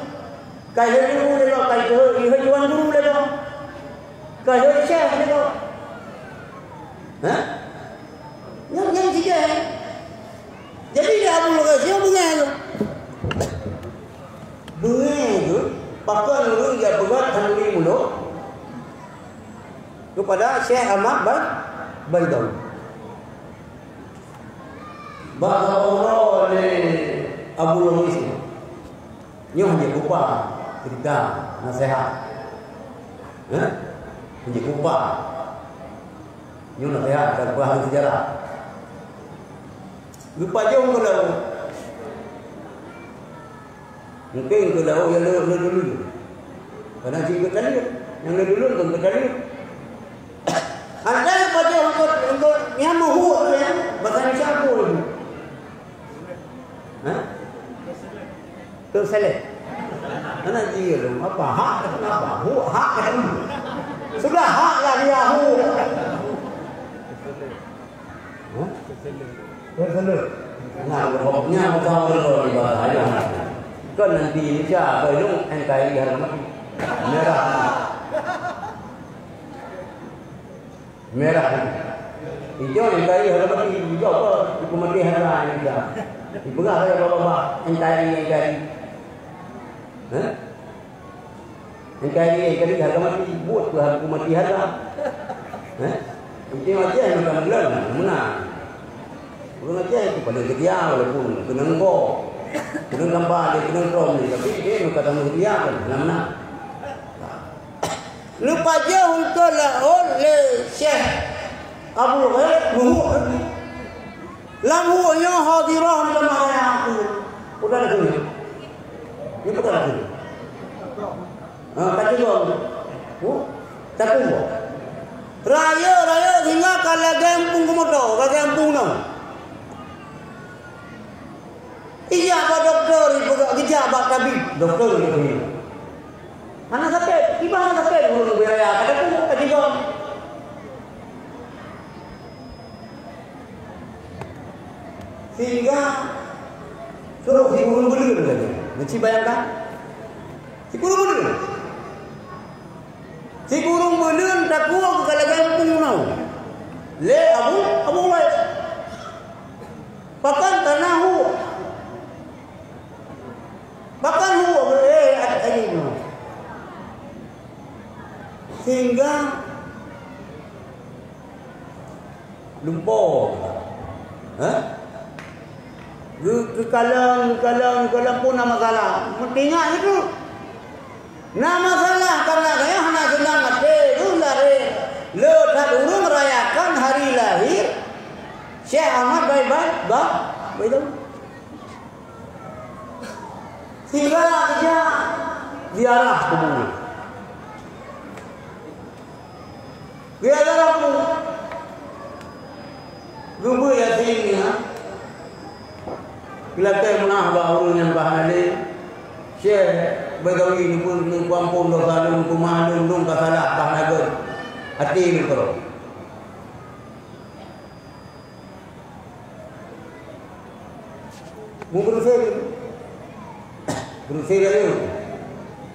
Kai hai guru lé bang, kai hai, hai tuan guru lé bang. Kai hai syekh lé bang. Hah? Nyan, nyan sijeh. Jadi, di Abu Lukas nyoe beungéh tu. Beungéh tu, pakon ureuëng jak peugah khanduri mulod kepada Syekh Ahmad Bai-, Baidawi. Bak uroe lé Abu Lukas nyoe. Nyoe hana kupa cerita nasihat. Hah? Hana kupa. Nyoe nasihat, tak kupa sejarah. Geupajoh keu laôt. Mungken keu laôt nyang le, le dulu. Karena singkat kali, nyang le dulu kan kali. Ada pajoh untuk, untuk nyang meuhuk tu ya, bahasa Indonesia apa itu? Hah? Tok selek. Anak dia tu, apa? Hak kata apa? Huk, hak kata apa? Sudah hak lah dia huk. Hah? Terselek. Nah, pokoknya bukan perlu dibahas. Kan nanti Indonesia, apa itu? N K R I harga mati. Merah. Merah. Hijau N K R I harga mati. Hijau apa? Hukum mati harga Indonesia. Dipeugah saja bapak-bapak. N K R I, N K R I. Hah? N K R I, N K R I harga mati, buet keu harga mati harga. Eh? Inti mati yang macam bulan, menang. Ureuëng Aceh itu paling setia walaupun keunong go, keunong gambar, dia keunong trom ni, tapi dia meukat tamu setia pun, menang-menang. Neupajoh keu laôt lé Syekh Abul Khair meuhuk lagi. Lam huk nyoe hadirah ulama raya aku. Peugah lagèe nyoe. Nyoe peugah lagèe nyoe. Ha, ka teugom. Huh? Takue. Rayeuk-rayeuk singoh ka lagèe eumpung keumoto, lagèe eumpung nyoe. Ijak bak dokto, ipeugah, ijak bak tabib, dokto ipeugah. Hana sakét, kiban hana sakét, ureueng leubeh raya, ka takue, ka teugom. Sehingga trok sikureueng buleuen lagèe. Meuci bayangkan? Sikureueng buleuen. Sikureueng buleuen takue keu ka lagèe eumpung nyoe. Lé Abu, Abu Uwais. Pakon? Kareuna huk. Pakon huk, eh, at-, eh, nyoe. Sehingga lumpo. Hah? Geu-, geukalon, geukalon, geukalon pun na masalah. Meutingat itu. Na masalah karena gaya hana seunang até. Itu lari. Le that ureueng merayakan hari lahir Syekh Ahmad Bai-, Bai-, Ba-, Baidawi. Sehingga ijak ziarah kubur. Ziarah kubur. Geubeuet Yasin nyan. Geulakèe meu'ah bak ureueng nyang bah na lé. Syekh Baidawi neupeu-, neupeuampon dosa lôn, peumah lôn, lôn ka salah bah na gèt. Até lôn keudroe. Meubeureuséh. Beureuséh rayeuk.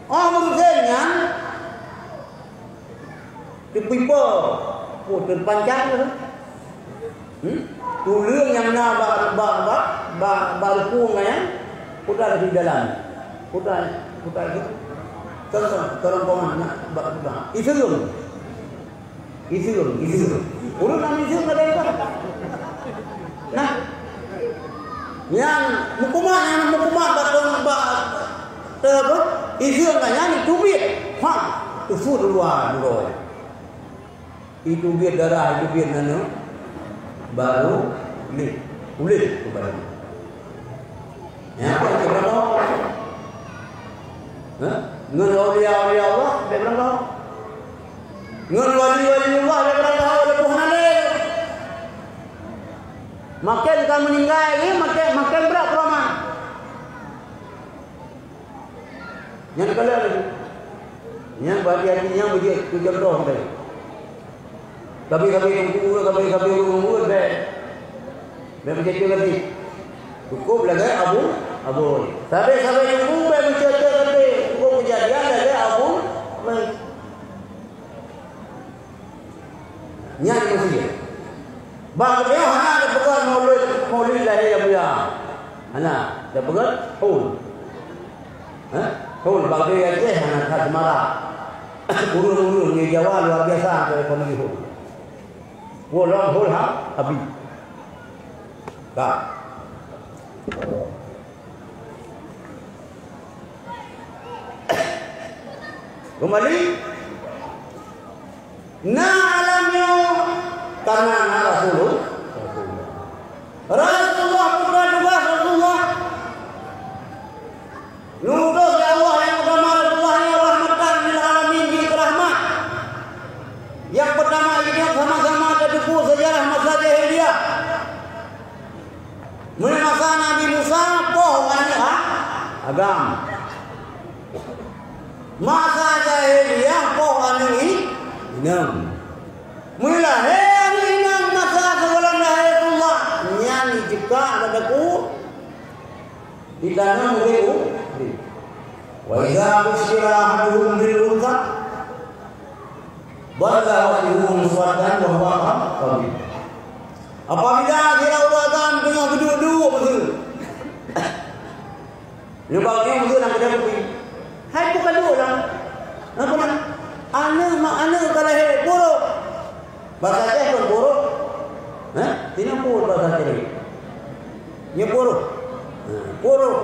Oh, beureuséh nyan teupipa. Oh, teupanjang tu. Hmm? Tuleueng nyang na bak, bak, bak, bak, bak rukung nyan, putar di dalam. Putar, putar di. Tolong, tolong paman nak bak, bak. Iseuleueng. Iseuleueng, iseuleueng. Ureueng na iseuleueng ada iban. Nah. Nyang meukumat, nyang meukumat bak, bak, te apa? Iseuleueng nyan teubiet. Ha, teusut luwa duroe. Itu biet darah, itu biet nanoe. Baru ulih, ulih kembali. Ya, apa yang kita tahu? Hah? Ngon aulia-aulia Allah, bèk beurangkaho. Ngon wali-wali Allah, bèk beurangkaho, leupah hana lé. Makin ka meuninggai, eh, makin, makin brat peurama. Nyan kalon laju. Nyan bagi hati nyang beujeuet keu contoh tadi. Kabi-kabi teungku, kabi-kabi ureueng muet bèk. Bèk meucocok hati. Cukup lagèe Abu, Abu. Sabe-sabe teungku bèk meucocok hati. Cukup keujadian lagèe Abu. Nyan meusia. Bak geutanyoe hana teupeugah maulid, maulid lahé Abuya. Hana, teupeugah haul. Hah? Haul, bak geutanyoe Aceh hana that seumarak. Ureueng-ureueng di Jawa luar biasa keu ekonomi haul. Ulôn haul ha, Abi. Ka. Keumbali, na alam nyoe karena na Rasulullah. Rasulullah bukan tugas Rasulullah. Neuutus lé Allah nyang utama Rasulullah nyoe rahmatan lil alamin, jeuet keu rahmat. Nyang peutama, ingat sama-sama tateupeue seujarah masa jahiliyah. Meunyoe masa Nabi Musa, poh aneuk ha-, agam. Masa jahiliyah, poh aneuk i-, inong. Meulahé aneuk inong masa sigohlom lahé Rasulullah, nyan jikak lam daku, ditanom ureueng u-, wa idza busyira ahaduhum bil untha, dhalla wajhuhu muswaddan wa huwa kadhib. Apabila sira ureueng agam teungoh geuduek-duek beutôi, nibak nyoe beutôi lam keudè bui, hai peue ka duek lam? Apa na? Aneuk ma-, aneuk ka lahé, pue rhot. Basa Aceh kon pue rhot. Hah? Sinoe pue rhot basa Aceh. Nyoe pue rhot. Ha, pue rhot.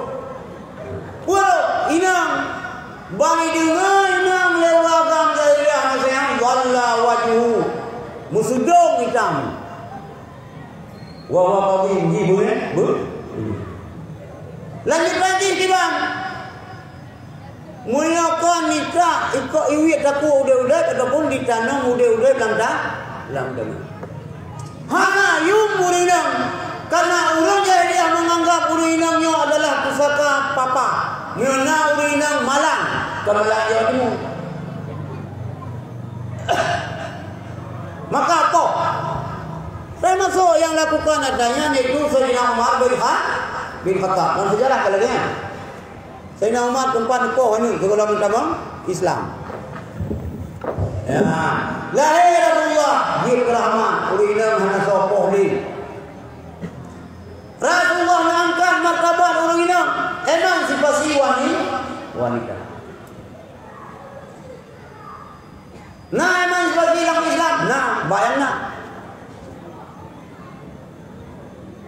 Pue rhot, inong. Ban ideungoe inong lé ureueng agam jahiliyah masa nyan, dhalla wajhuhu. Meusudong itam. Wa huwa kadhib, jih beungéh, beu-, lanjut lagi kiban. Meunyoe kon nitrak ikok iwiet takue udeb-udeb ataupun ditanom udeb-udeb lam ta-, lam taneuh. Hana yum ureueng inong, karena ureueng jahiliyah menganggap ureueng inong nyoe adalah pusaka papa. Meunyoe na ureueng inong malang, ka malang jawa timu. Maka apoh. Termasuk yang lakukan adanya yaitu Saidina Umar bin Kha-, bin Khattab. Dalam sejarah ka lagèe nyan. Saidina Umar teumpat neupoh aneuk sigohlom geutamong Islam. Ya. Lahé Rasulullah, jeuet keu rahmat, ureueng inong hana soe poh lé. Rasulullah neuangkat martabat ureueng inong, emansipasi wani-, wanita. Na emansipasi lam Islam? Na, bak nyang na.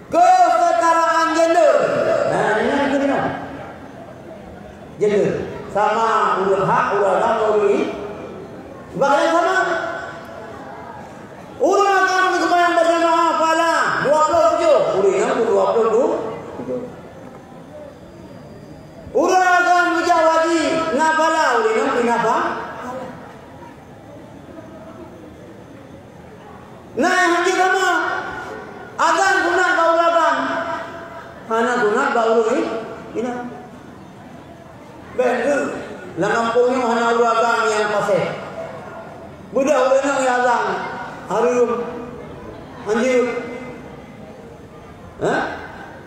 Kesetaraan gender. Nah, nyan keuh nyoe. Gender. Sama ureueng hak, ureueng agam, ureueng i-, bak nyang sama. Ureueng agam seumayang berjamaah pahala dua puluh tujuh, ureueng inong pun dua puluh tujuh. Ureueng agam geujak haji na pahala, ureueng inong pih na pa-, na nyang haji sama. Azan sunat bak ureueng agam, hana sunat bak ureueng i-, inong. Bèk keuh, lam gampông nyoe hana ureueng agam nyang paséh. Beudôh ureueng inong nyang azan, hareuem, hanjeuet. Hah?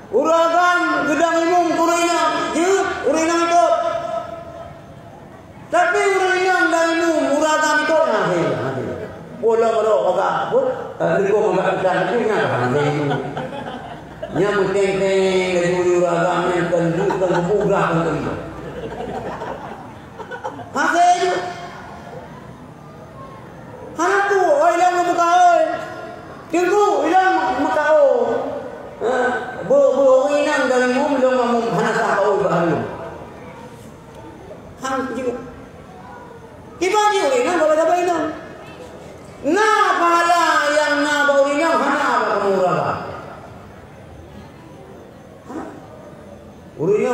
Ureueng agam geudong imum keu ureueng inong, jeuet, ureueng inong ikot. Tapi ureueng inong dan imum, ureueng agam ikot, nah, hei, nah, hei. Ulôn rot agak, apa? Eh, leukom agak peugah, tapi nyan ka hana lé. Nyan meuteng-teng laju ureueng agam nyan kon duek kon geupeugah kon teurimong. Hase ju. Hana peue, oi, ilôn meumeukaôi. Teungku, ilôn meumeukaôi. Ha, beu-, beu ureueng inong dan imum, ilôn meumum hana sah kaôi bak lôn. Han jeuet. Kiban jih ureueng inong, kalau saban inong. Na pahala nyang na bak ureueng inong, hana bak kamoe.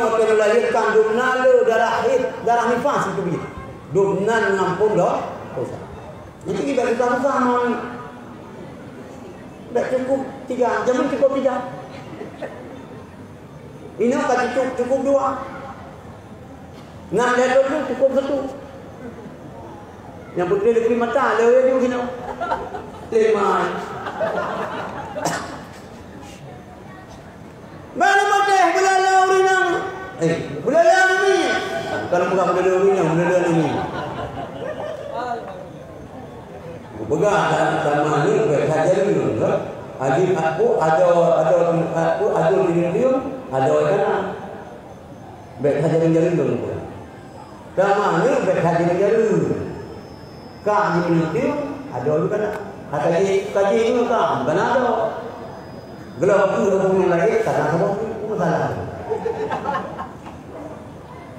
Watèe meulahirkan, dum na le darah haid, darah nifas itu bit. Dum na ngampông do-, dosa. Jadi, bèk susah-susah, man. Bèk cukup tiga, jangan cukup tiga. Inoe ka cukup, cukup dua. Nyan lhèe lôn tu cukup satu. Nyang putri leubeh mata, le ju keunoe. Lima. Bèk lôn patéh, beulala ureueng inong. Eh, beulala aneuk miet. Kalau peugah beulala ureueng inong, beulala aneuk miet. Kupeugah, sama ni, bèk that jareueng, kan? Aji, aku, adoe, adoe, aku, adoe di tiong, adoe di kanan. Bèk that jareueng-jareueng lôn peugah. Sama ni, bèk that jareueng-jareueng. Ka di tiong, adoe di kanan. Ka ji, ka ji nyoe ka, bukan adoe. Geulom keu ureueng laén, ka na saboh masalah.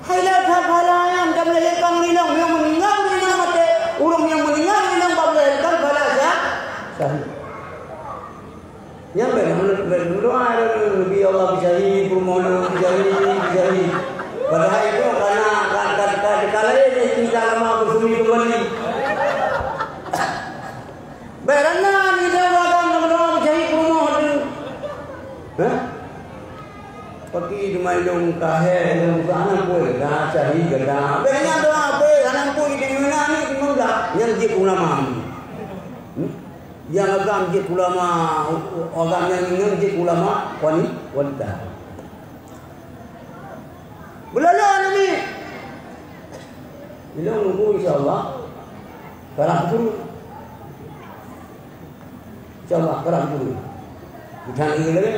Hai, that phala nyan ka meulahirkan ureueng inong, nyang meuninggai ureueng inong maté, ureueng nyang meuninggai ureueng inong bak meulahirkan phala sya-, syahid. Nyan bèk, bèk meudoa, "Ya Allah, beusyahid, peurumoh lôn, beusyahid, beusyahid." Padahai itu karena ka, ka, ka, ka laén cerita lama bersemi kembali. Bèk rana ni dah orang meudoa beusyahid peurumoh tu. Hah? Paki di mailong kahé, ilong ka aneuk pui, dah syahid gata. Bèk nyan doa pui, aneuk pui di dunia ni, di muda. Nyan jeuet ulama. Hmm? Nyang agam jeuet ulama, agam nyang ingat jeuet ulama wani-, wanita. Beulala aneuk miet. Ilong nunggu, insya Allah, karab turun. Insya Allah, karab turun. Bukan lagi lagi.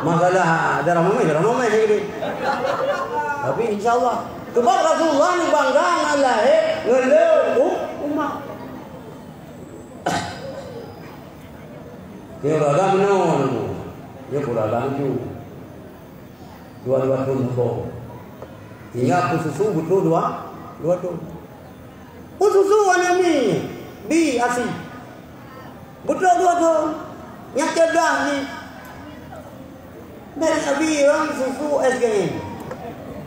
Masalah darah mamai, darah mamai lagi. Tapi insya Allah. Sebab Rasulullah ni bangga ngon lahé, ngon le u-, umat. Nyoe raga meunoe, nyoe pun raga meuju. Dua-dua thon muboh. Tinggai peususu beutôi dua, dua thon. Peususu aneuk miet, bi asi. Beutôi dua thon. Nyan cerdas jih. Bèk na bi susu es krim.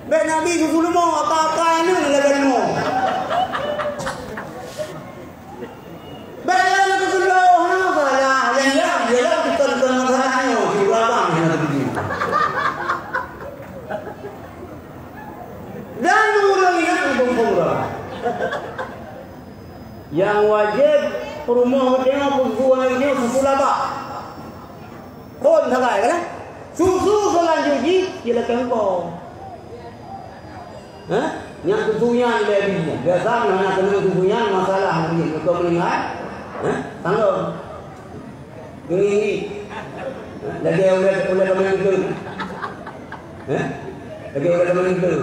Bèk na bi susu leumo, aka-aka aneuk lagèe leumo. Bèk na bi susu leumo, ha, salah. Nyang, nyang, nyang, bukan, bukan masalah nyoe, si ureueng abang nyang na bi. Dan ureueng ingat bukan ureueng. Nyang wajéb peurumoh geutanyoe, peususu geutanyoe, susu labak. Phôn sagai, kan? Susu seulanjut jih, jilakèe eungkôt. Hah? Nyang susu nyan lé bi nyan. Biasa, nyang hana keunong susu nyan, masalah lagi. Beutôi meuninggai. Hah? Tanggung. Ngieng-ngieng. Lagèe ulèe, ulèe kaméng geuteun. Eh? Lagèe ulèe kaméng geuteun.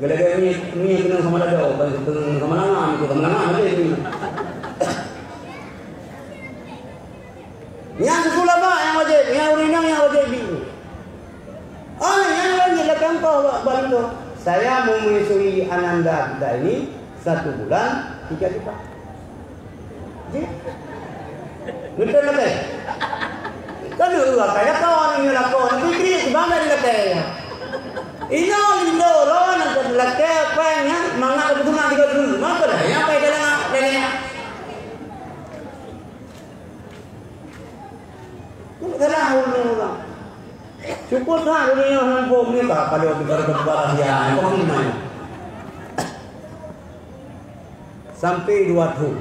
Lagèe mié, mié keunong sama lado, ban keunong sama langan, keunong sama langan, lagèe nyan. Nyang susu labak nyang wajéb, nyang ureueng inong nyang wajéb bi. Oh, nyang laén jilakèe eungkôt bak, bak linto. Saya menyusui Ananda kita ini satu bulan tiga juta. Jih. Ngeutén lakèe. Kan dulu lakèe, ya kawan, ini lakon. Tapi kiri sebab dari lakèe. Inoe linto, roh, nak lakèe, apa, ya, mangat aku tu nak tiga dulu. Maka dah, ya, apa, jalan, jalan, ya. Salah ureueng urang. Syukur that ureueng nyoe hana muphom nyoe ka, ka lheueh teuka-teuka rahsia, kok meunan. Sampai dua thon.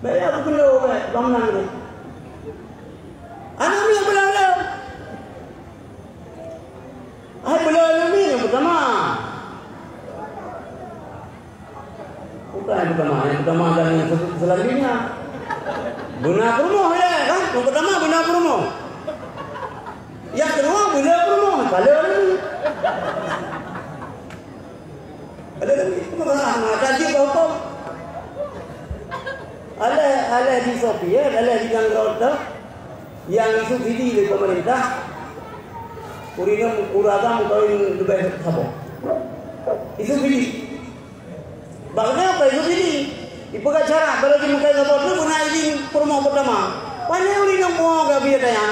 Bèk ya, beukeulô bèk, bangunan tu. Aneuk miet beulala. Hai beulala aneuk miet nyang peutama. Bukan yang pertama, yang pertama dan yang se-, selanjutnya. Beuna peurumoh, ya, kan? Yang pertama beuna peurumoh. Yang kedua beuna peurumoh. Kalau ni. Kalau ni, itu masalah. Nah, kaji ke hukum. Alah, alah di Sophia, alah di Nanggroe tu, yang disubsidi oleh pemerintah, ureueng ureueng agam kawin leubeh saboh. Disubsidi. Bak nyoe ka izin ini. Ipeugah syarat, barô jimeukai saboh tu beuna izin peurumoh peutama. Pane ureueng nyang pungo ka biaya tanya.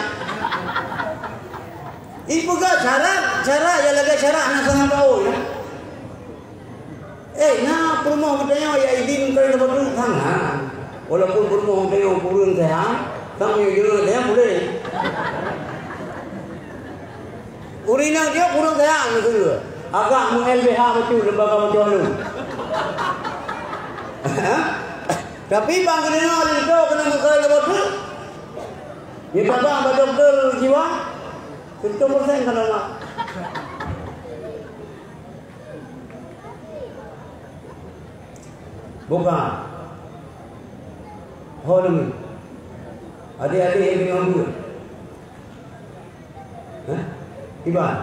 Ipeugah syarat, syarat nyang lagèe syarat hana salah tahu, ya. Eh, na peurumoh geutanyoe ya idin keu leumoh tu, hana. Walaupun peurumoh geutanyoe kureueng sehat, sang nyoe jeuet geutanyoe boleh. Ureueng inong jih kureueng sehat miseue. Agak meu-L B H bacut, lembaga bantuan lôn. Tapi bang keuneuk linto keuneuk meukeureueng leumoh tu. Nyoe tabang bak dokto jiwa, seratus persen ka nolak. Buka. Ho deungoe. Adik-adik nyang deungoe buet. Hah? Kiban.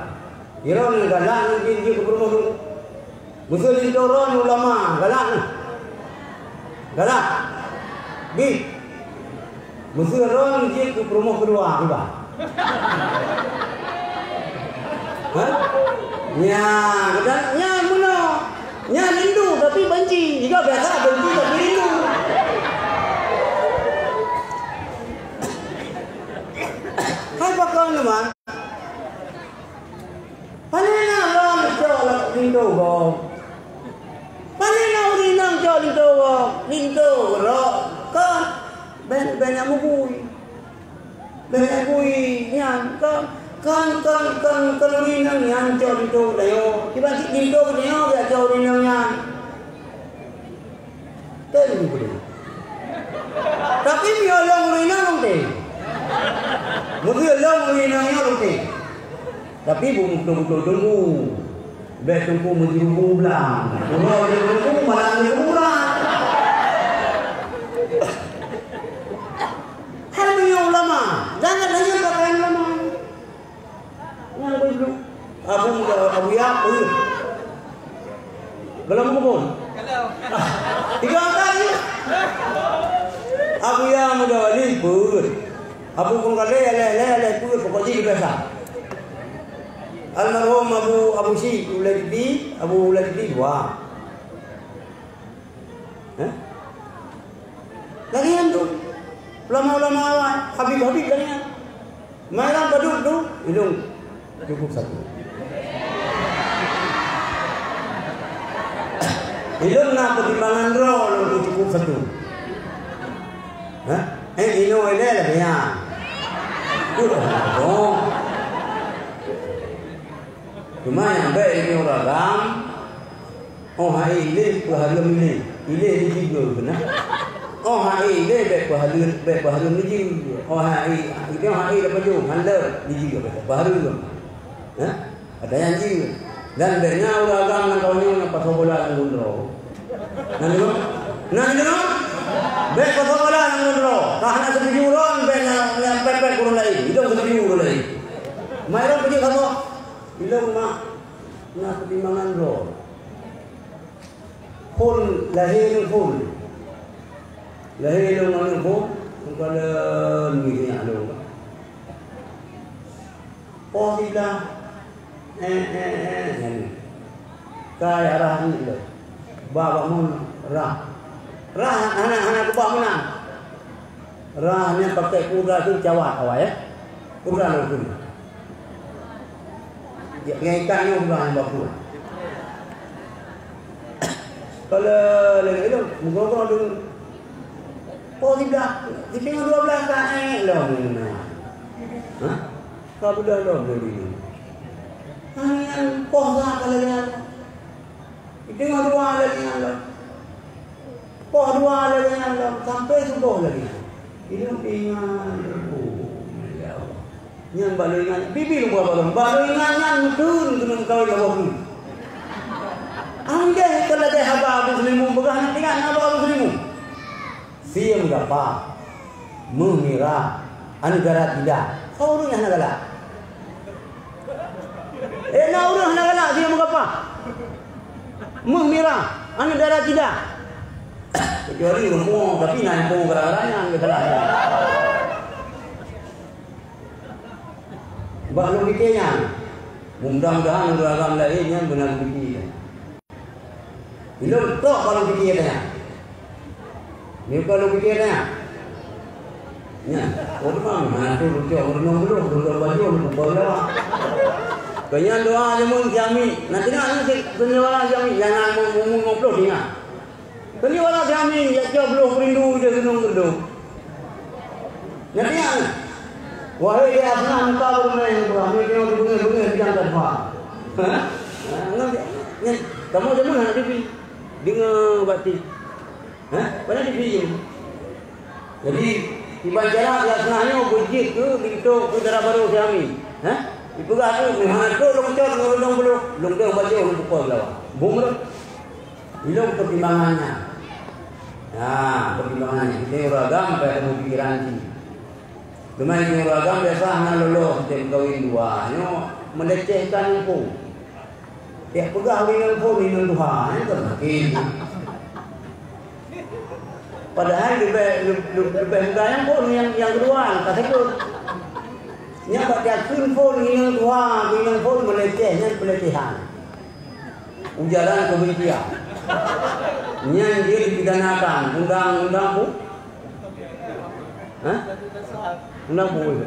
Droeneuh galak ngon jih, jih keu peurumoh tu. Meuseu linto droeneuh ulama, galak nyoe. Galak. Bit. Meuseu droeneuh jih keu peurumoh keudua, kiban. Hah? Nya, dan nya meunoe. Nya rindu tapi benci. Jika biasa benci tapi rindu. Hai pakon teuma. Pane na lôn cok lam linto gob. Pane na ureueng inong cok linto gob. Linto rok kon. Ben, ben nyang meubui. Ben nyang bui nyan kon. Kon, kon, kon, kon ureueng inong nyan cok linto geutanyoe. Kiban cit linto geutanyoe geujak cok ureueng inong nyan. Kan begitu. Tapi meunyoe lôn ureueng inong lôn teuh. Meunyoe lôn ureueng inong nyoe lôn teuh. Tapi beutôi-beutôi teungku. Bèk teungku meujeurubong blang. Uroe teungku malam teungku blang. Hai meunyoe ulama, jangan hanya pakaian ulama. Nyan beujeuet. Abu Muda, Abuya, peuet. Belum kumpul. Tiga angkat je. Abuya Muda Wali, peuet. Abu Pungkale, aleh, aleh, aleh, peuet. Pokok jih biasa. Almarhum Abu, Abu Syik, Ulai Gedi, Abu Ulai Gedi, dua. Eh? Lagèe nyan tu. Ulama-ulama awai, habib-habib lagèe nyan. Mai lam padub tu, ilôn cukup satu. Ilôn na peutimbangan droe lôn tu cukup satu. Hah? Eh, inoe ilèe lagèe nyan. Cuma nyang bèk ilèe ureueng agam, oh hai ilèe peuhareuem ilèe, ilèe dijih geuh keunan. Oh hai ilèe bèk peuhareuem, bèk peuhareuem dijih. Oh hai, ilèe hai leupah jôh, han leuet dijih geuh peuhareuem. Hah? Ada nyang jih. Dan bèk na ureueng agam nyang ka nyoe nyang pasoe bola lam gun droe. Na deungö? Na deungö? Bèk pasoe bola lam gun droe. Ka hana setuju droe, bèk na, na pèt-pèt ureueng laén. Ilôn setuju ureueng laén. Mai droe peujeuet kamoe. Ilôn mak na peutimbangan droe. Phôn lahé lôn phôn. Lahé lôn ngon lôn phôn, lôn kalon nyoe nyak lôn. Poh siblah. Eh, eh, eh, nyan. Kai arah nyoe lôn. Ba bak mon rah. Rah hana, hana keubah meunan. Rah nyan pakai pulsa tu cawat awai, eh. Pulsa lôn tu. Ya, ngon ikat nyoe pulsa nyang baku. Kalau lagèe tu, meugoe-goe dulu. Poh siblah, sipingoh dua blah ka ék lom. Hah? Ka beudôh lom lé dulu. Hanya poh sa ka lagèe nyan. Sipingoh dua lagèe nyan lom. Poh dua lagèe nyan lom, sampai suboh lagèe nyan. Ilôn ingat, oh, ya Allah. Nyan bak lôn ingat, bibi lôn buka balon. Bak lôn ingat nyan meuteun keuneuk meukawen saboh keuh. Anggèe keu lagèe haba Abu Seulimu peugah, nyan ingat haba Abu Seulimu. Siem gapa, meuh mirah, aneuk dara tidak. Soe ureueng nyang hana galak? Eh, na ureueng hana galak, siem gapa? Meuh mirah, aneuk dara tidak. Kecuali rumoh, tapi na rumoh gara-gara nyan geugalak nyan. Bak lôn pike nyan, mudah-mudahan ureueng agam laén nyan beuna geupike. Ilôn tok bak lôn pike nyan. Nyoe ka lôn pike nyan. Nyan. Ureueng hana teuh lucok meureunoe beulôh, beulôh bajôh, beulôh lawa. Keu nyan doa jameun si Ami. Na teuingat hana cit, beuneuwala si Ami, nyang na umur lima puluh teuingat. Keu nyan doa si Ami, jak cok beulôh peurindu je gunong geudong. Na teuingat hana? Wahai di asna muka beureumaeng, beureumaeng nyoe beungeut-beungeut bidang tadfa. Ha? Ha, ngon, ngon, kamoe jameun hana TV. Deungoe bak TV. Ha? Hana TV jameun. Jadi, kiban cara biasa nyoe beujeuet keu linto keu dara barô si Ami. Hah? Dipeugah tu, "Meuhana trok lôn cot ngon lôn beulôh, lôn deuh bajôh lôn pukul lawa." Bung rot. Ilôn pertimbangannya. Nah, pertimbangannya. Kita ureueng agam payah kamoe pikiran cit. Teuma ureueng agam biasa hana loloh setiap kawin dua. Nyoe melecehkan info. Tiep peugah ureueng nyan phon inong tuha, nyan kan makin. Padahai leubeh, leub-, leub-, leubeh muda nyan phon nyang, nyang keudua, ka sakét. Nyan bak jakheun phon inong tuha, inong phon meuleucéh, nyan peuleucéhan. Ujaran keubencian. Nyan jeuet dipidanakan undang-undang pu-, Hah? Undang bui.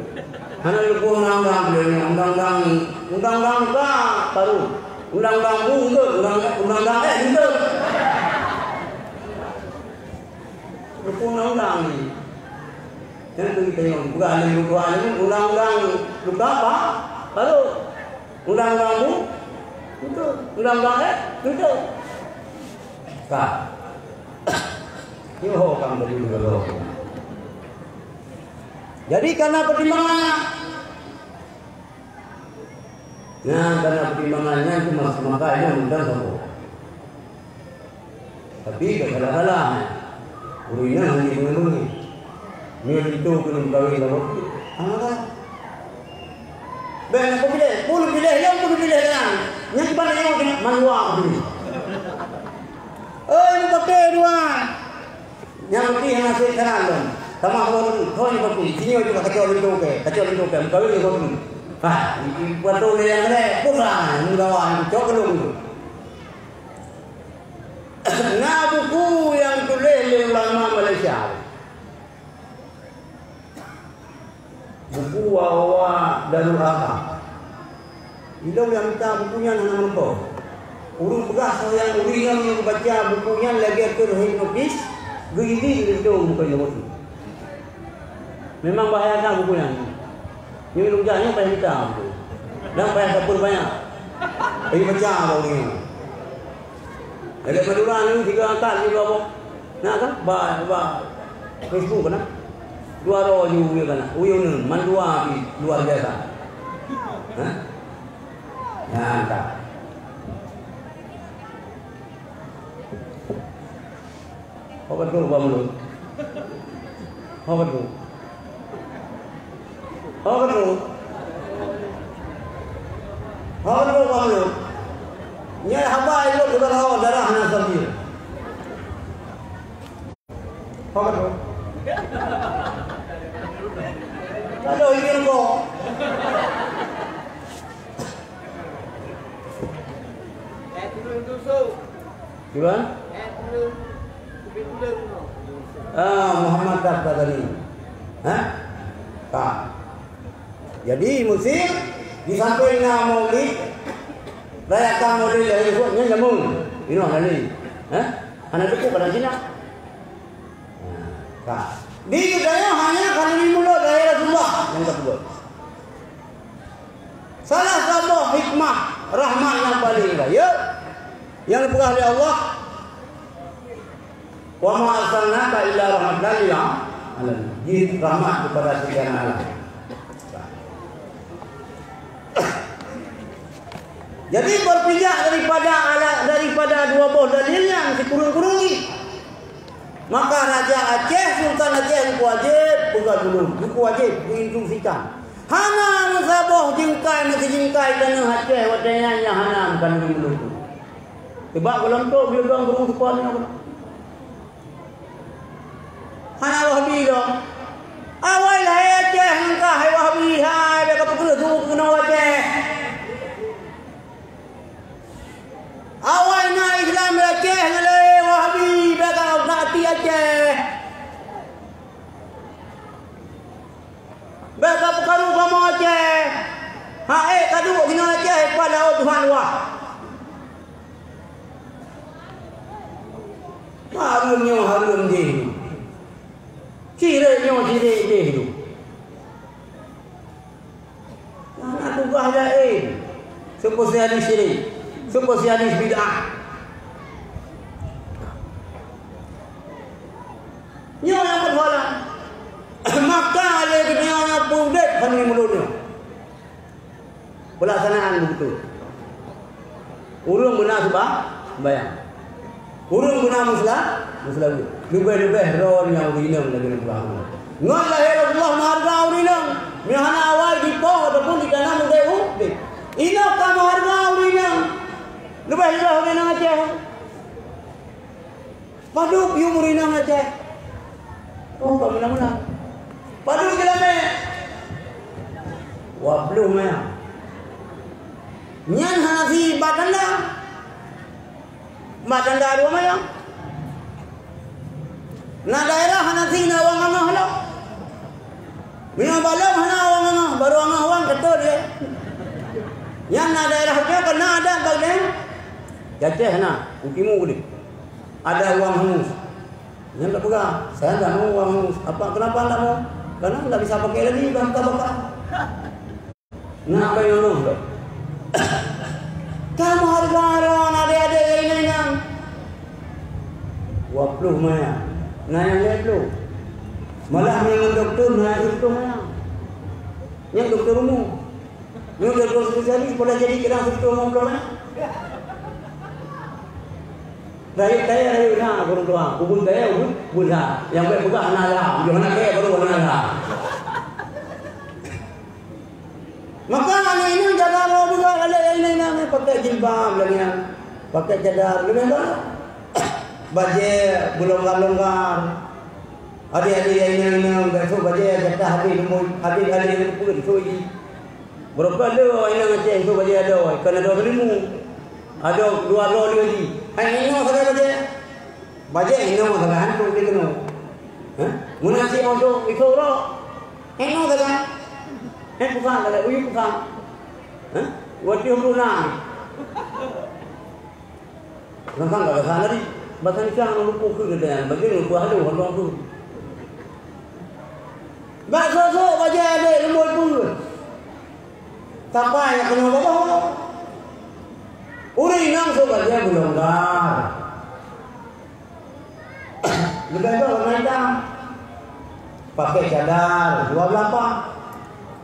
Hana leupeue undang-undang lé nyoe, undang-undang, undang-undang luka baru. Undang-undang bu enteuk, undang, undang-undang eh enteuk. Leupeue undang-undang ni. Kan tu kita yang bukan ada luka ni, undang-undang luka apa? Baru. Undang-undang bu enteuk, undang-undang eh enteuk. Ka. Nyoe ho kang tadi dulu. Jadi, karena pertimbangan. Nah, karena pertimbangan nyan cuma semakanya mudah saboh. Tapi, tak salah-salah. Ureueng nyan hana beungoh-beungoh. Nyoe pintoe keuneuk meukawen lom. Hana kan? Bèk na kupiléh, pun piléh lom, pun piléh lom. Nyan kiban nyoe keuneuk mandua kupiléh. Oi, meupaké dua. Nyang putih hana sép saran lom. Tamah lom, thon putih. Sinyoe juga kacau linto kèe, kacau linto kèe. Meukawen lom. Hah, i, i, peutoe lé nyang keuneuk. Pun lah, meugawa, cok keulong tu. Na buku nyang tuléh lé ulama Malaysia. Buku Wawa Darul Arqam. Ilôn nyang mita buku nyan hana meurumpok. Ureueng peugah soe nyang ureueng nyang geubaca buku nyan lagèe keu hipnotis, geuibi geudong buku nyan. Memang bahaya that buku nyan. Nyoe lôn jak nyoe payah mita buku. Dan payah dapur banyak. Payah baca bak ureueng nyan. Lagèe Madura ni tiga angkat di bawah. Nah kan? Ba, ba Facebook kan? Dua roh ju kan? Uyun mandua di luar biasa. Hah? Nah, tak. Apa tu, Bang Lut? Apa tu? Ho ka troh. Ho ka troh, ho ka troh. Nyan haba ilôn keu droe darah hana stabil. Ho ka troh. Ka lheueh ikheun ko. Kiban? Ah, Muhammad Daftar tadi. Hah? Ka. Jadi, musim, di samping na maulid, rayakan maulid lahé Rasul, nyan jameun. Inoe na lé. Hah? Hana cukup pada Cina. Nah, ka. Di geutanyoe hanya khanuri mulod lahé Rasulullah nyang ka peubuet. Salah saboh hikmah rahmat nyang paleng rayeuk nyang geupeugah lé Allah, "Wa ma arsalnaka illa rahmatan lil alamin." Jeuet rahmat keupada segala alam. Jadi, beupijak daripada ala-, daripada dua boh dalil nyan sikureueng-kureueng jih. Maka Raja Aceh, Sultan Aceh, Teungku Wajéb, peugah dulu, Teungku Wajéb geuinstruksikan, hana meusaboh jeungkai, meusijingkai taneuk Aceh watèe nyan nyang hana meukanun meulukon. Sabab gohlom trok beuleubang burông seupôt nyoe. Hana Wahabi lom. Awai lahé Aceh ngon ka hai Wahabi, hai, bèk ka peukeureuh su keunoe Aceh. Awai na Islam di Aceh ngon lé Wahabi, bèk ka na até Aceh. Hai ka duek inoe Aceh, pada oh Tuhan wah. Hareuem nyoe hareuem jih. Syirik nyoe syirik jih tu. Hana tugaih laén. Spesialis syirik, spesialis bid'ah. Nyoe nyang peusoalan. Maka lé geutanyoe nyang peudeh kheun di mulod nyoe. Peulaksanaan beutôi. Ureuëng beuna seuba-, sembahyang. Ureuëng beuna musla-, muslaweuet. Leubeh-leubeh droe nyang ureuëng inong lagée ureuëng tuha. Ngon lahé Rasulullah meuhareuga ureuëng inong. Meunyoe hana awai jipoh ataupun jitanam udeb u, udeb. Inong ka meuhareuga ureuëng inong. Leubeh-leubeh ureuëng inong Aceh. Padub yum ureuëng inong Aceh. Oh, ka meunan-meunan. Padub jeulamé. Dua ploh manyang. Nyan hana si bak tanda. Bak tanda dua manyang. Na daerah hana si na wang angoh lom. Meunyoe balom hana wang angoh, barô angoh wang keutôt lé. Nyan na daerah nyoe keunan adat bak lé. Aceh na, u timu deh. Ada wang hangus. Nyan tapeugah, "Saya ndak mau wang hangus." "Apa, kenapa ndak mau?" "Karena ndak bisa pakai lagi, udah muka bakar." Nyan apa nyang nyoe? Kamoe hareuga droe adék-adék nyang inong-inong. Dua ploh manyang. Na nyang lhèe ploh. Malah nyang dokto na nyang sireutôh manyang. Nyang dokto rumoh. Nyoe dokto spesialis, pada jadi keudang sireutôh limong ploh manyang. Rayeuk kayèe rayeuk na, ureueng tuha. Ubun kayèe ubun, ubun that. Nyang bèk peugah hana lheueh. Meunyoe hana kayèe baru hana lheueh. Maka aneuk inong jaga droe juga, lalek aneuk inong pakai jilbab lagèe nyan. Pakai cadar lagèe nyan. Bajèe beulonggar-longgar. Adék-adék inong-inong, bèk sôk bajèe jatah adék leumbôi, adék-adék leumbôi sôk jih. Barokon lé inong Aceh sôk bajèe adoe, kon adoe seulimu. Adoe dua droe lé jih. Hai inong sagai bajèe. Bajèe inong sagai hantu di keunoe. Hah? Meunan si osok itu roh. Inong sagai. Eh, pusang sagai, uyuek pusang. Hah? Watèe hubungan. Sang-sang ka gata tadi, basa Indonesia ngon lupôh keu gata nyan, bagi lupôh halu, halu keu. Bak sôk-sôk bajèe adék leumbôi peue. Sapai nyang keunoe babah. Ureueng inong sôk bajèe beulonggar. Leubeh gèt warna itam. Pakai cadar dua blah pah.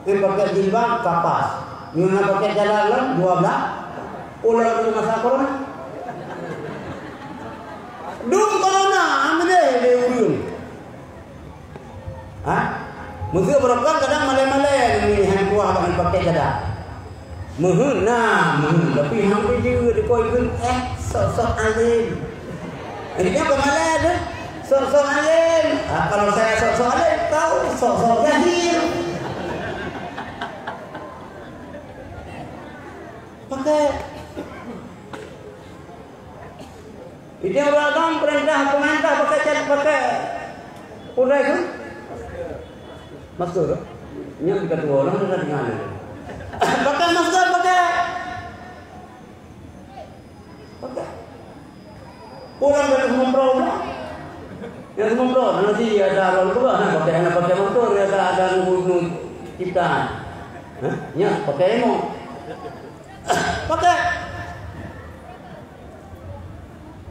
Nyan pakai jilbab ka pas. Nyoe na pakai cadar lom dua blah. Ulang tu masa corona. Dum corona, amadeh lé ureueng. Ha? Meuseu barokon kadang malèe-malèe ni han kuah bak pakai cadar. Meuheun na, meuheun. Tapi han jeuet dikoi kheun, eh, sok-sok alim. Jadi apa malèe tu? Sok-sok alim. Ah, kalau saya sok-sok alim, kau sok-sok jahil. Pakai. Jadi orang agam perintah, pemerintah pakai cat, pakai udai tu. Masker. Nyan di ketua orang sudah dengar. Pakai masker, pakai. Pakai. Orang dari Sumatra pula. Yang Sumatra, nanti ada orang tua, nah, pakai, nak pakai masker, ada, ada nunggu, nunggu ciptaan. Hah? Nyan, pakai ilmu. Pakai.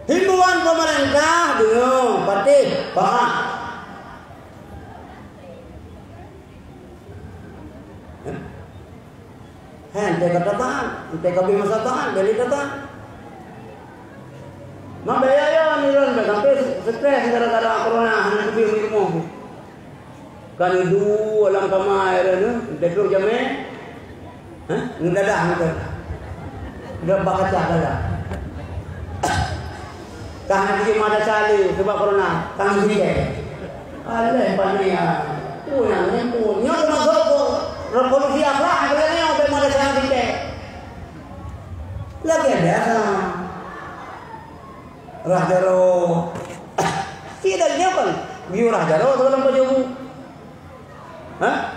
Himbauan pemerintah, deungoe, patéh, paham. Hah? Hai, entah kata taat, entah ka bri masa taat, bèk lé taat. Mabaya ya, ni lôn bèk sampai stres gara-gara corona, hana teubiet di rumoh. Kan duek lam kama, ya, ni, duduk jamé. Hah? Ngedadah, ngedadah. Udah bak kaca dadah. Ka hana jijak madrasah lé, sabab corona, tangan sirikèe. Alah, pandai, ah. Oh, nyang ni pun. Nyoe teumasuk revolusi akhlak, kalian ni, sampai madrasah sirikèe. Lagèe biasa. Rah jaroe. Cit dari nyoe kan? Geuyue rah jaroe teuka lam bajèe bu. Hah?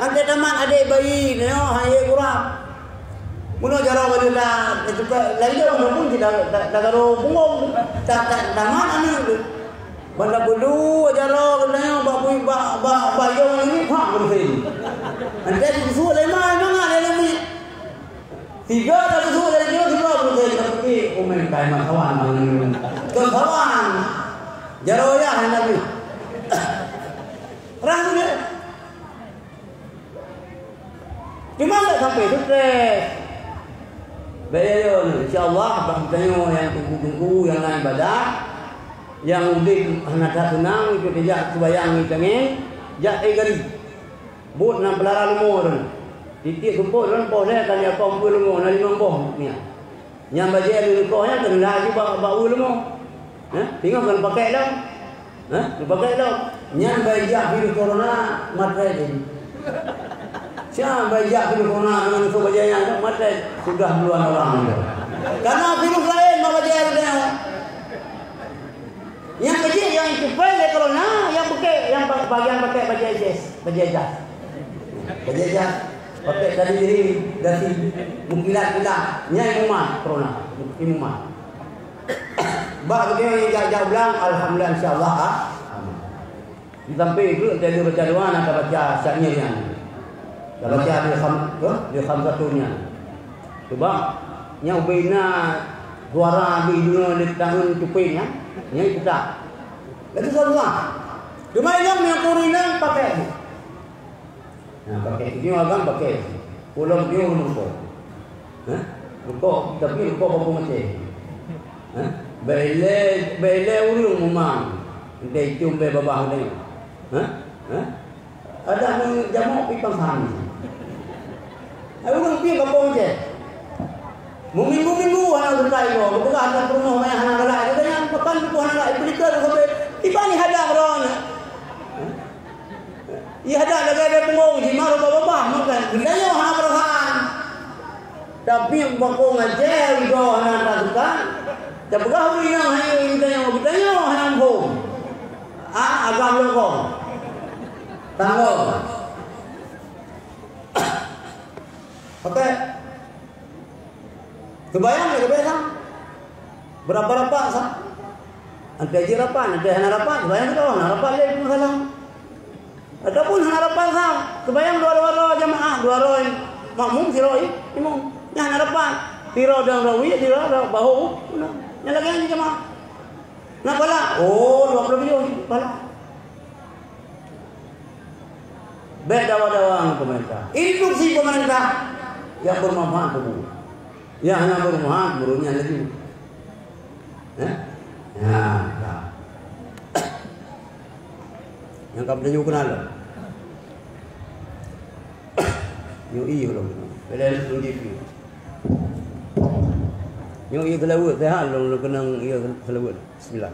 Anté tamat adék bayi nyoe hana kurang. Meunoe jaroe baju da, da cuka lalu pun tidak da, da garo punggong. Tak, tak tamat aneuk tu. Banda bulu jaroe geutanyoe bak bui, bak, bak, bak yong ini, phak, beureusin. Anté susu lema, memang ada lemi. Tiga dah susu dari dia, tiga beureusin. Tapi umai kai mak kawan, mak kawan. Keu kawan. Jaroe yah, Nabi. Rah tu dia. Cuma tak sampai sukses. Baik, ya, ya. Insya Allah, bak geutanyoe nyang teungku-teungku nyang na ibadah, nyang udeb hana that seunang, ikut jak seubayang ngieng-ngieng, jak éh gari. Buet na peulara leumo tu. Tieb-tieb seupôt tu, poh lhèe ka lhèe kong peuet leumo, na limong boh nyan. Nyang bajèe leukoh nyan keuneuk laju bak, bak ueh leumo. Hah? Singoh keuneuk pakèk lom. Hah? Keuneuk pakèk lom. Nyan bajèe jak virus corona maté jadi. Siapa bajèe jak virus corona dengan sôk bajèe nyan maté? Sudah puluhan orang tu. Karena virus laén bak bajèe tu tengok. Nyang keujiek nyang itupai lé corona, nyang pakèk, nyang ba-, bagian pakèk bajèe jas, bajèe jas. Bajèe jas, pakèk dari diri, dari meukilat-kilat, nyan imumat corona, imumat. Bak beutôi nyang jak-jak blang, alhamdulillah, insya Allah, ah, aman. Di samping tu, tadi baca doa, nak baca syair nyan. Dah baca di kham-, tu, di khamsatun nyan. Sebab nyang ubé na suara di dunia di tahun tupin nyan, nyan kita. Itu salah. Cuma ingat nyang turi nang pakai. Nah, pakai. Ini agam pakai. Pulang dia ureueng rukok. Hah? Rukok, tapi rukok bapong Aceh. Hah? Bèk ilèe, bèk ilèe ureueng mumang. Entah itu bèk babah dia. Hah? Hah? Ada meujamok pi pangsan. Ai ureueng pih bapong Aceh. Meuminggu-minggu hana geutai goe, geupeugah hana peurumoh manyang hana galak. Geutanyoe pakon tuboh hana galak, ipeulikeue sabe. Iban ihadang droeneuh. Ihadang lagèe punggong jih, maro babah, meukan. Geutanyoe hana peurasaan. Tapi bak kong Aceh, igoe hana tasukan. Tapeugah ureueng inong hai geutanyoe, geutanyoe hana muphom. Ah, agam lom kong. Tanggong. Oke. Seubayang lé geubiasa. Beurapa rapat sa? Antai jih rapat, antai hana rapat, seubayang keudroe, hana rapat lé pun salah. Ataupun hana rapat sa, seubayang dua, dua droe jamaah, dua droe makmum, sidroe imum. Nyang hana rapat, sidroe dan rawi, sidroe dan bahu. Nah, nyang lagèe nyan jamaah. Nak pahala? Oh, dua puluh ribu pahala. Bèk dawa-dawa ngon pemerintah. Instruksi pemerintah nyang bermanfaat keu buet. Nyang hana bermanfaat, meureuh nyan laju. Eh? Nyan, dah. Nyang ka meunyoe keunal lom. Nyoe iya lom. Beda lôn jipi. Nyoe iya seulaweuet, sehat lôn, lôn keunong iya seulaweuet. Bismillah.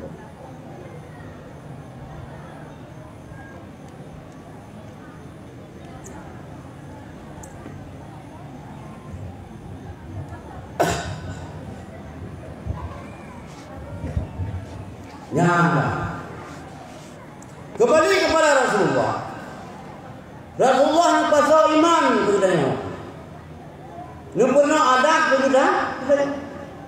Nyan dah. Kembali kepada Rasulullah. Rasulullah neupasoe iman keu geutanyoe. Neupeurunoe adat keu geutanyoe.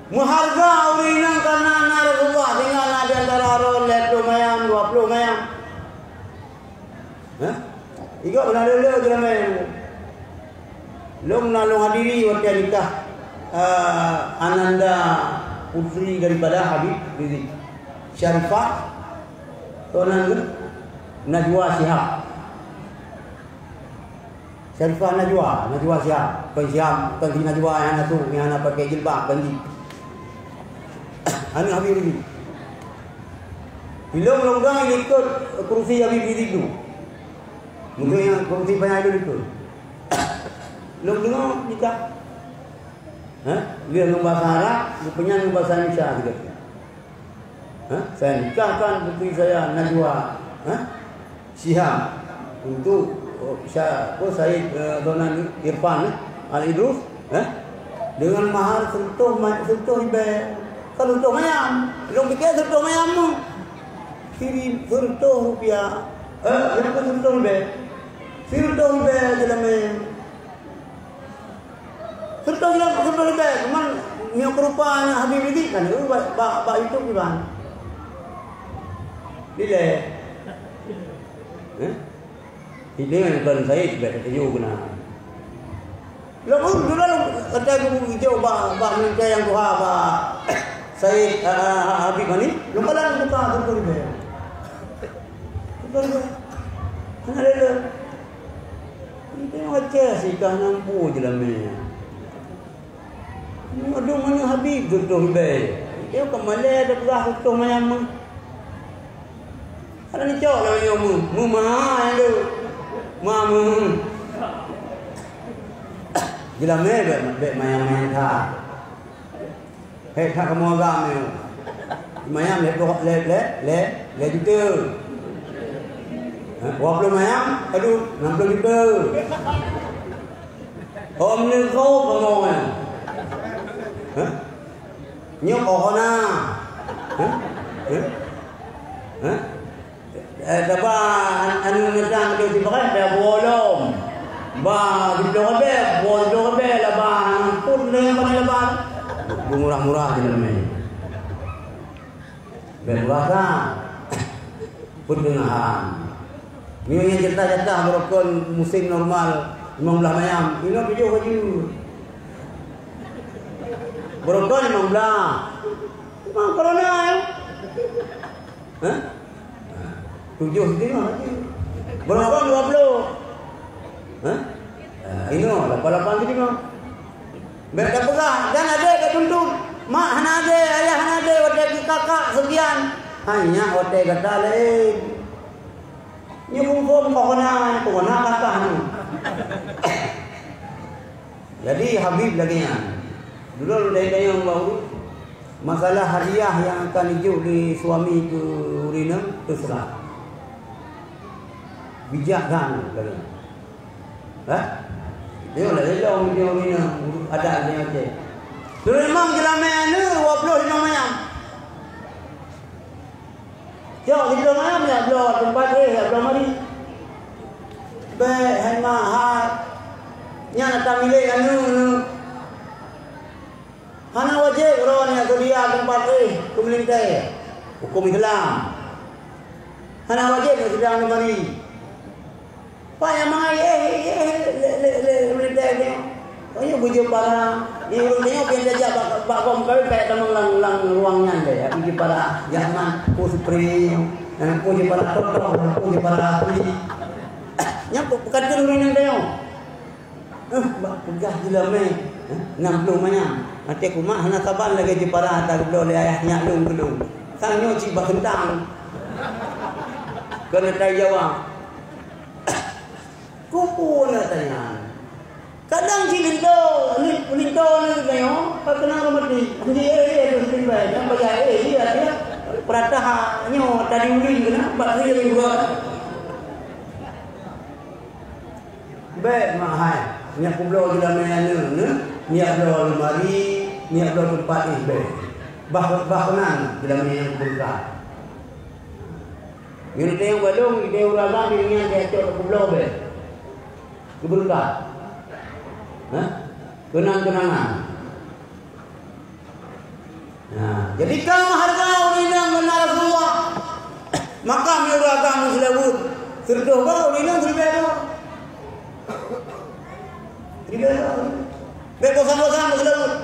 Meuhareuga ureueng inong kareuna na Rasulullah, sehingga na di antara droe lhèe ploh mayam, dua ploh mayam. Hah? Igoe beuna lé-lé jeuramé. Lôn na lôn hadiri watèe nikah, eh, ananda putri daripada Habib Rizik. Syarifah, toh nan geuh? Najwa Shihab. Syarifah Najwa, Najwa Shihab. Kon Shihab, kon si Najwa nyang hana su, nyang hana pakai jilbab, kon jih. Aneuk Habib Rizik. Ilôn lôn dong ilikot kurusi Habib Rizik tu. Mungkin nyang kurusi panyang itu likot. Lôn deungoe nikah. Ha? Lheueh ngon bahasa Arab, geupeunyang ngon bahasa Indonesia sikit. Ha? Saya nikahkan putri saya Najwa, ha? Shihab untuk, oh, Sya-, apa, Said, eh, Zonan Irfan, eh? Al Idrus, eh? Deungon mahar seureutôh ma-, seureutôh ribèe. Kon seureutôh mayam. Lôn pike seureutôh mayam meuh. Siri-, seureutôh rupiah. Eh, nyang keu seureutôh ribèe. Seureutôh ribèe jeulamèe. Seureutôh jeulamèe, seureutôh ribèe. Cuman, nyoe keurupa nyang Habib Rizik kan, eh, bak, bak, bak YouTube iban. Dilèe. Eh? Ini kan kon Said, bèk teuju keunan. Lôn pun dulu lôn kata guru ijok bak, bak meulintèe nyang tuha bak Said, ah, ah, Habib Hani, lôn balan buka seureutôh ribèe. Seureutôh ribèe. Hana lé lé. Ini tengok Aceh sih kah nampu jeulamèe. Nyoe dum aneuk Habib seureutôh ribèe. Nyoe ka malèe teupeugah seureutôh mayam meuh. Ada nicok lagèe nyoe meuh. Meuh ma nyan tu. Ma meuh. Jeulamèe bèk, bèk mayam-mayam that. Hèk that kamoe agam nyoe. Mayam lhèe ploh, lhèe, lhèe, lhèe, lhèe juta. Ha, dua ploh mayam, aduh, enam ploh juta. Hom neu kau kamoe. Ha? Nyoe kok hana. Hah? Hah? Hah? Eh, saba an-, anu neutang tu sibakai dah buo lom. Ba, di lom be, buo lom be lah ba, ampun deh, pakai lebat. Murah-murah je namanya. Bèk puasa. Peuteungahan. Meunyoe nyang jatah-jatah barokon musém normal, limong blaih mayam, inoe tujoh baju. Barokon limong blaih. Memang corona, ya? Hah? Tujoh sitengah baju. Barokon dua ploh. Hah? Ah, inoe lapan-lapan sitengah. Bèk tapeugah, dan adék ka tuntut. Mak hana adék, ayah hana adék, watèe kakak sekian. Hai nyak watèe gata laén. Nyoe muphom kok keunan, kok keunan kakak nyoe. Jadi Habib lagèe nyan. Dulu lôn tanyong bahu, masalah hadiah nyang akan ijok lé suami keu ureueng inong, teuseurah. Bijak that lagèe nyan. Hah? Nyoe lah elong nyoe mina adat nyoe cit. Sulaiman jeulamèe aneuk dua ploh limong mayam. Cok siplôh mayam jak bloe teumpat éh, jak bloe mari. Bèk hai mahai. Nyan ata milék aneuk-aneuk. Hana wajéb droeneuh seudia teumpat éh keu meulintèe. Hukôm Islam. Hana wajéb seudia teumpat éh. Pak nyang mangai, éh, éh, éh, lé, lé, lé, meulintèe nyoe. Oh, nyoe beujeuet para. Nyoe ureueng nyoe pian tajak bak, bak gom kawin kaya tamong lam, lam ruang nyan deh. Aku jeuet para Yaman, aku Supri. Dan aku jeuet para Toto, aku jeuet para Asri. Nyan pe-, peukateun ureueng nyang tanyoe. Eh, bak peugah jeulamèe, eh, nam ploh manyam. Até kumat hana saban lagèe jipara ata geubloe lé ayah nyak lôn keu lôn. Sang nyoe cit bak keuntang. Keuneuk tai Jawa. Kupu na tanya. Kadang cit linto, li-, linto ni tanya, ka keunan ka mati. Jadi, eh, eh, tu sering baik. Yang bagi, eh, dia, dia. Peratah nyoe tadi ulin kena, bak dia juga. Bèk mak hai, nyak kubloe jeulamèe aneuk nyoe, nyak bloe lemari, nyak bloe teumpat éh bèk. Bah, bah keunan jeulamèe nyang beureukat. Nyoe teuh nyang balong, idéh ureueng agam di nyan teuh cok kubloe bèk. Keu beureukat. Hah? Keunang-keunangan. Nah, jadi ka meuhareuga ureueng inong keu Rasulullah. Maka meunurot agam meuseulaweuet, seureutôh goe ureueng inong siribèe goe. Siribèe goe. Bèk bosan-bosan meuseulaweuet.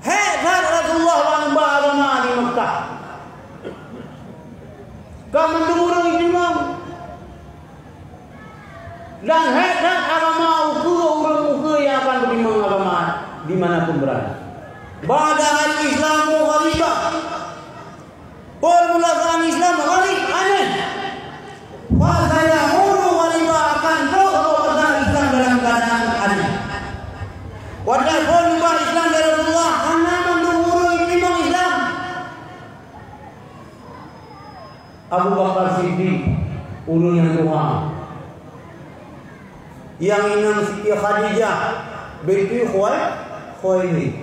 Hék that Rasulullah bak neumba agama di Meukah. Ka mandum ureueng itimang. Dan hék that agama ukeue ureueng ukeue nyang akan geutimang agama di mana pun beurada. Bada al-Islamu ghariba. Peumulasaan Islam gharib, aneh. Fa sayaudu ghariba, akan trok peumulasaan Islam dalam keadaan aneh. Padahai peumulasaan Islam dari Rasulullah, hana mandum ureueng itimang Islam. Abu Bakar Siddiq, ureueng nyang tuha. Nyang inong Siti Khadijah, Binti Khuwai-, Khuwailid.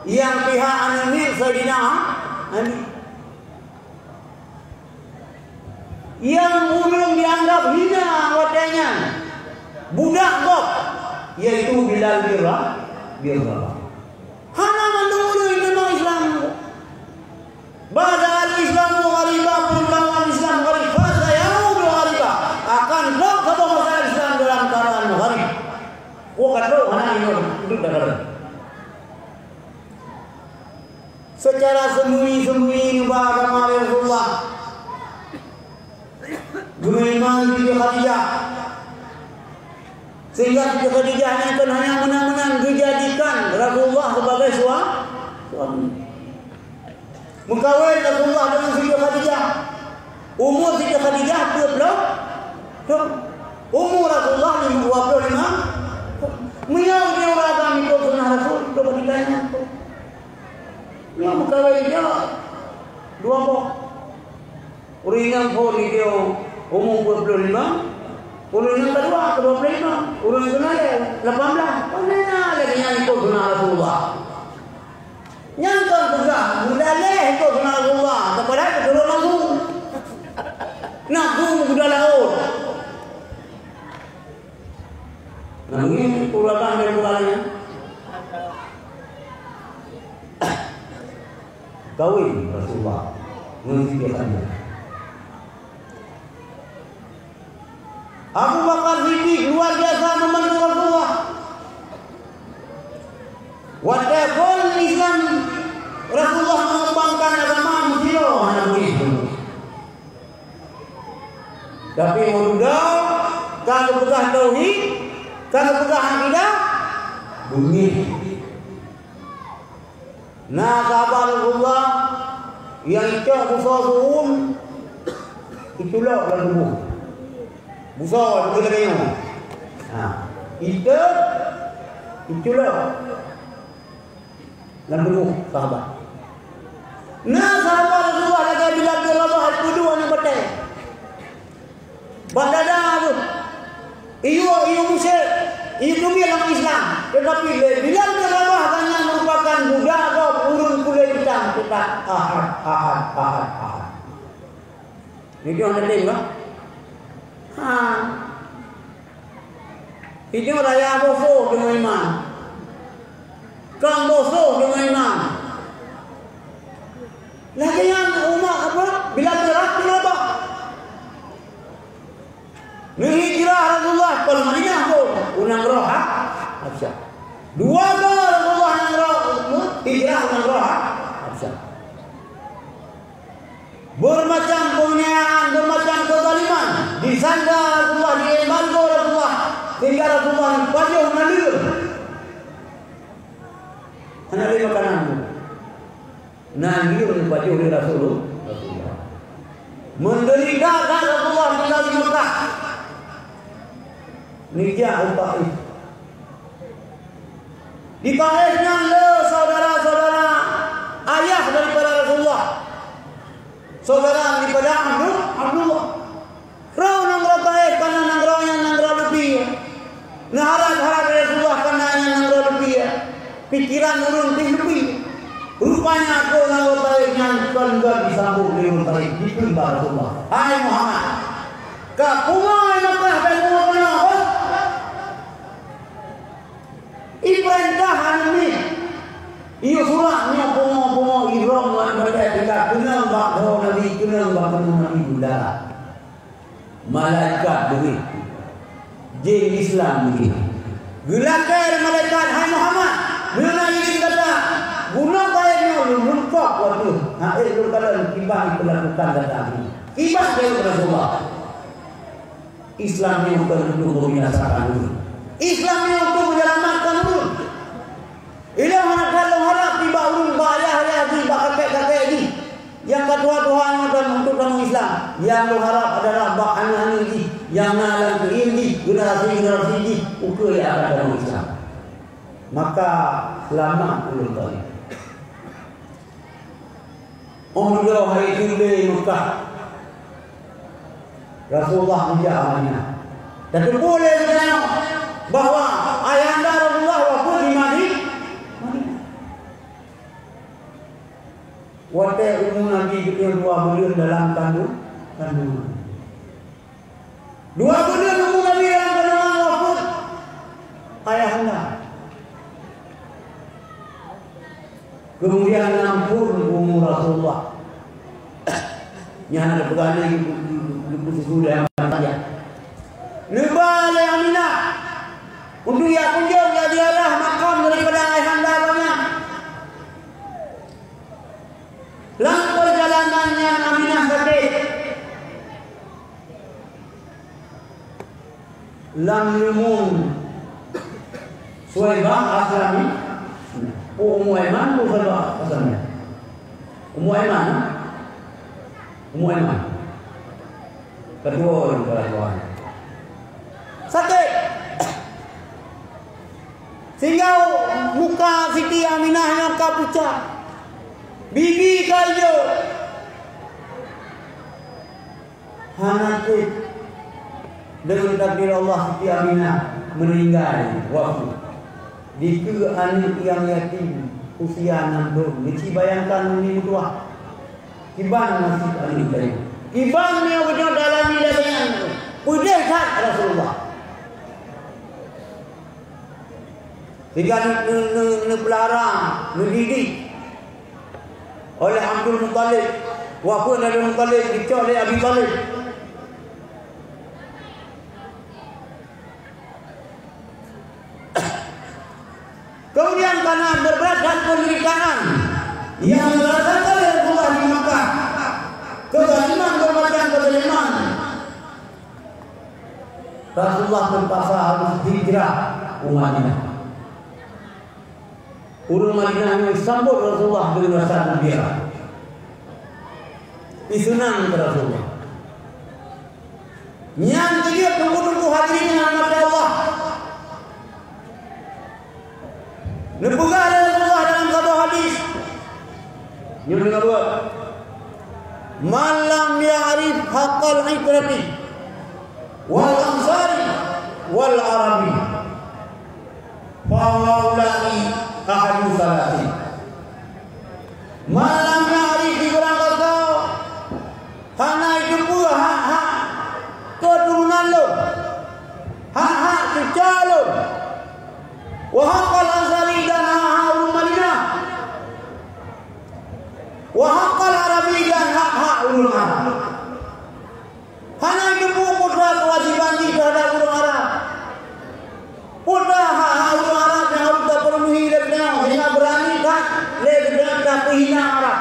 Nyang pihak aneuk miet Saidina Ali. Nyang ulôn dianggap hina watée nyan, budak gob, yaitu Bilal bin Ra-, bin Rabah. Hana mandum ureuëng teurimong Islam. Bada al-Islamu ghariba, peurkara Islam gharib, fasayaudu ghariba, akan trok saboh masa Islam dalam keuadaan gharib. Woe ka trok hana inong, udeb dah ka. Seucara seumbunyi-seumbunyi neuba agama lé Rasulullah. Geumeuiman Siti Khadijah. Sehingga Siti Khadijah nyan kon hanya meunan-meunan geujadikan Rasulullah sebagai sua-, suami. Meukawen Rasulullah deungon Siti Khadijah. Umu Siti Khadijah dua puluh, dua puluh. Umu Rasulullah lima, dua puluh lima. Meunyoe ureuëng agam ikot sunnah Rasul, coba ditanya. Nyoe meukawen jih dua boh. Ureuëng nyang phon nibak umu dua puluh lima, ureuëng nyang keudua dua puluh lima, ureuëng nyang keulhèe lapan belas. Pane na lagée nyan ikot sunnah Rasulullah. Nyang kon peugah meudaléh ikot sunnah Rasulullah, padahai keuturonan nafsu. Nafsu meuguda laôt. Nah, mungkin ureuëng dari bulan nyan. Kawin Rasulullah ngon Siti Khadijah. Abu Bakar Siddiq luar biasa membantu Rasulullah. Watée phon Islam, Rasulullah mengembangkan agama, meusidroe hana beungéh. Tapi meunyoe ka geupeugah tauhid, ka geupeugah akidah, beungéh. Na sahabat Rasulullah nyang icok beusoe su'um, iculok lam tuboh. Beusoe, beutôi lagée nyoe. Ha, iteuek, iculok lam tuboh sahabat. Na sahabat Rasulullah lagée Bilal bin Rabah, ipeuduek aneuk batée. Bak dada tu, iyue, iyue musyrik, iyue teubiet lam Islam. Teutapi lé Bilal bin Rabah, gobnyan meurupakan budak gob ureuëng kulét itam, teutab Ahad, Ahad, Ahad, Ahad. Nyoe hana tem, kan? Ha. Itu raya boh soh deungon iman. Kang boh soh deungon iman. Lagée nyan umat apa? Bilal bin Rabah. Neuhijrah Rasulullah kon Madinah boh, u nanggroe Ha-, Habsyah. Dua kali Rasulullah nanggroe, hijrah u nanggroe Ha-, Habsyah. Bermacam penganiayaan, bermacam kezaliman. Disandera Rasulullah, diembargo Rasulullah, sehingga Rasulullah pajoh naleueng. Hana lé makanan. Naleueng pajoh lé Rasulullah. Menderita that Rasulullah tinggal di Mekah. Nijak u Taif. Di Taif nyan le saudara-saudara ayah daripada Rasulullah. Saudara daripada Abdul-, Abdullah. Rhot nanggroe Taif kana nanggroe nyan nanggroe leupie. Neuharap-harap Rasulullah kana nyan nanggroe leupie. Pikiran ureuëng pih leupie. Rupanya keu nanggroe Taif nyan kon gét disambot lé ureuëng Taif, dikheun bak Rasulullah, "Hai Muhammad, ka pungo i Makkah, ka pungo keunoe, oh." Ipeurintah aneuk miet, iyue surat nyoe pungo-pungo, irong ngon batée tingkat, keunong bak droe Nabi, keunong bak keunoe Nabi, beudarat. Malaikat beungéh. Jin Islam beungéh. Geulakée lé malaikat, "Hai Muhammad, meunyoe na idin gata, gunong kayée nyoe lôn lumpok u ateueh, han ék lôn kalon kiban ipeulakukan gata nyoe." Kiban keu Rasulullah. Islam nyoe kon untuk membinasakan ureuëng. Islam nyoe untuk menyelamatkan ureuëng. Ilôn hana that lôn harap nibak ureuëng, bak ayah-ayah jih, bak kakek-kakek jih, nyang ka tuha-tuha nyoe dan untuk kamoe Islam. Nyang lôn harap adalah bak aneuk-aneuk jih, nyang na lam keuieng jih, generasi-generasi jih, ukeue nyang akan kamoe Islam. Maka seulamat ulôn kali. Óh lheueh hai teulé Meukah, Rasulullah geujak Madinah. Tateupeue lé geutanyoe, bahwa ayahanda Rasulullah wafeuet di Madi-, Madinah. Watée umu Nabi geutanyoe dua buleuen dalam kandung-, kandungan. Dua buleuen umu Nabi dalam kandungan wafeuet ayahanda. Kemudian enam puluh umu Rasulullah. Nyan hana peugah lé geupeususu lé Aminah. Neuba lé Aminah. Untuk jak kunjong, jak ziarah makam daripada ayahanda gobnyan. Lam peurjalanan nyan Aminah sakét. Lam leumo Suwaibah Aslami. Oh, Ummu Aiman, oh, Suwaibah Aslami. Ummu Aiman, eh? Ummu Aiman. Kedua orang perempuan. Sakét. Sehingga muka Siti Aminah nyan ka pucat. Bibi ka ijô. Hana trép. Deungon takdir Allah, Siti Aminah meuninggai, wafeuet. Dikeue aneuk nyang yatim, usia enam thôn. Neuci bayangkan meunyoe meutuah. Kiban nasib aneuk geutanyoe. Kiban meunyoe geutanyoe dalami lagée nyan. Peudeh that Rasulullah. Sehingga neu-, neu-, neu-, neupeulara, neudidik oleh Abdul Muttalib. Wafeuet Abdul Muttalib, geucok lé Abi Thalib. Kemudian karena berat dan penderitaan yang dirasakan oleh Rasulullah di Makkah, kezaliman, bermacam kezaliman, Rasulullah terpaksa harus hijrah ke Madinah. Ureuëng Madinah nyoe sambot Rasulullah deungon rasa gembira. Iseunang keu Rasulullah. Nyan keuh jeuet teungku-teungku hadirin nyang dirahmati Allah. Neupeugah lé Rasulullah dalam saboh hadis, nyoe deungoe, "Man lam ya'rif haqqal itrati wal ansari wal arabi, fa haula'i ahadu salasin." Man lam ya'rif, di barang gasoe hana jiteupeue hak-hak keuturonan lôn, hak-hak cucoe lôn, wa haqqal ansari, dan hak-hak ureuëng Madinah, wa haqqal arabi, dan hak-hak ureuëng Arab. Hana jiteupeue peue keuwajéban jih teuhadap ureuëng Arab. Peue hak-hak ureuëng Arab nyang harôh tapeumeunui lé geutanyoe, hingga beurani that lé geutanyoe tapeuhina Arab.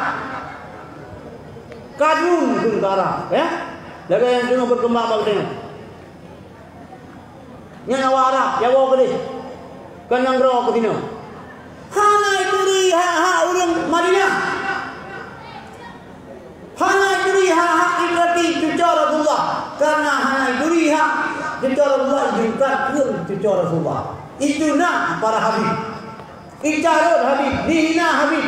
Ka dum keu Arab, ya. Lagée nyang teungoh beukeumbang bak geutanyoe. Nyan awak Arab, Jawoe keudeh. Kon nyang droe keu sinoe. Hana jituri hak-hak ureuëng Madinah. Hana jituri hak-hak itrati cucoe Rasulullah. Karena hana jituri hak cucoe Rasulullah, jingkat keu cucoe Rasulullah. Itu na para habib. Icarot habib, dihina habib.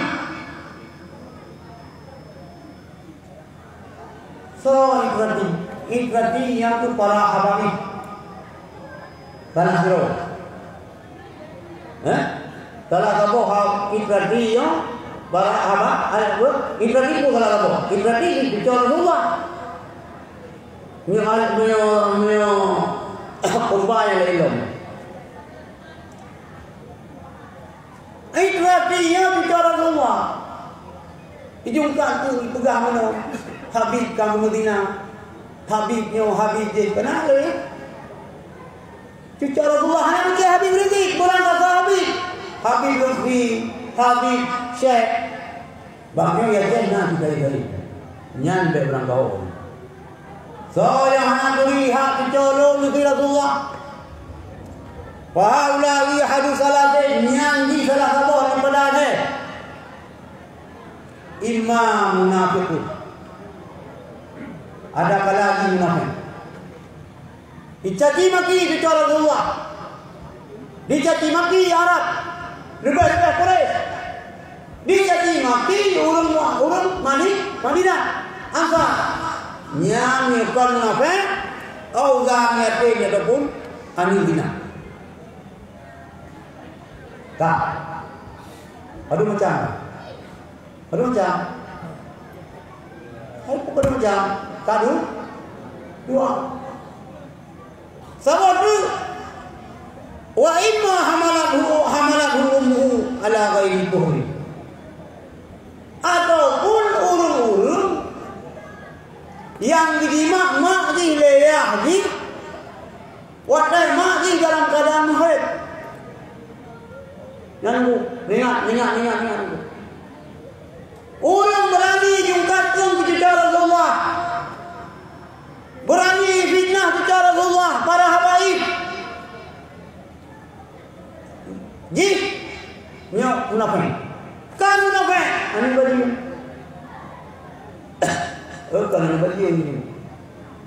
Soe itrati? Itrati nyang keu para habaib. Salah sidroe. Eh? Salah saboh ha-, itrati nyoe para haba-, eh, itrati pun salah saboh. Itrati cucoe Rasulullah. Nyoe, nyoe, nyoe khutbah nyang laén lom. Itrati nyoe cucoe Rasulullah. Ijungkat tu ipeugah meunoe, Habib ka meuzina. Habib nyoe, Habib jih, keunan lé. Cucoe Rasulullah hana mungken Habib Rizik, bulan rasa Habib. Habib Lutfi, Habib Syekh. Bak nyoe ya jih na jitari-tari. Nyan bék beurangkaho. Soe nyang hana turi hak cucoe lôn, kheun Rasulullah, fa haula'i ahadu salasin, nyan jih salah saboh daripada jih. Imma munafiqun. Ada kala jih munafik. Dicaci maki cucoe Rasulullah. Dicaci maki Arab. Leubeh-leubeh Quraisy. Dicaci maki ureuëng, ureuëng Madi-, Madinah. Ansar. Nyan kon munafik, au zani ataupun aneuk zina. Ka. Padum macam? Padum macam? Hai, padum macam? Ka du-, dua. Saboh tu, wa imma hamalathu, hamalathu ummuhu ala ghairi tuhri. Ataupun ureuëng-ureuëng nyang geujimak mak jih lé yah jih, watée mak jih dalam keuadaan haid. Nyan bu, ingat, ingat, ingat, ingat bu. Ureuëng beurani jungkat keu cucoe Rasulullah. Beurani fitnah cucoe Rasulullah, para habaib. Jih, nyoe munafék. Kan munafék, aneuk bajeueng. Eh, kan aneuk bajeueng nyoe.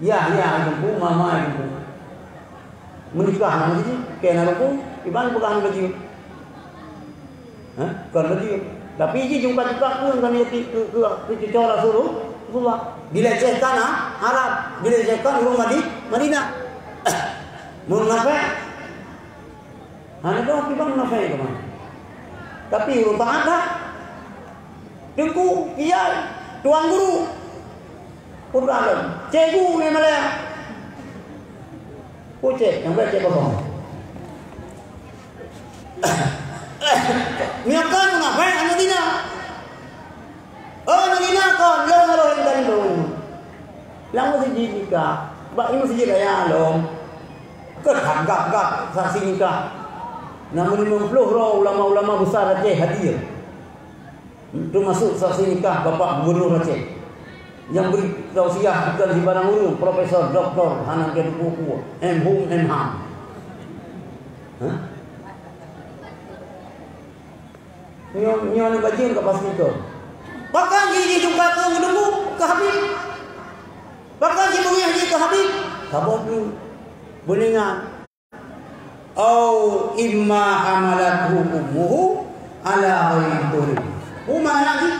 Yah, yah, teungku, ma, ma, teungku. Meunikah na jih, keu na teungku, iban peugah aneuk bajeueng. Hah? Kon bajeueng. Tapi jih jungkat-jungkat pun kan ya keu, keu, keu cucoe Rasulullah. Dilecehkan, ha? Arab. Dilecehkan ureuëng Madi-, Madinah. Munafék. Hana dong kiban munafék teuma. Tapi ureuëng taat dah. Teungku, kiai, tuan guru. Putra lom. Cikgu nyang malée. Pucék, nyang bék cék kosong. Nyoe kon munafék aneuk zina. Oh, aneuk zina kon, lôn harôh intat lôn. Lam meuseujid nikah, bak meuseujid raya lom. Keu that gab-gab saksi nikah. Na meulimong ploh droe ulama-ulama besar Aceh hadir. Teumasuk saksi nikah Bapak Gubernur Aceh. Nyang bri tausiah bukan sibarang ureuëng, profesor, doktor, hana mungken teupeu-peue, M Hum, M Ham. Hah? Nyoe, nyoe aneuk bajeueng ka pasti kon. Pakon jih jijungka keu meununggu keu Habib? Pakon jibeungéh jih keu Habib? Saboh tu. Beuningan. Au imma hamalathu ummuhu ala ghairi tuhri. Peue makna jih?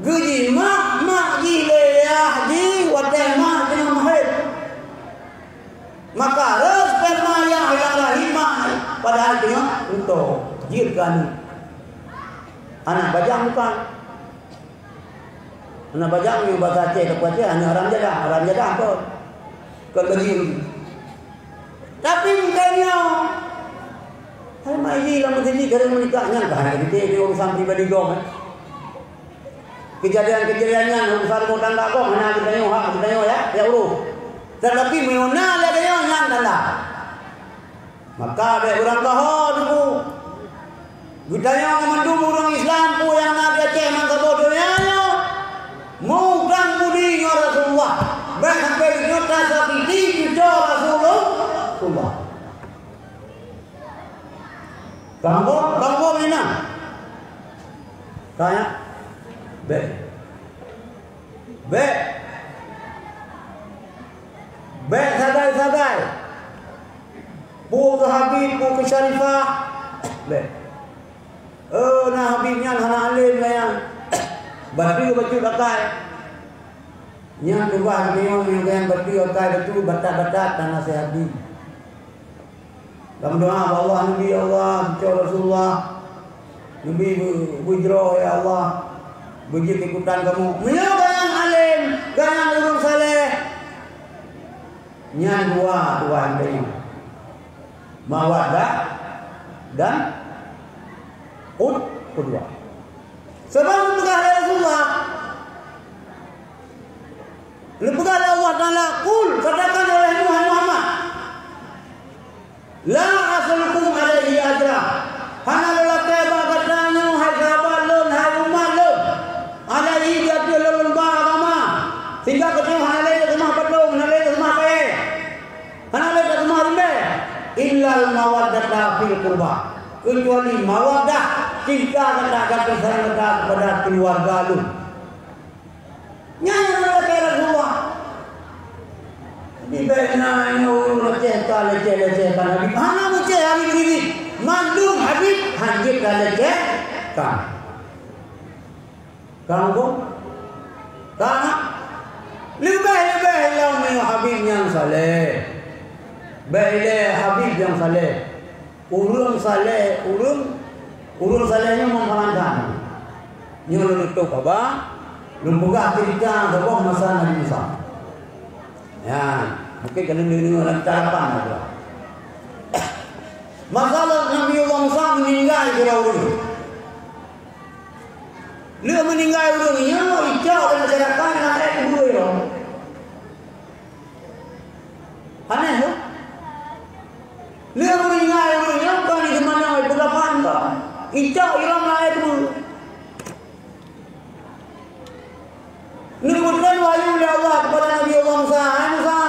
Geujimak mak jih lé yah jih watée mak teungoh meuhaid. Maka rhot sperma yah lam rahim mak, padahai teungoh unto, jeuet keu aneuk. Aneuk bajang bukan. Aneuk bajang nyang basa Aceh, teupeu Aceh, aneuk haram jadah. Haram jadah kon? Kon bajeueng. Tapi mungken nyoe, hai mak jih lam meuseujid keu ureuëng meunikah nyan ka hana teuntée di urusan pribadi gob, eh. Kejadian-kejadian nyan urusan rumoh tangga gob hana geutanyoe hak geutanyoe ya, ya urus. Tetapi meunyoe na lé tanyoe nyan tanda. Maka bék urang kaho teungku. Geutanyoe mandum ureuëng Islam peue nyang na di Aceh ngon saboh donya nyoe, muprang budi ngon Rasulullah. Bék sampoe geutanyoe tasakiti cucoe Rasulullah. Kamoe, kamoe inong. Ka nyan? Bék. Bék. Bék sagai-sagai. Peue keu Habib, peue keu Syarifah. Bék. Eh, na Habib nyan hana além nyan. Bacut-bacut akai. Nyan tugaih geutanyoe nyang geutanyoe bacut akai bacut batat-batat ka nasihati. Lam doa bak Allah, Nabi, ya Allah, cucoe Rasulullah. Nabi beu-, beujroh, ya Allah. Beujeuet ikutan kamoe. Meunyoe gobnyan além, gobnyan ureuëng saleh. Nyan dua, dua nyang tanyoe. Mawaddah dan qud-, qudwah. Sebab geupeugah lé Rasulullah, geupeugah lé Allah Taala, "Qul," katakan oleh Muhammad, "La as'alukum alaihi ajra." Hana lôn lakée bak gata nyoe, hai sahabat lôn, hai umat lôn, alaihi, di ateueh lôn, lôn ba agama. Sehingga geutanyoe hana lé taseumah patong, hana lé taseumah kayée, hana lé taseumah rumbée. Illal mawaddata fil qurba. Kecuali mawaddah, cinta gata, gata sayang gata kepada keluarga lôn. Nyan nyang lakée Rasulullah. Di bak na nyoe ureuëng Aceh ka leceh-lecehkan Habib. Hana meuceh Habib ribit. Mandum Habib hanjeuet ka lecehkan. Ka muphom? Ka na? Leubeh-leubeh lom nyoe Habib nyang saleh. Bék ilée Habib nyang saleh. Ureuëng saleh, ureuëng, ureuëng saleh nyoe manfaat that. Nyoe lôn tutoe haba, lôn peugah ceurita saboh masa Nabi Musa. Ya, mungkin kalian deungoe lam catatan ada. Masa Nabi Allah Musa meninggai sidroe ureuëng. Lheueh meninggai ureuëng nyoe, icok lam masyarakat, na ék keubeue. Aneh, kan? Lheueh meuninggai ureuëng nyan ka di teumanoe, peugah phan ka. Icok iram laén teuma. Neupeutrön wahyu lé Allah kepada Nabi Allah Musa, "Hai Musa,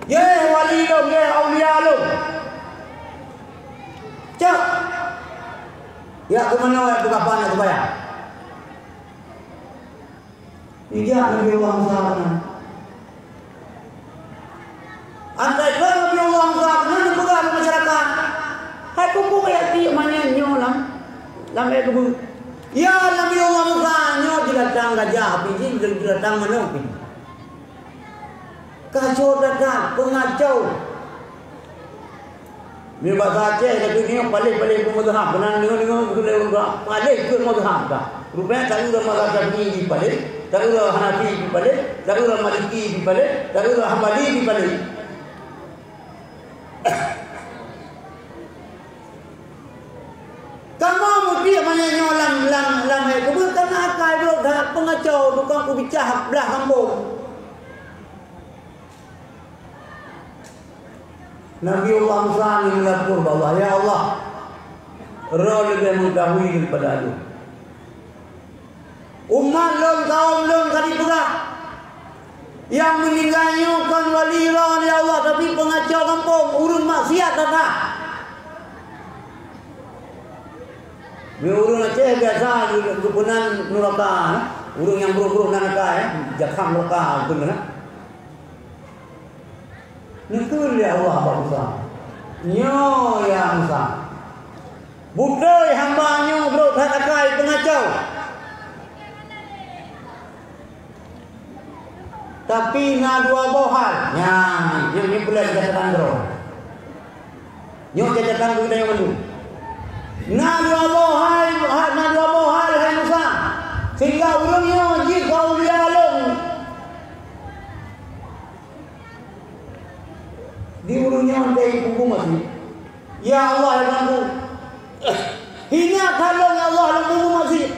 yé wali lôn, yé aulia lôn, cok, jak teumanoe, peugah phan, jak seumayang." Ijak Nabi Allah Musa keunan. Asai keu Nabi Allah Musa keunan, neupeugah bak masyarakat, "Hai peue-peue jak tiek manyét nyoe lam, lam ék keubeue? Ya Nabi Allah Musa, nyoe jilatang gajah pih jih, jilatang manok pih jih. Kacau that-that, peungacau." Meunyoe basa Aceh, lagée nyoe, paléh-paléh keu mazhab. Keunan deungoe-deungoe keu lé ureuëng, paléh keu mazhab ka. Rupanya, taeu mazhab Syafi'i jipaléh, taeu Hanafi jipaléh, taeu Maliki jipaléh, taeu Hambali jipaléh. Kamoe mutiek manyét nyoe lam, lam, lam ék keubeue, kana akai brok that, peungacau, tukang peubicah blah kampông. Nabi Allah Musa ni meulapor bak Allah, "Ya Allah, Droe leubeh meukahwi daripada lôn. Umat lôn, kawöm lôn ka jipeugah, nyang meuninggai nyoe kon wali droe, ya Allah, tapi peungacau gampông, ureuëng maksiat that-that." Meunyoe ureuëng Aceh biasa geupeunan nuraka, ureuëng nyang brok-brok nan aka, eh, jakham nuraka, beutôi kan? Neukheun lé Allah bak Musa, "Nyoe, ya Musa, beutôi hamba nyoe brok that akai peungacau. Tapi na dua boh hal." Nyan, nyoe, nyoe peureulée gata tanggroe. Nyoe catatan keu geutanyoe mandum. Na dua boh hai, ha, na dua boh hal, hai Musa, sehingga ureuëng nyoe jeuet keu aulia lôn. Di ureuëng nyoe teupeugah maksiet, "Ya Allah, ya Tuhanku, hina that lôn, ya Allah, lôn peugah maksiet.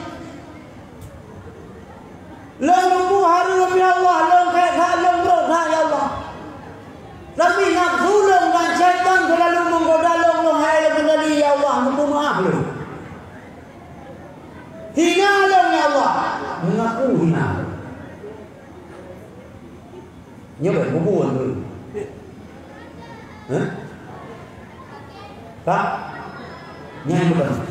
Lôn tuboh hareuem, ya Allah, lôn kayée that, lôn brok that, ya Allah. Tapi nafsu lôn dan syaitan seulalu menggoda lôn, lôn hai lôn kendali, ya Allah, meupeumeu'ah lôn. Hina lôn, ya Allah, mengaku hina lôn." Nyoe bèk bubun tu. Hah? Ka? Nyan bukan.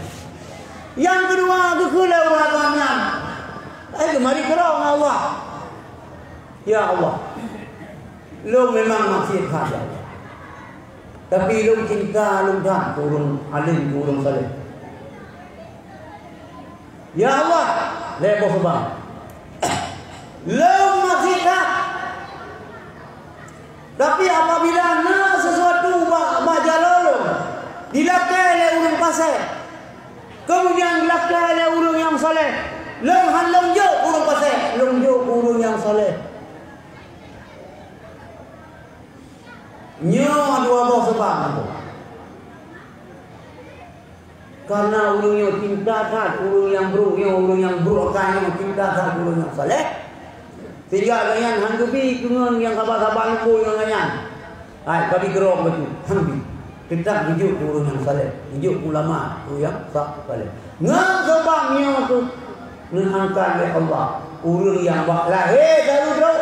Nyang keudua, geukheun lé ureueng agam nyan, "Ai, geumari keudroe ngon Allah. Ya Allah, lôn memang maksiet that, ya Allah. Tapi lôn cinta lôn that keu ureueng além, keu ureueng saleh." Ya Allah, lhèe boh seubab. Lôn maksiet that. Tapi apabila na sesuatu bak, bak jaroe lôn, dilakèe lé ureueng fasèk, kemudian dilakèe lé ureueng nyang saleh, lôn han lôn jok keu ureueng fasèk, lôn jok keu ureueng nyang saleh. Nyoe dua boh seubab nyan. Karena ureueng nyoe cinta that ureueng nyang brok nyoe, ureueng nyang brok akai nyoe cinta that ureueng nyang saleh. Sehingga gobnyan han geubi keu ngon nyang saban-saban leumbôi ngon gobnyan. Hai, ka bi keudroe bacut, han bi. Teutap geujok keu ureueng nyang saleh, geujok keu ulama, keu nyang sa-, saleh. Ngon seubab nyoe kheueh neuangkat lé Allah ureueng nyang bak lahé dari brok.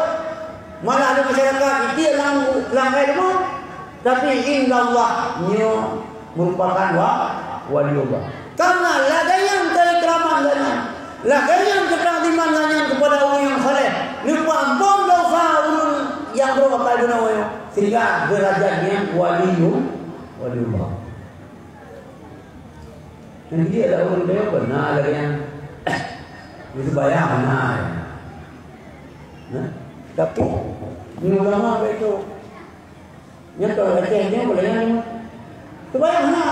Malah di masyarakat itiek lam, lam ilmu, tapi inda Allah nyoe merupakan wa-, waliullah. Karena lagèe nyan keuikraman gobnyan, lagèe nyan keutakziman gobnyan kepada ureueng nyang saleh, neupeuampon dosa ureueng nyang brok akai bunoe nyoe, sehingga derajat nyan waliyu-, waliullah. Nyan jih ada ureueng teuh beuna lagèe nyan. Geuseumayang beuna. Nah, tapi nyoe ulama beuto. Nyan ka Aceh nyoe boleh nyan. Teubayang hana.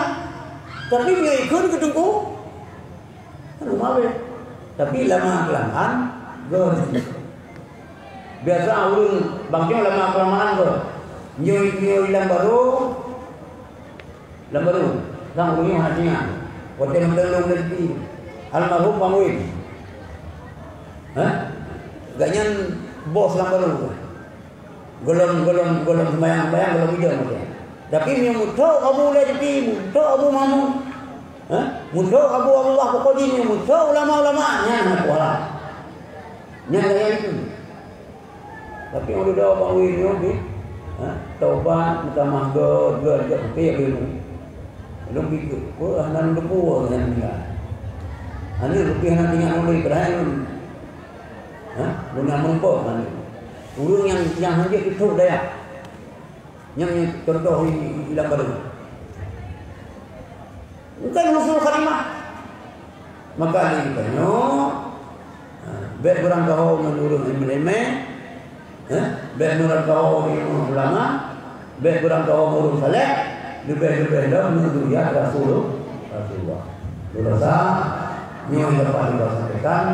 Tapi meunyoe ikheun keu teungku, kan meuhabéh. Tapi lama kelamaan, geuh. Biasa ureueng bak nyoe lama kelamaan geuh. Nyoe, nyoe lam barô, lam barô. Sang ureueng nyoe hana teuingat. Watèe mantong lôn lé di almarhum Bang Win. Hah? Gobnyan bos lam barô. Gohlom, gohlom, gohlom seumayang-seumayang, gohlom idong watèe. Tapi meunyoe meutrok Abu Ulai Jeuti, meutrok Abu Mahmud, ha? Meutrok Abu Abdullah Bukhari, meunyoe meutrok ulama-ulama, nyan hana kuala. Nyan gaya itu. Tapi ulôn doa bak ulôn nyoe, ha? Taubat, meutamah gèt, gèt, gèt, tapi ya belum. Belum gitu. Oh, hana lôn teupeu nyan tinggai. Hana lôn pi hana tinggai ulôn, padahai lôn Ha? Guna meurumpok kan? Ureueng nyang, nyang hanjeuet teuthôk dayah. Nyang, nyang contoh i, i, i lam barô. Bukan husnul khatimah. Maka lé geutanyoe, ha, bèk beurangkaho ngon ureueng èleumèe, ha, bèk beurangkaho ngon ulama, Bèk beurangkaho ureueng saleh, leubeh-leubeh lom ngon zuriat Rasul-, Rasulullah. Lôn rasa, nyoe dapat lôn sampaikan.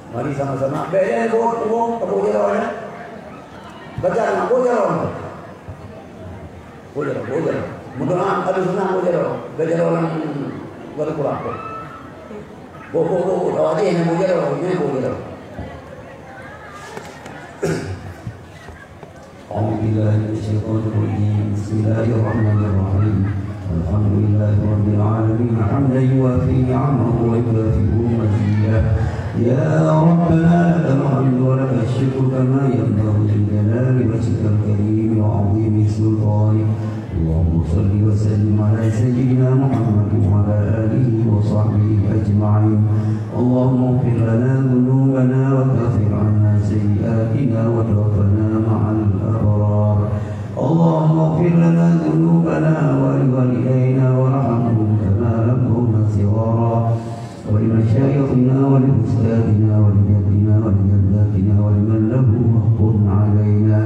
Mari sama-sama. Bèk nyan buet, buet, buet jaroe nyan. Baca nyan, buet jaroe nyan. Buet jaroe, buet jaroe. Mudah-mudahan ada sunnah buet jaroe. Bèk jaroe lam baru kurang. Buet, buet, buet, buet. Awak jih nyan buet jaroe, nyan buet jaroe. أعوذ بالله من الشيطان الرجيم. بسم الله الرحمن الرحيم. الحمد لله رب العالمين، حمدا يوافي نعمه ويكافئ مزيده. يا ربنا لك الحمد ولك الشكر كما ينبغي لجلال وجهك الكريم وعظيم سلطانك. اللهم صل وسلم على سيدنا محمد وعلى آله وصحبه أجمعين. اللهم اغفر لنا ذنوبنا وكفر عنا سيئاتنا وتوفنا مع الأبرار. اللهم اغفر لنا ذنوبنا ولوالدينا وارحمهم كما ربونا صغارا. ولمشايخنا ولأستاذنا ولجدنا ولجداتنا ولمن له حق علينا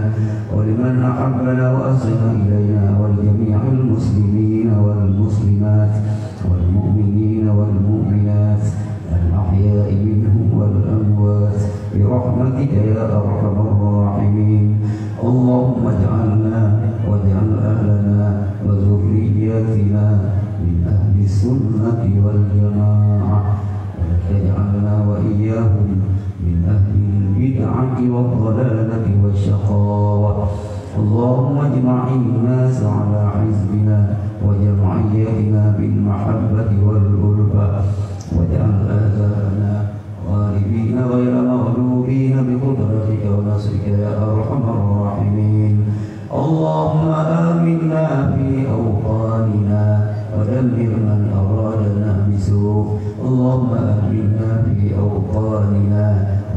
ولمن أحبنا وأحسن إلينا ولجميع المسلمين والمسلمات والمؤمنين والمؤمنات الأحياء منهم والأموات برحمتك يا أرحم الراحمين. اللهم اجعلنا واجعل أهلنا وذرياتنا من أهل السنة والجماعة، ولا تجعلنا وإياهم من أهل البدعة والضلالة والشقاوة. اللهم اجمع الناس على حزبنا وجمعيتنا بالمحبة والألفة، واجعل أحزابنا غالبين غير مغلوبين بقدرتك ونصرك يا أرحم الراحمين. اللهم آمنا في أوطاننا ودمر من أرادنا بسوء. اللهم آمنا في أوطاننا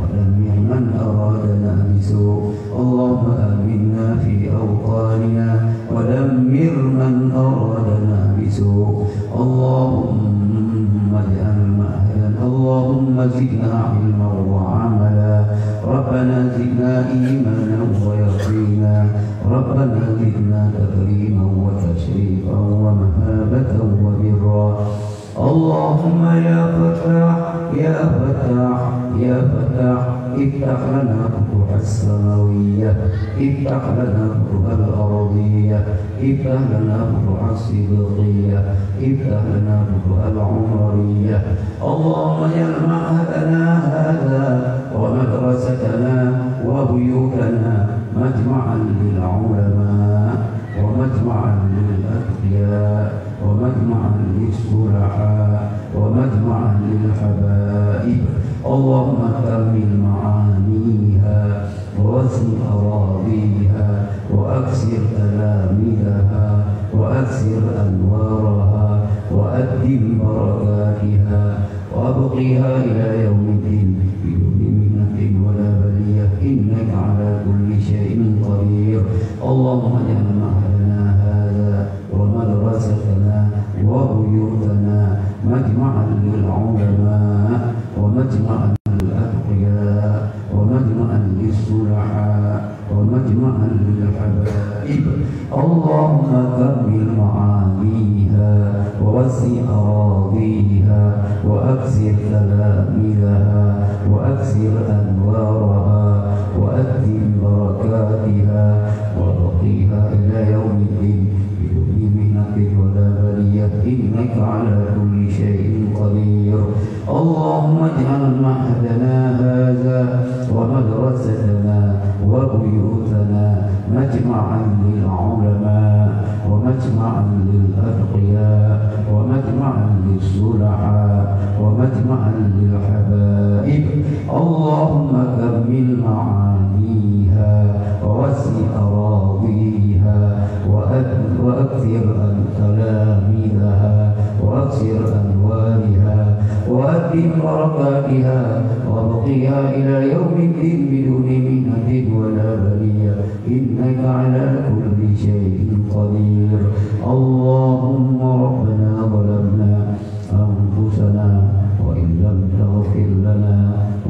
ودمر من أرادنا بسوء. اللهم آمنا في أوطاننا ودمر من أرادنا بسوء. اللهم اجعل معهدا، اللهم زدنا علما وعملا. ربنا زدنا إيمانا ويقينا. ربنا زدنا تكريما وتشريفا ومهابة وبرا. اللهم يا فتاح، يا فتاح، يا فتاح، افتح لنا فتوح السماوية، افتح لنا فتوح الأرضية، افتح لنا فتوح الصديقية، افتح لنا فتوح العمرية. اللهم اجعل معهدنا هذا ومدرستنا وبيوتنا مجمعا للعلماء ومجمعا للأتقياء ومجمعا للصلحاء ومجمعا للحبائب. اللهم كمل معانيها ووسع أراضيها وأكثر تلاميذها وأكثر أنوارها وأدم بركاتها وأبقها إلى يوم الدين بدون محنة ولا بلية إنك على كل شيء قدير. اللهم اجعل معهدنا هذا ومدرستنا وبيوتنا مجمعا للعلماء ومجمعا للأتقياء ومجمعا للصلحاء ومجمعا للحبائب. اللهم كمل معانيها ووسع أراضيها وأكثر تلاميذها وأكثر أنوارها وأتم بركاتها وأبقها إلى يوم الدين بدون محنة ولا بلية إنك على كل شيء قدير. اللهم اجعل معهدنا هذا ومدرستنا وبيوتنا مجمعا للعلماء ومجمعا للأتقياء ومجمعا للصلحاء ومجمعا للحبائب. اللهم كمل معانيها ووسع أراضيها وأد-، وأكثر تلاميذها وأكثر أنوارها وأتم بركاتها وأبقها إلى يوم الدين بدون محنة ولا بلية إنك على كل شيء قدير. اللهم ربنا ظلمنا أنفسنا وإن لم تغفر لنا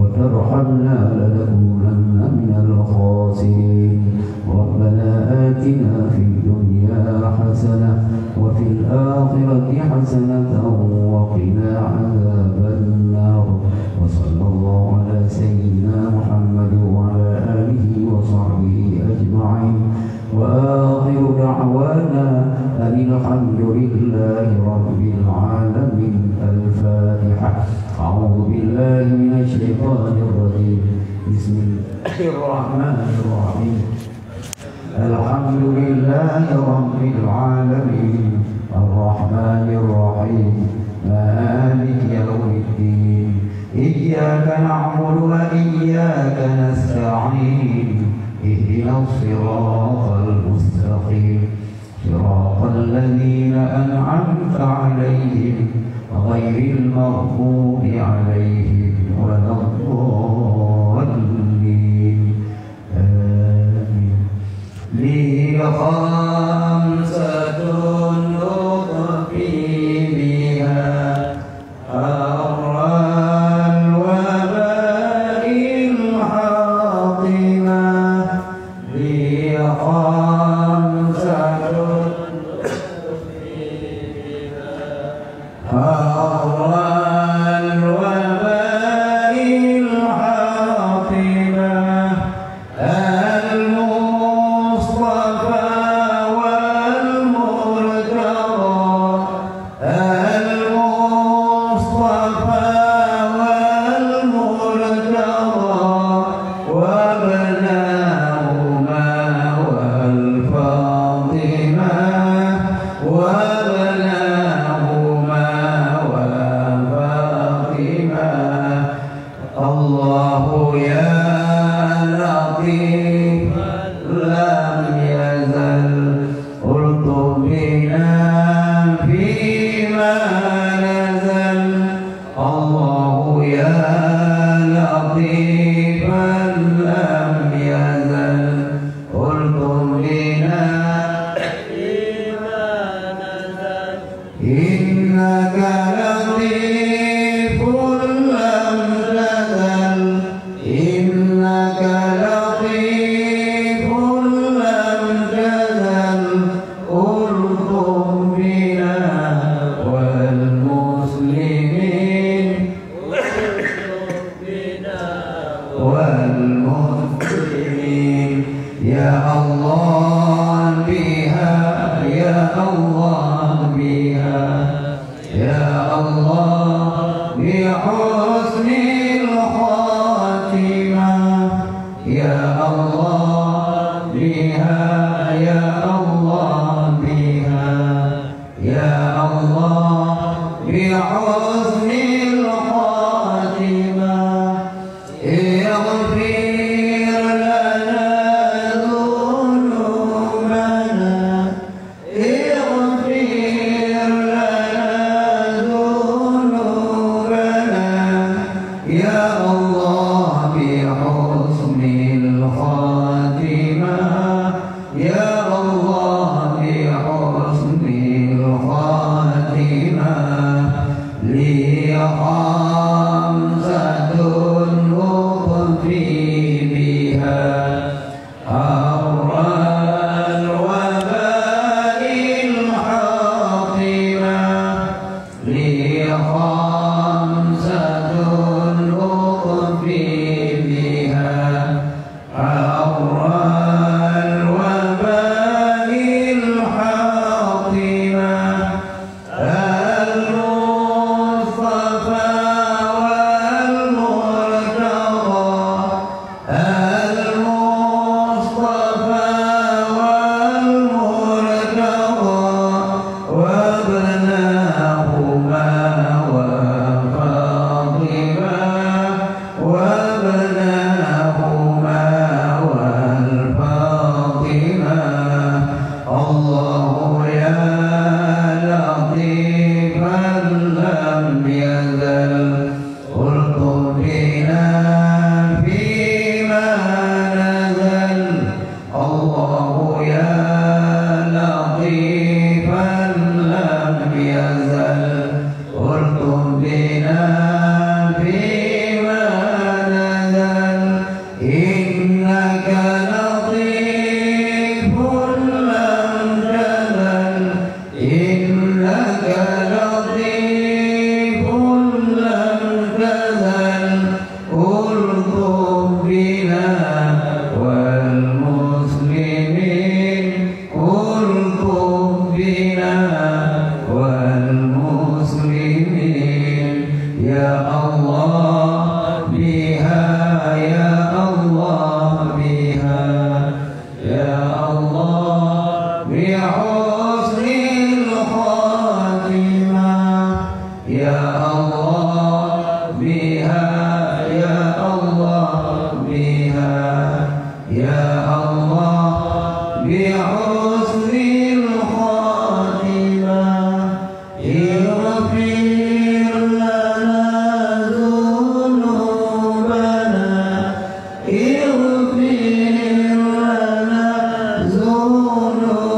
وترحمنا لنكونن من الخاسرين. ربنا آتنا في الدنيا حسنة وفي الآخرة حسنة وقنا عذاب النار. وصلى الله على سيدنا محمد وعلى آله وصحبه أجمعين. وآخر دعوانا أن الحمد لله رب العالمين. الفاتحة. أعوذ بالله من الشيطان الرجيم. بسم الله الرحمن الرحيم. الحمد لله رب العالمين. الرحمن الرحيم. مالك يوم الدين. إياك نعبد وإياك نستعين. اهدنا الصراط المستقيم. صراط الذين أنعمت عليهم غير المغضوب عليهم ولا الضالين. آمين. لي خمسة أخفي بها حر الوباء الحاطمة. لي خمسة أخفي بها حر الوباء الحاطمة. المصطفى والمرتضى. المصطفى والمرتضى وابناهما والفاطمة. وابناهما والفاطمة. الله يا لطيف لم يزل ألطف بنا فيما نزل. الله يا لطيفا لم يزل ألطف بنا فيما نزل. إنك لطيف لم تزل. إنك لطيف لم تزل ألطف بنا والمسلمين. والمسلمين. يا الله بها، يا الله بها، يا الله بحسن الخاتمة. يا الله بها، يا الله بها، يا الله بحسن الخاتمة. اغفر لنا ذنوبنا، اغفر لنا ذنوبنا، يا الله بحسن الخاتمة. يا الله بحسن الخاتمة. لي خمسة أخفي بها حر نزل، ارقد بنا فيما نزل. الله يا لطيفا لم يزل، ارقد بنا فيما نزل. إنك لطيف لم تزل، إنك لطيف لم تزل، ارقد بنا والمسلمين، ارقد بنا والمسلمين. يا الله بها، يا الله بها، يا الله بحسن الخاتمة. يا الله بها، يا الله بها، يا الله بحسن الخاتمة. اغفر لنا ذنوبنا، اغفر لنا ذنوبنا،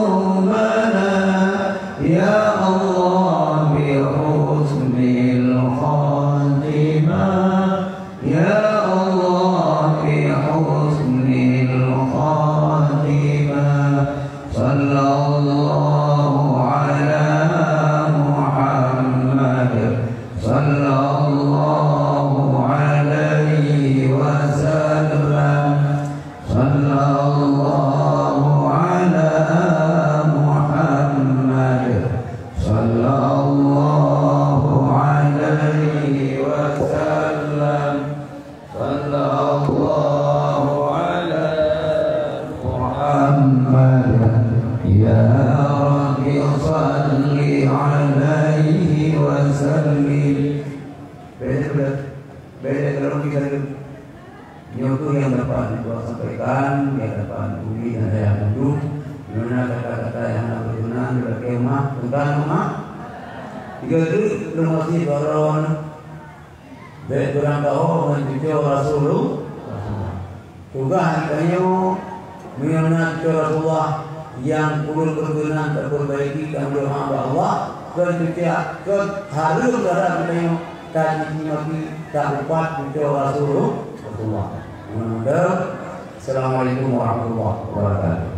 يا الله بحسن الخاتمة، يا الله بحسن الخاتمة. صلى الله على محمد، صلى الله عليه وسلم، صلى الله على محمد، صلى الله عليه وسلم. صلى الله على محمد. يا رب صل عليه وسلم. Beda, beda. Beda kalau kita tu. Nyoe tu yang dapat Tuhan sampaikan, yang dapat bumi dan daya duduk. Nyoe na kata-kata yang nak berguna, dipakai umat, bukan umat. Tiga tu, terima kasih para Bèk beurangkaho ngon cucoe Rasulullah. Tugaih geutanyoe, meunyoe na cucoe Rasulullah nyang ulôn beukeunan tapeubaiki, tameudoa bak Allah, keu cucoe, keu hareuem dara geutanyoe, tacici maté, taupat cucoe Rasulullah. Mudah-mudahan. Assalamualaikum warahmatullahi wabarakatuh.